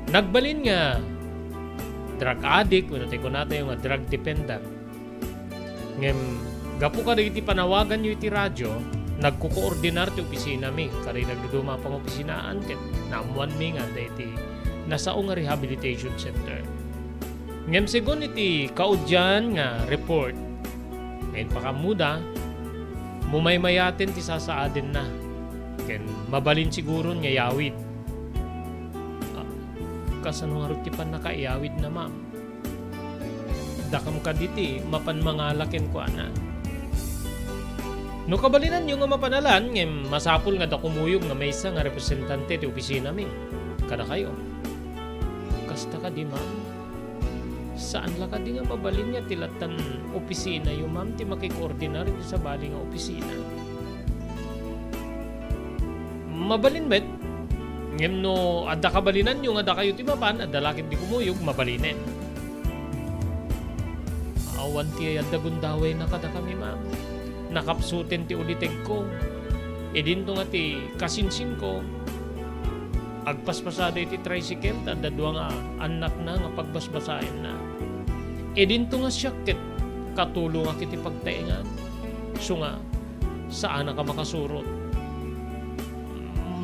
Nagbalin nga drug addict, wenno ti kunatayo nga drug dependent. Ngem, gapu kadagiti panawaganyo iti radio, nagkukoordinar ti opisinami, kadagiti dadduma a pangopisinaan, ket naammoanmi nga adda iti nasao nga rehabilitation center. Ngem, segun iti kaudian nga report, nga impakaammoda, mumaymayaten ti sasaadenna, ken mabalin siguron nga iyawid. Ah, kasano ngarud ti pannakaiyawidna, ma'am? Dakam kadi ti mapan mangala kenkuana. No kabalinanyo nga mapanalan, ngem masapul nga adda kumuyog nga maysa nga representante ti opisinami kadakayo. Kasta kadi, ma'am? Saan la kadi nga mabalin nga ti lattan opisinayo, ma'am, ti makikoordinar iti sabali nga opisina? Mabalin met, ngem no adda kabalinanyo nga dakayo ti mapan, adda la ket ti kumuyog, mabalinen. Awan ti adda gundawayna kadakami, ma'am. Nakapsuten ti ulitegko. Idinto nga ti kasinsinko, agpaspasaday ti tricycle, ta adda dua nga annakna nga pagbasbasaenna. Idinto nga siak ket katulongak iti pagtaengan. Isu nga, saannak a makasurot.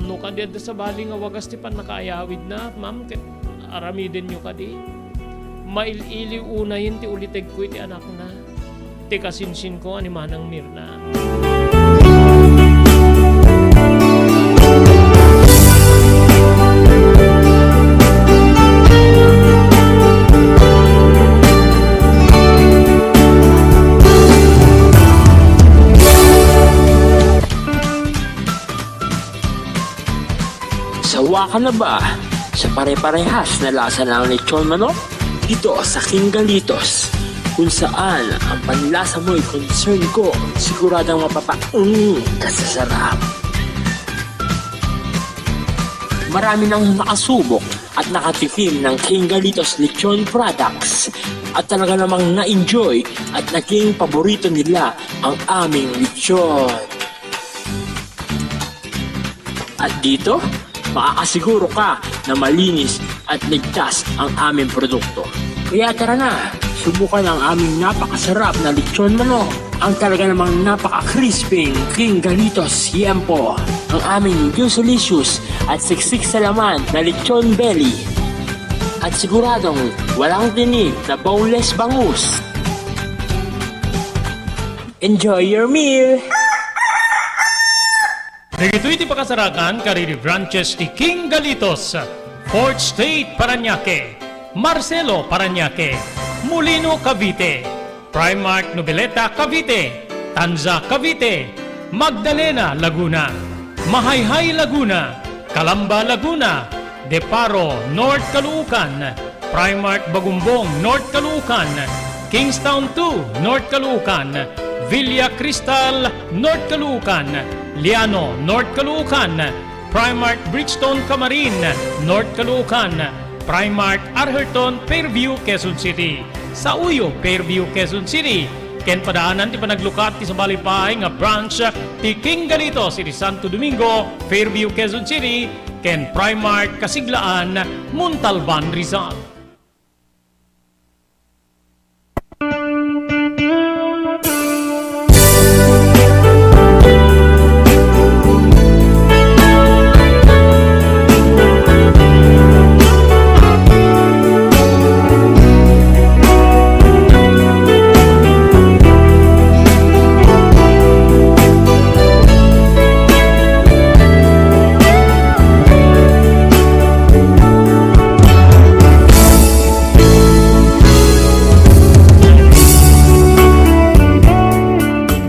No kadi adda sabali nga wagas ti pannakaayawidna, ma'am, ket aramidenyo kadi. Mail-iliw unayen ti ulitegko iti anakna, ti kasinsinko a ni Manang Mirna. Sawa ka na ba sa pare-parehas na lasa ng lechon manok? Dito sa King Galitos, kung saan ang panlasa mo'y concern ko, siguradong mapapa-, mm, kasasarap. Marami nang nakasubok at nakatikim ng King Galitos Lechon Products at talaga namang na-enjoy at naging paborito nila ang aming lechon. At dito, makakasiguro ka na malinis at ligtas ang aming produkto. Kaya tara na, subukan ang aming napakasarap na lechon manok, ang talaga namang napaka-crispy King Galitos Yempo, ang aming juicy-licious at siksik sa laman na lechon belly. At siguradong walang tinik na boneless bangus. Enjoy your meal! Dagitoy ti pakasarakan kadagiti branches ti King Galitos, Fourth Street, Parañaque, Marcelo, Parañaque, Molino, Cavite, Primark Noveleta, Cavite, Tanza, Cavite, Magdalena, Laguna, Mahayhay, Laguna, Calamba, Laguna, Deparo, North Caloocan, Primark Bagumbong, North Caloocan, Kingstown two, North Caloocan, Villa Cristal, North Caloocan, Liano, North Caloocan, Primark Bridgestone Camarin, North Caloocan, Primark Arherton, Fairview, Quezon City. Sauyo, Fairview, Quezon City. Ken padaanan ti panaglukat ti sabali pay nga branch ti King Galitos iti Santo Domingo, Fairview, Quezon City, ken Primark Kasiglaan, Montalban, Rizal.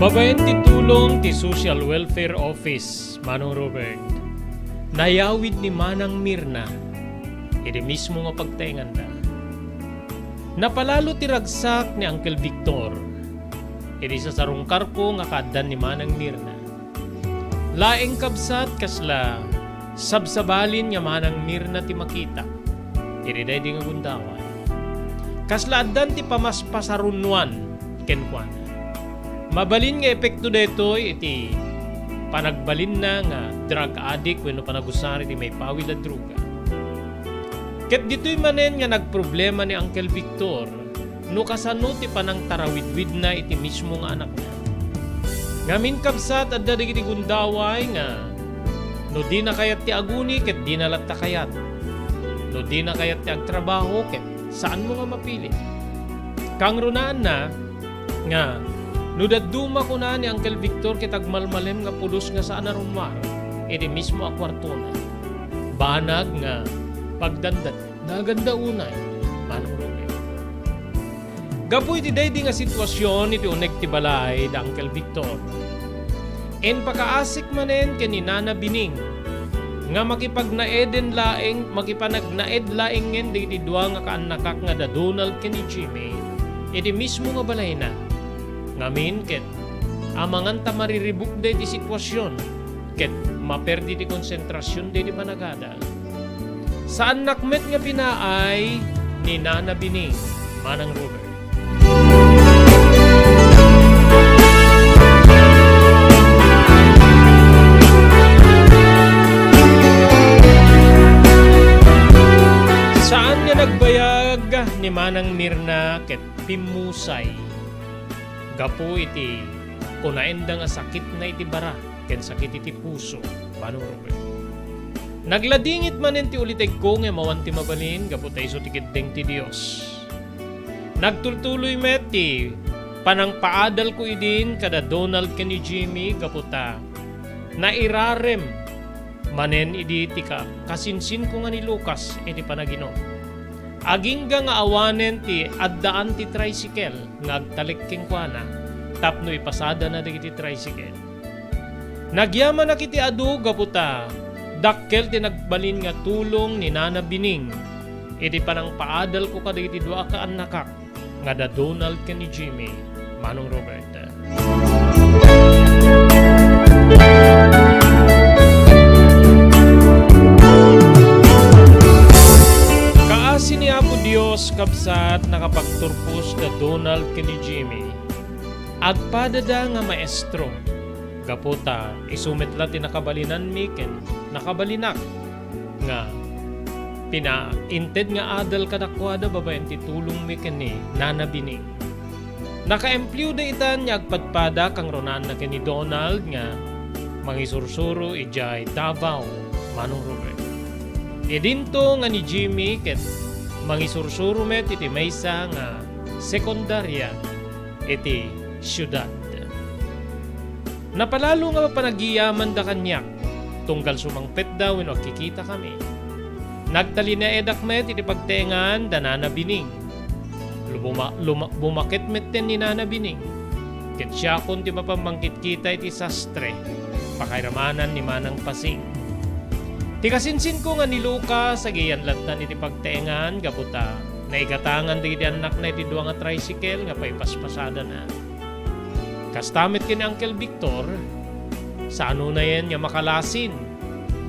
Babaen ti tulong ti Social Welfare Office, Manong Robert, nayawid ni Manang Mirna idi mismo nga pagtaenganda. Napalalo ti ragsak ni Uncle Victor idi sasarungkarko nga kaaddan ni Manang Mirna. Laeng, kabsat, kasla sabsabalin nga Manang Mirna ti makita idi daydi nga gundaway. Kasla addan ti pamaspasarunnoan kenkuana. Mabalin nga epekto daytoy iti panagbalinna nga drug addict wenno panagusar iti maipawil a droga. Ket ditoy manen nga nagproblema ni Uncle Victor no kasano ti panangtarawidwidna iti mismo nga anakna. Ngamin, kabsat, adda dagiti gundaway nga no dina kayat ti aguni ket dina latta kayat. No dina kayat ti agtrabaho ket saanmo nga mapili. Kangrunaanna nga no dadduma, kuna ni Uncle Victor, ket agmalmalem nga pulos nga saan a rummuar iti mismo a kuartona. Banag nga pagdandat. Naganda unay, Manong Ruben. Gapu iti daydi nga situasion iti uneg ti balay da Uncle Victor, impakaasik manen ken ni Nana Bining nga makipagnaeden laeng, makipanagnaed laengen dagiti dua nga kaannakak nga da Donald ken ni Jimmy iti mismo nga balayna. Ngamin ket amangan ta mariribuk daydi situasion ket maperdi ti konsentrasion daydi panagada. Saannak met nga pinaay ni Nana Bining, Manang Ruben. Saan nga nagbayag ni Manang Mirna ket pimmusay gapu iti kunaenda nga sakitna iti bara ken sakit iti puso, Manong Ruben. Nagladingit manen ti ulitegko ngem awan ti mabalin gapu ta isu ti keddeng ti Dios. Nagtultuloy met ti panangpaadalko idin kada Donald ken ni Jimmy gapu ta nairarem manen idi ti ka-, kasinsinko nga ni Lucas iti panaginum. Agingga nga awanen ti addaan ti tricycle nga agtalek kenkuana tapno ipasadana dagiti tricycle. Nagyamanak iti adu gapu ta dakkel ti nagbalin nga tulong ni Nana Bining iti panangpaadalko kadagiti dua a kaannakak nga da Donald ken ni Jimmy, Manong Robert. Kaasi ni Apo Dios, kabsat, nakapagturpos da Donald ken ni Jimmy. Agpadada nga maestro. Gapu ta isu met la ti nakabalinanmi ken nakabalinak nga pinainted nga adal kadakuada babaen ti tulongmi ken ni Nana Bining. Nakaempleo da itan nga agpadpada kangrunaanna ken ni Donald nga mangisursuro idiay Davao, Manong Robert. Idinto nga ni Jimmy ket mangisursuro met iti maysa nga sekundaria iti siudad. Napalalo nga panagiyamanda kaniak, tunggal sumangpetda wenno agkikitakami. Nagtalinaedak met iti pagtaengan da Nana Bining. Lubuma-, luma-, bumaket metten ni Nana Bining. Ket siakon ti mapan mangkitkita iti sastre, pakairamanan ni Manang Pasing. Ti kasinsinko nga ni Lucas, agiyan lattan iti pagtaengan, gapu ta naigatangan dagiti annakna iti dua nga tricycle nga paipaspasadana. Kasta met ken ni Uncle Victor, saanonayen nga makalasin,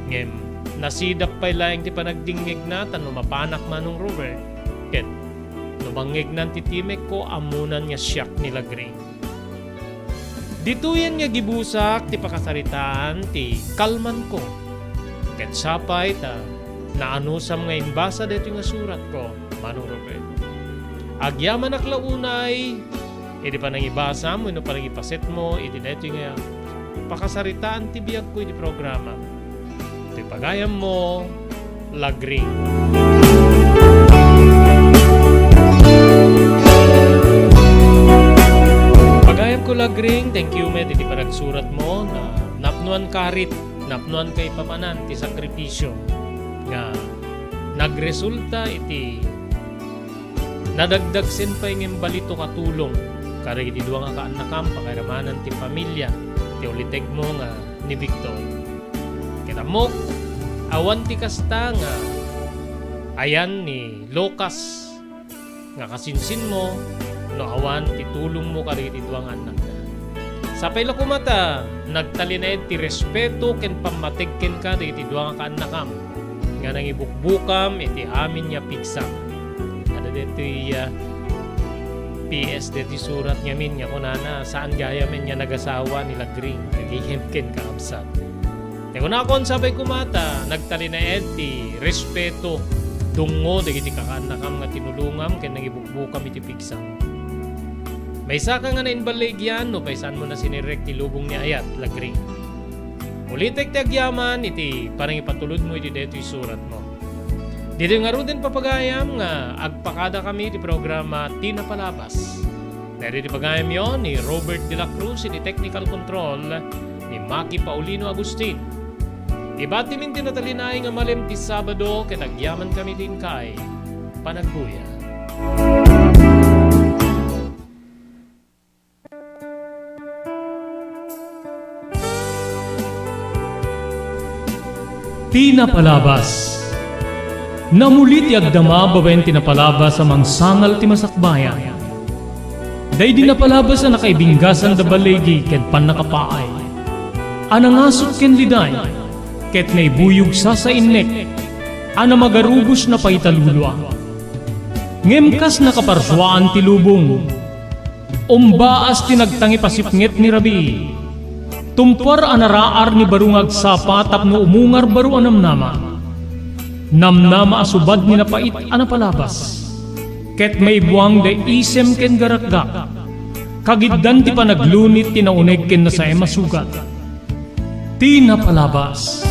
ngem nasidap pay laeng ti panagdingngegna tapno mapanak, Manong Robert, ket no mangngegnan ti timekko, ammonan nga siak ni Lagring. Ditoyen nga gibusak ti pakasaritaan ti kalmanko. Ket sapay ta naanusam nga imbasa daytoy nga suratko, Manong Robert. Agyamanak la unay iti panangibasam wenno panangipasetmo iti daytoy nga pakasaritaan ti biagko iti programa. Ti pagayammo, Lagring. Pagayamko, Lagring, thank you met iti panagsuratmo. Na, napnoan karit, napnoan kaipapanan ti sakripisio nga nagresulta iti nadagdagsen pay ngem balito a tulong kadagiti dua nga kaannakam, pakairamanan ti familia, ti ulitegmo nga ni Victor. Ket ammok, awan ti kasta nga ayan ni Lucas nga kasinsinmo no awan ti tulongmo kadagiti dua nga annakna. Sapay la koma ta nagtalinaed ti respeto ken pammateg kenka dagiti dua nga kaannakam nga nangibukbukam iti amin nga pigsam. Adda daytoy, ah, P S daytoy surat ngamin nga kunana, saan gayamen nga nagasawa ni Lagring, gagayem ken kakabsat. Ti kunakon, sapay koma ta nagtalinaed ti respeto, dungngo dagiti kakaannakam nga tinulongam ken nangibukbukam iti pigsam. Maysaka nga naimballigian no paysaanmo nasinirrek ti lubong ni Ayat, Lagring. Ulitek ti agyaman iti panangipatulodmo iti daytoy suratmo. Ditoy ngaruden, papagayam, nga agpakadakami iti programa Ti Napalabas. Daytoy ti pagayamyo ni Robert de la Cruz iti technical control, ni Maki Paulino Agustin. Ibatimin ti natalinaed nga malem ti Sabado ket agyamankami ti inkay panagbuya. Ti Napalabas. Namuli ti agdama babaen ti napalabas a mangsangal ti masakbayan. Daydi napalabas a nakaibinggasan da baligi ken pannakapaay, a nangasut ken liday, ket naibuyog sasainnek, a namagarubos napaitalulua. Ngem kas nakaparsuaan ti lubong, umbaas ti nagtangipasipnget ni rabii. Tumpuar a naraar ni baro nga agsapa tapno umungar baro a namnama. Namnama a subad ni napait a napalabas. Ket maibuang da isem ken garakgak. Kagiddan ti panaglunit ti nauneg ken nasaem a sugat. Ti Napalabas.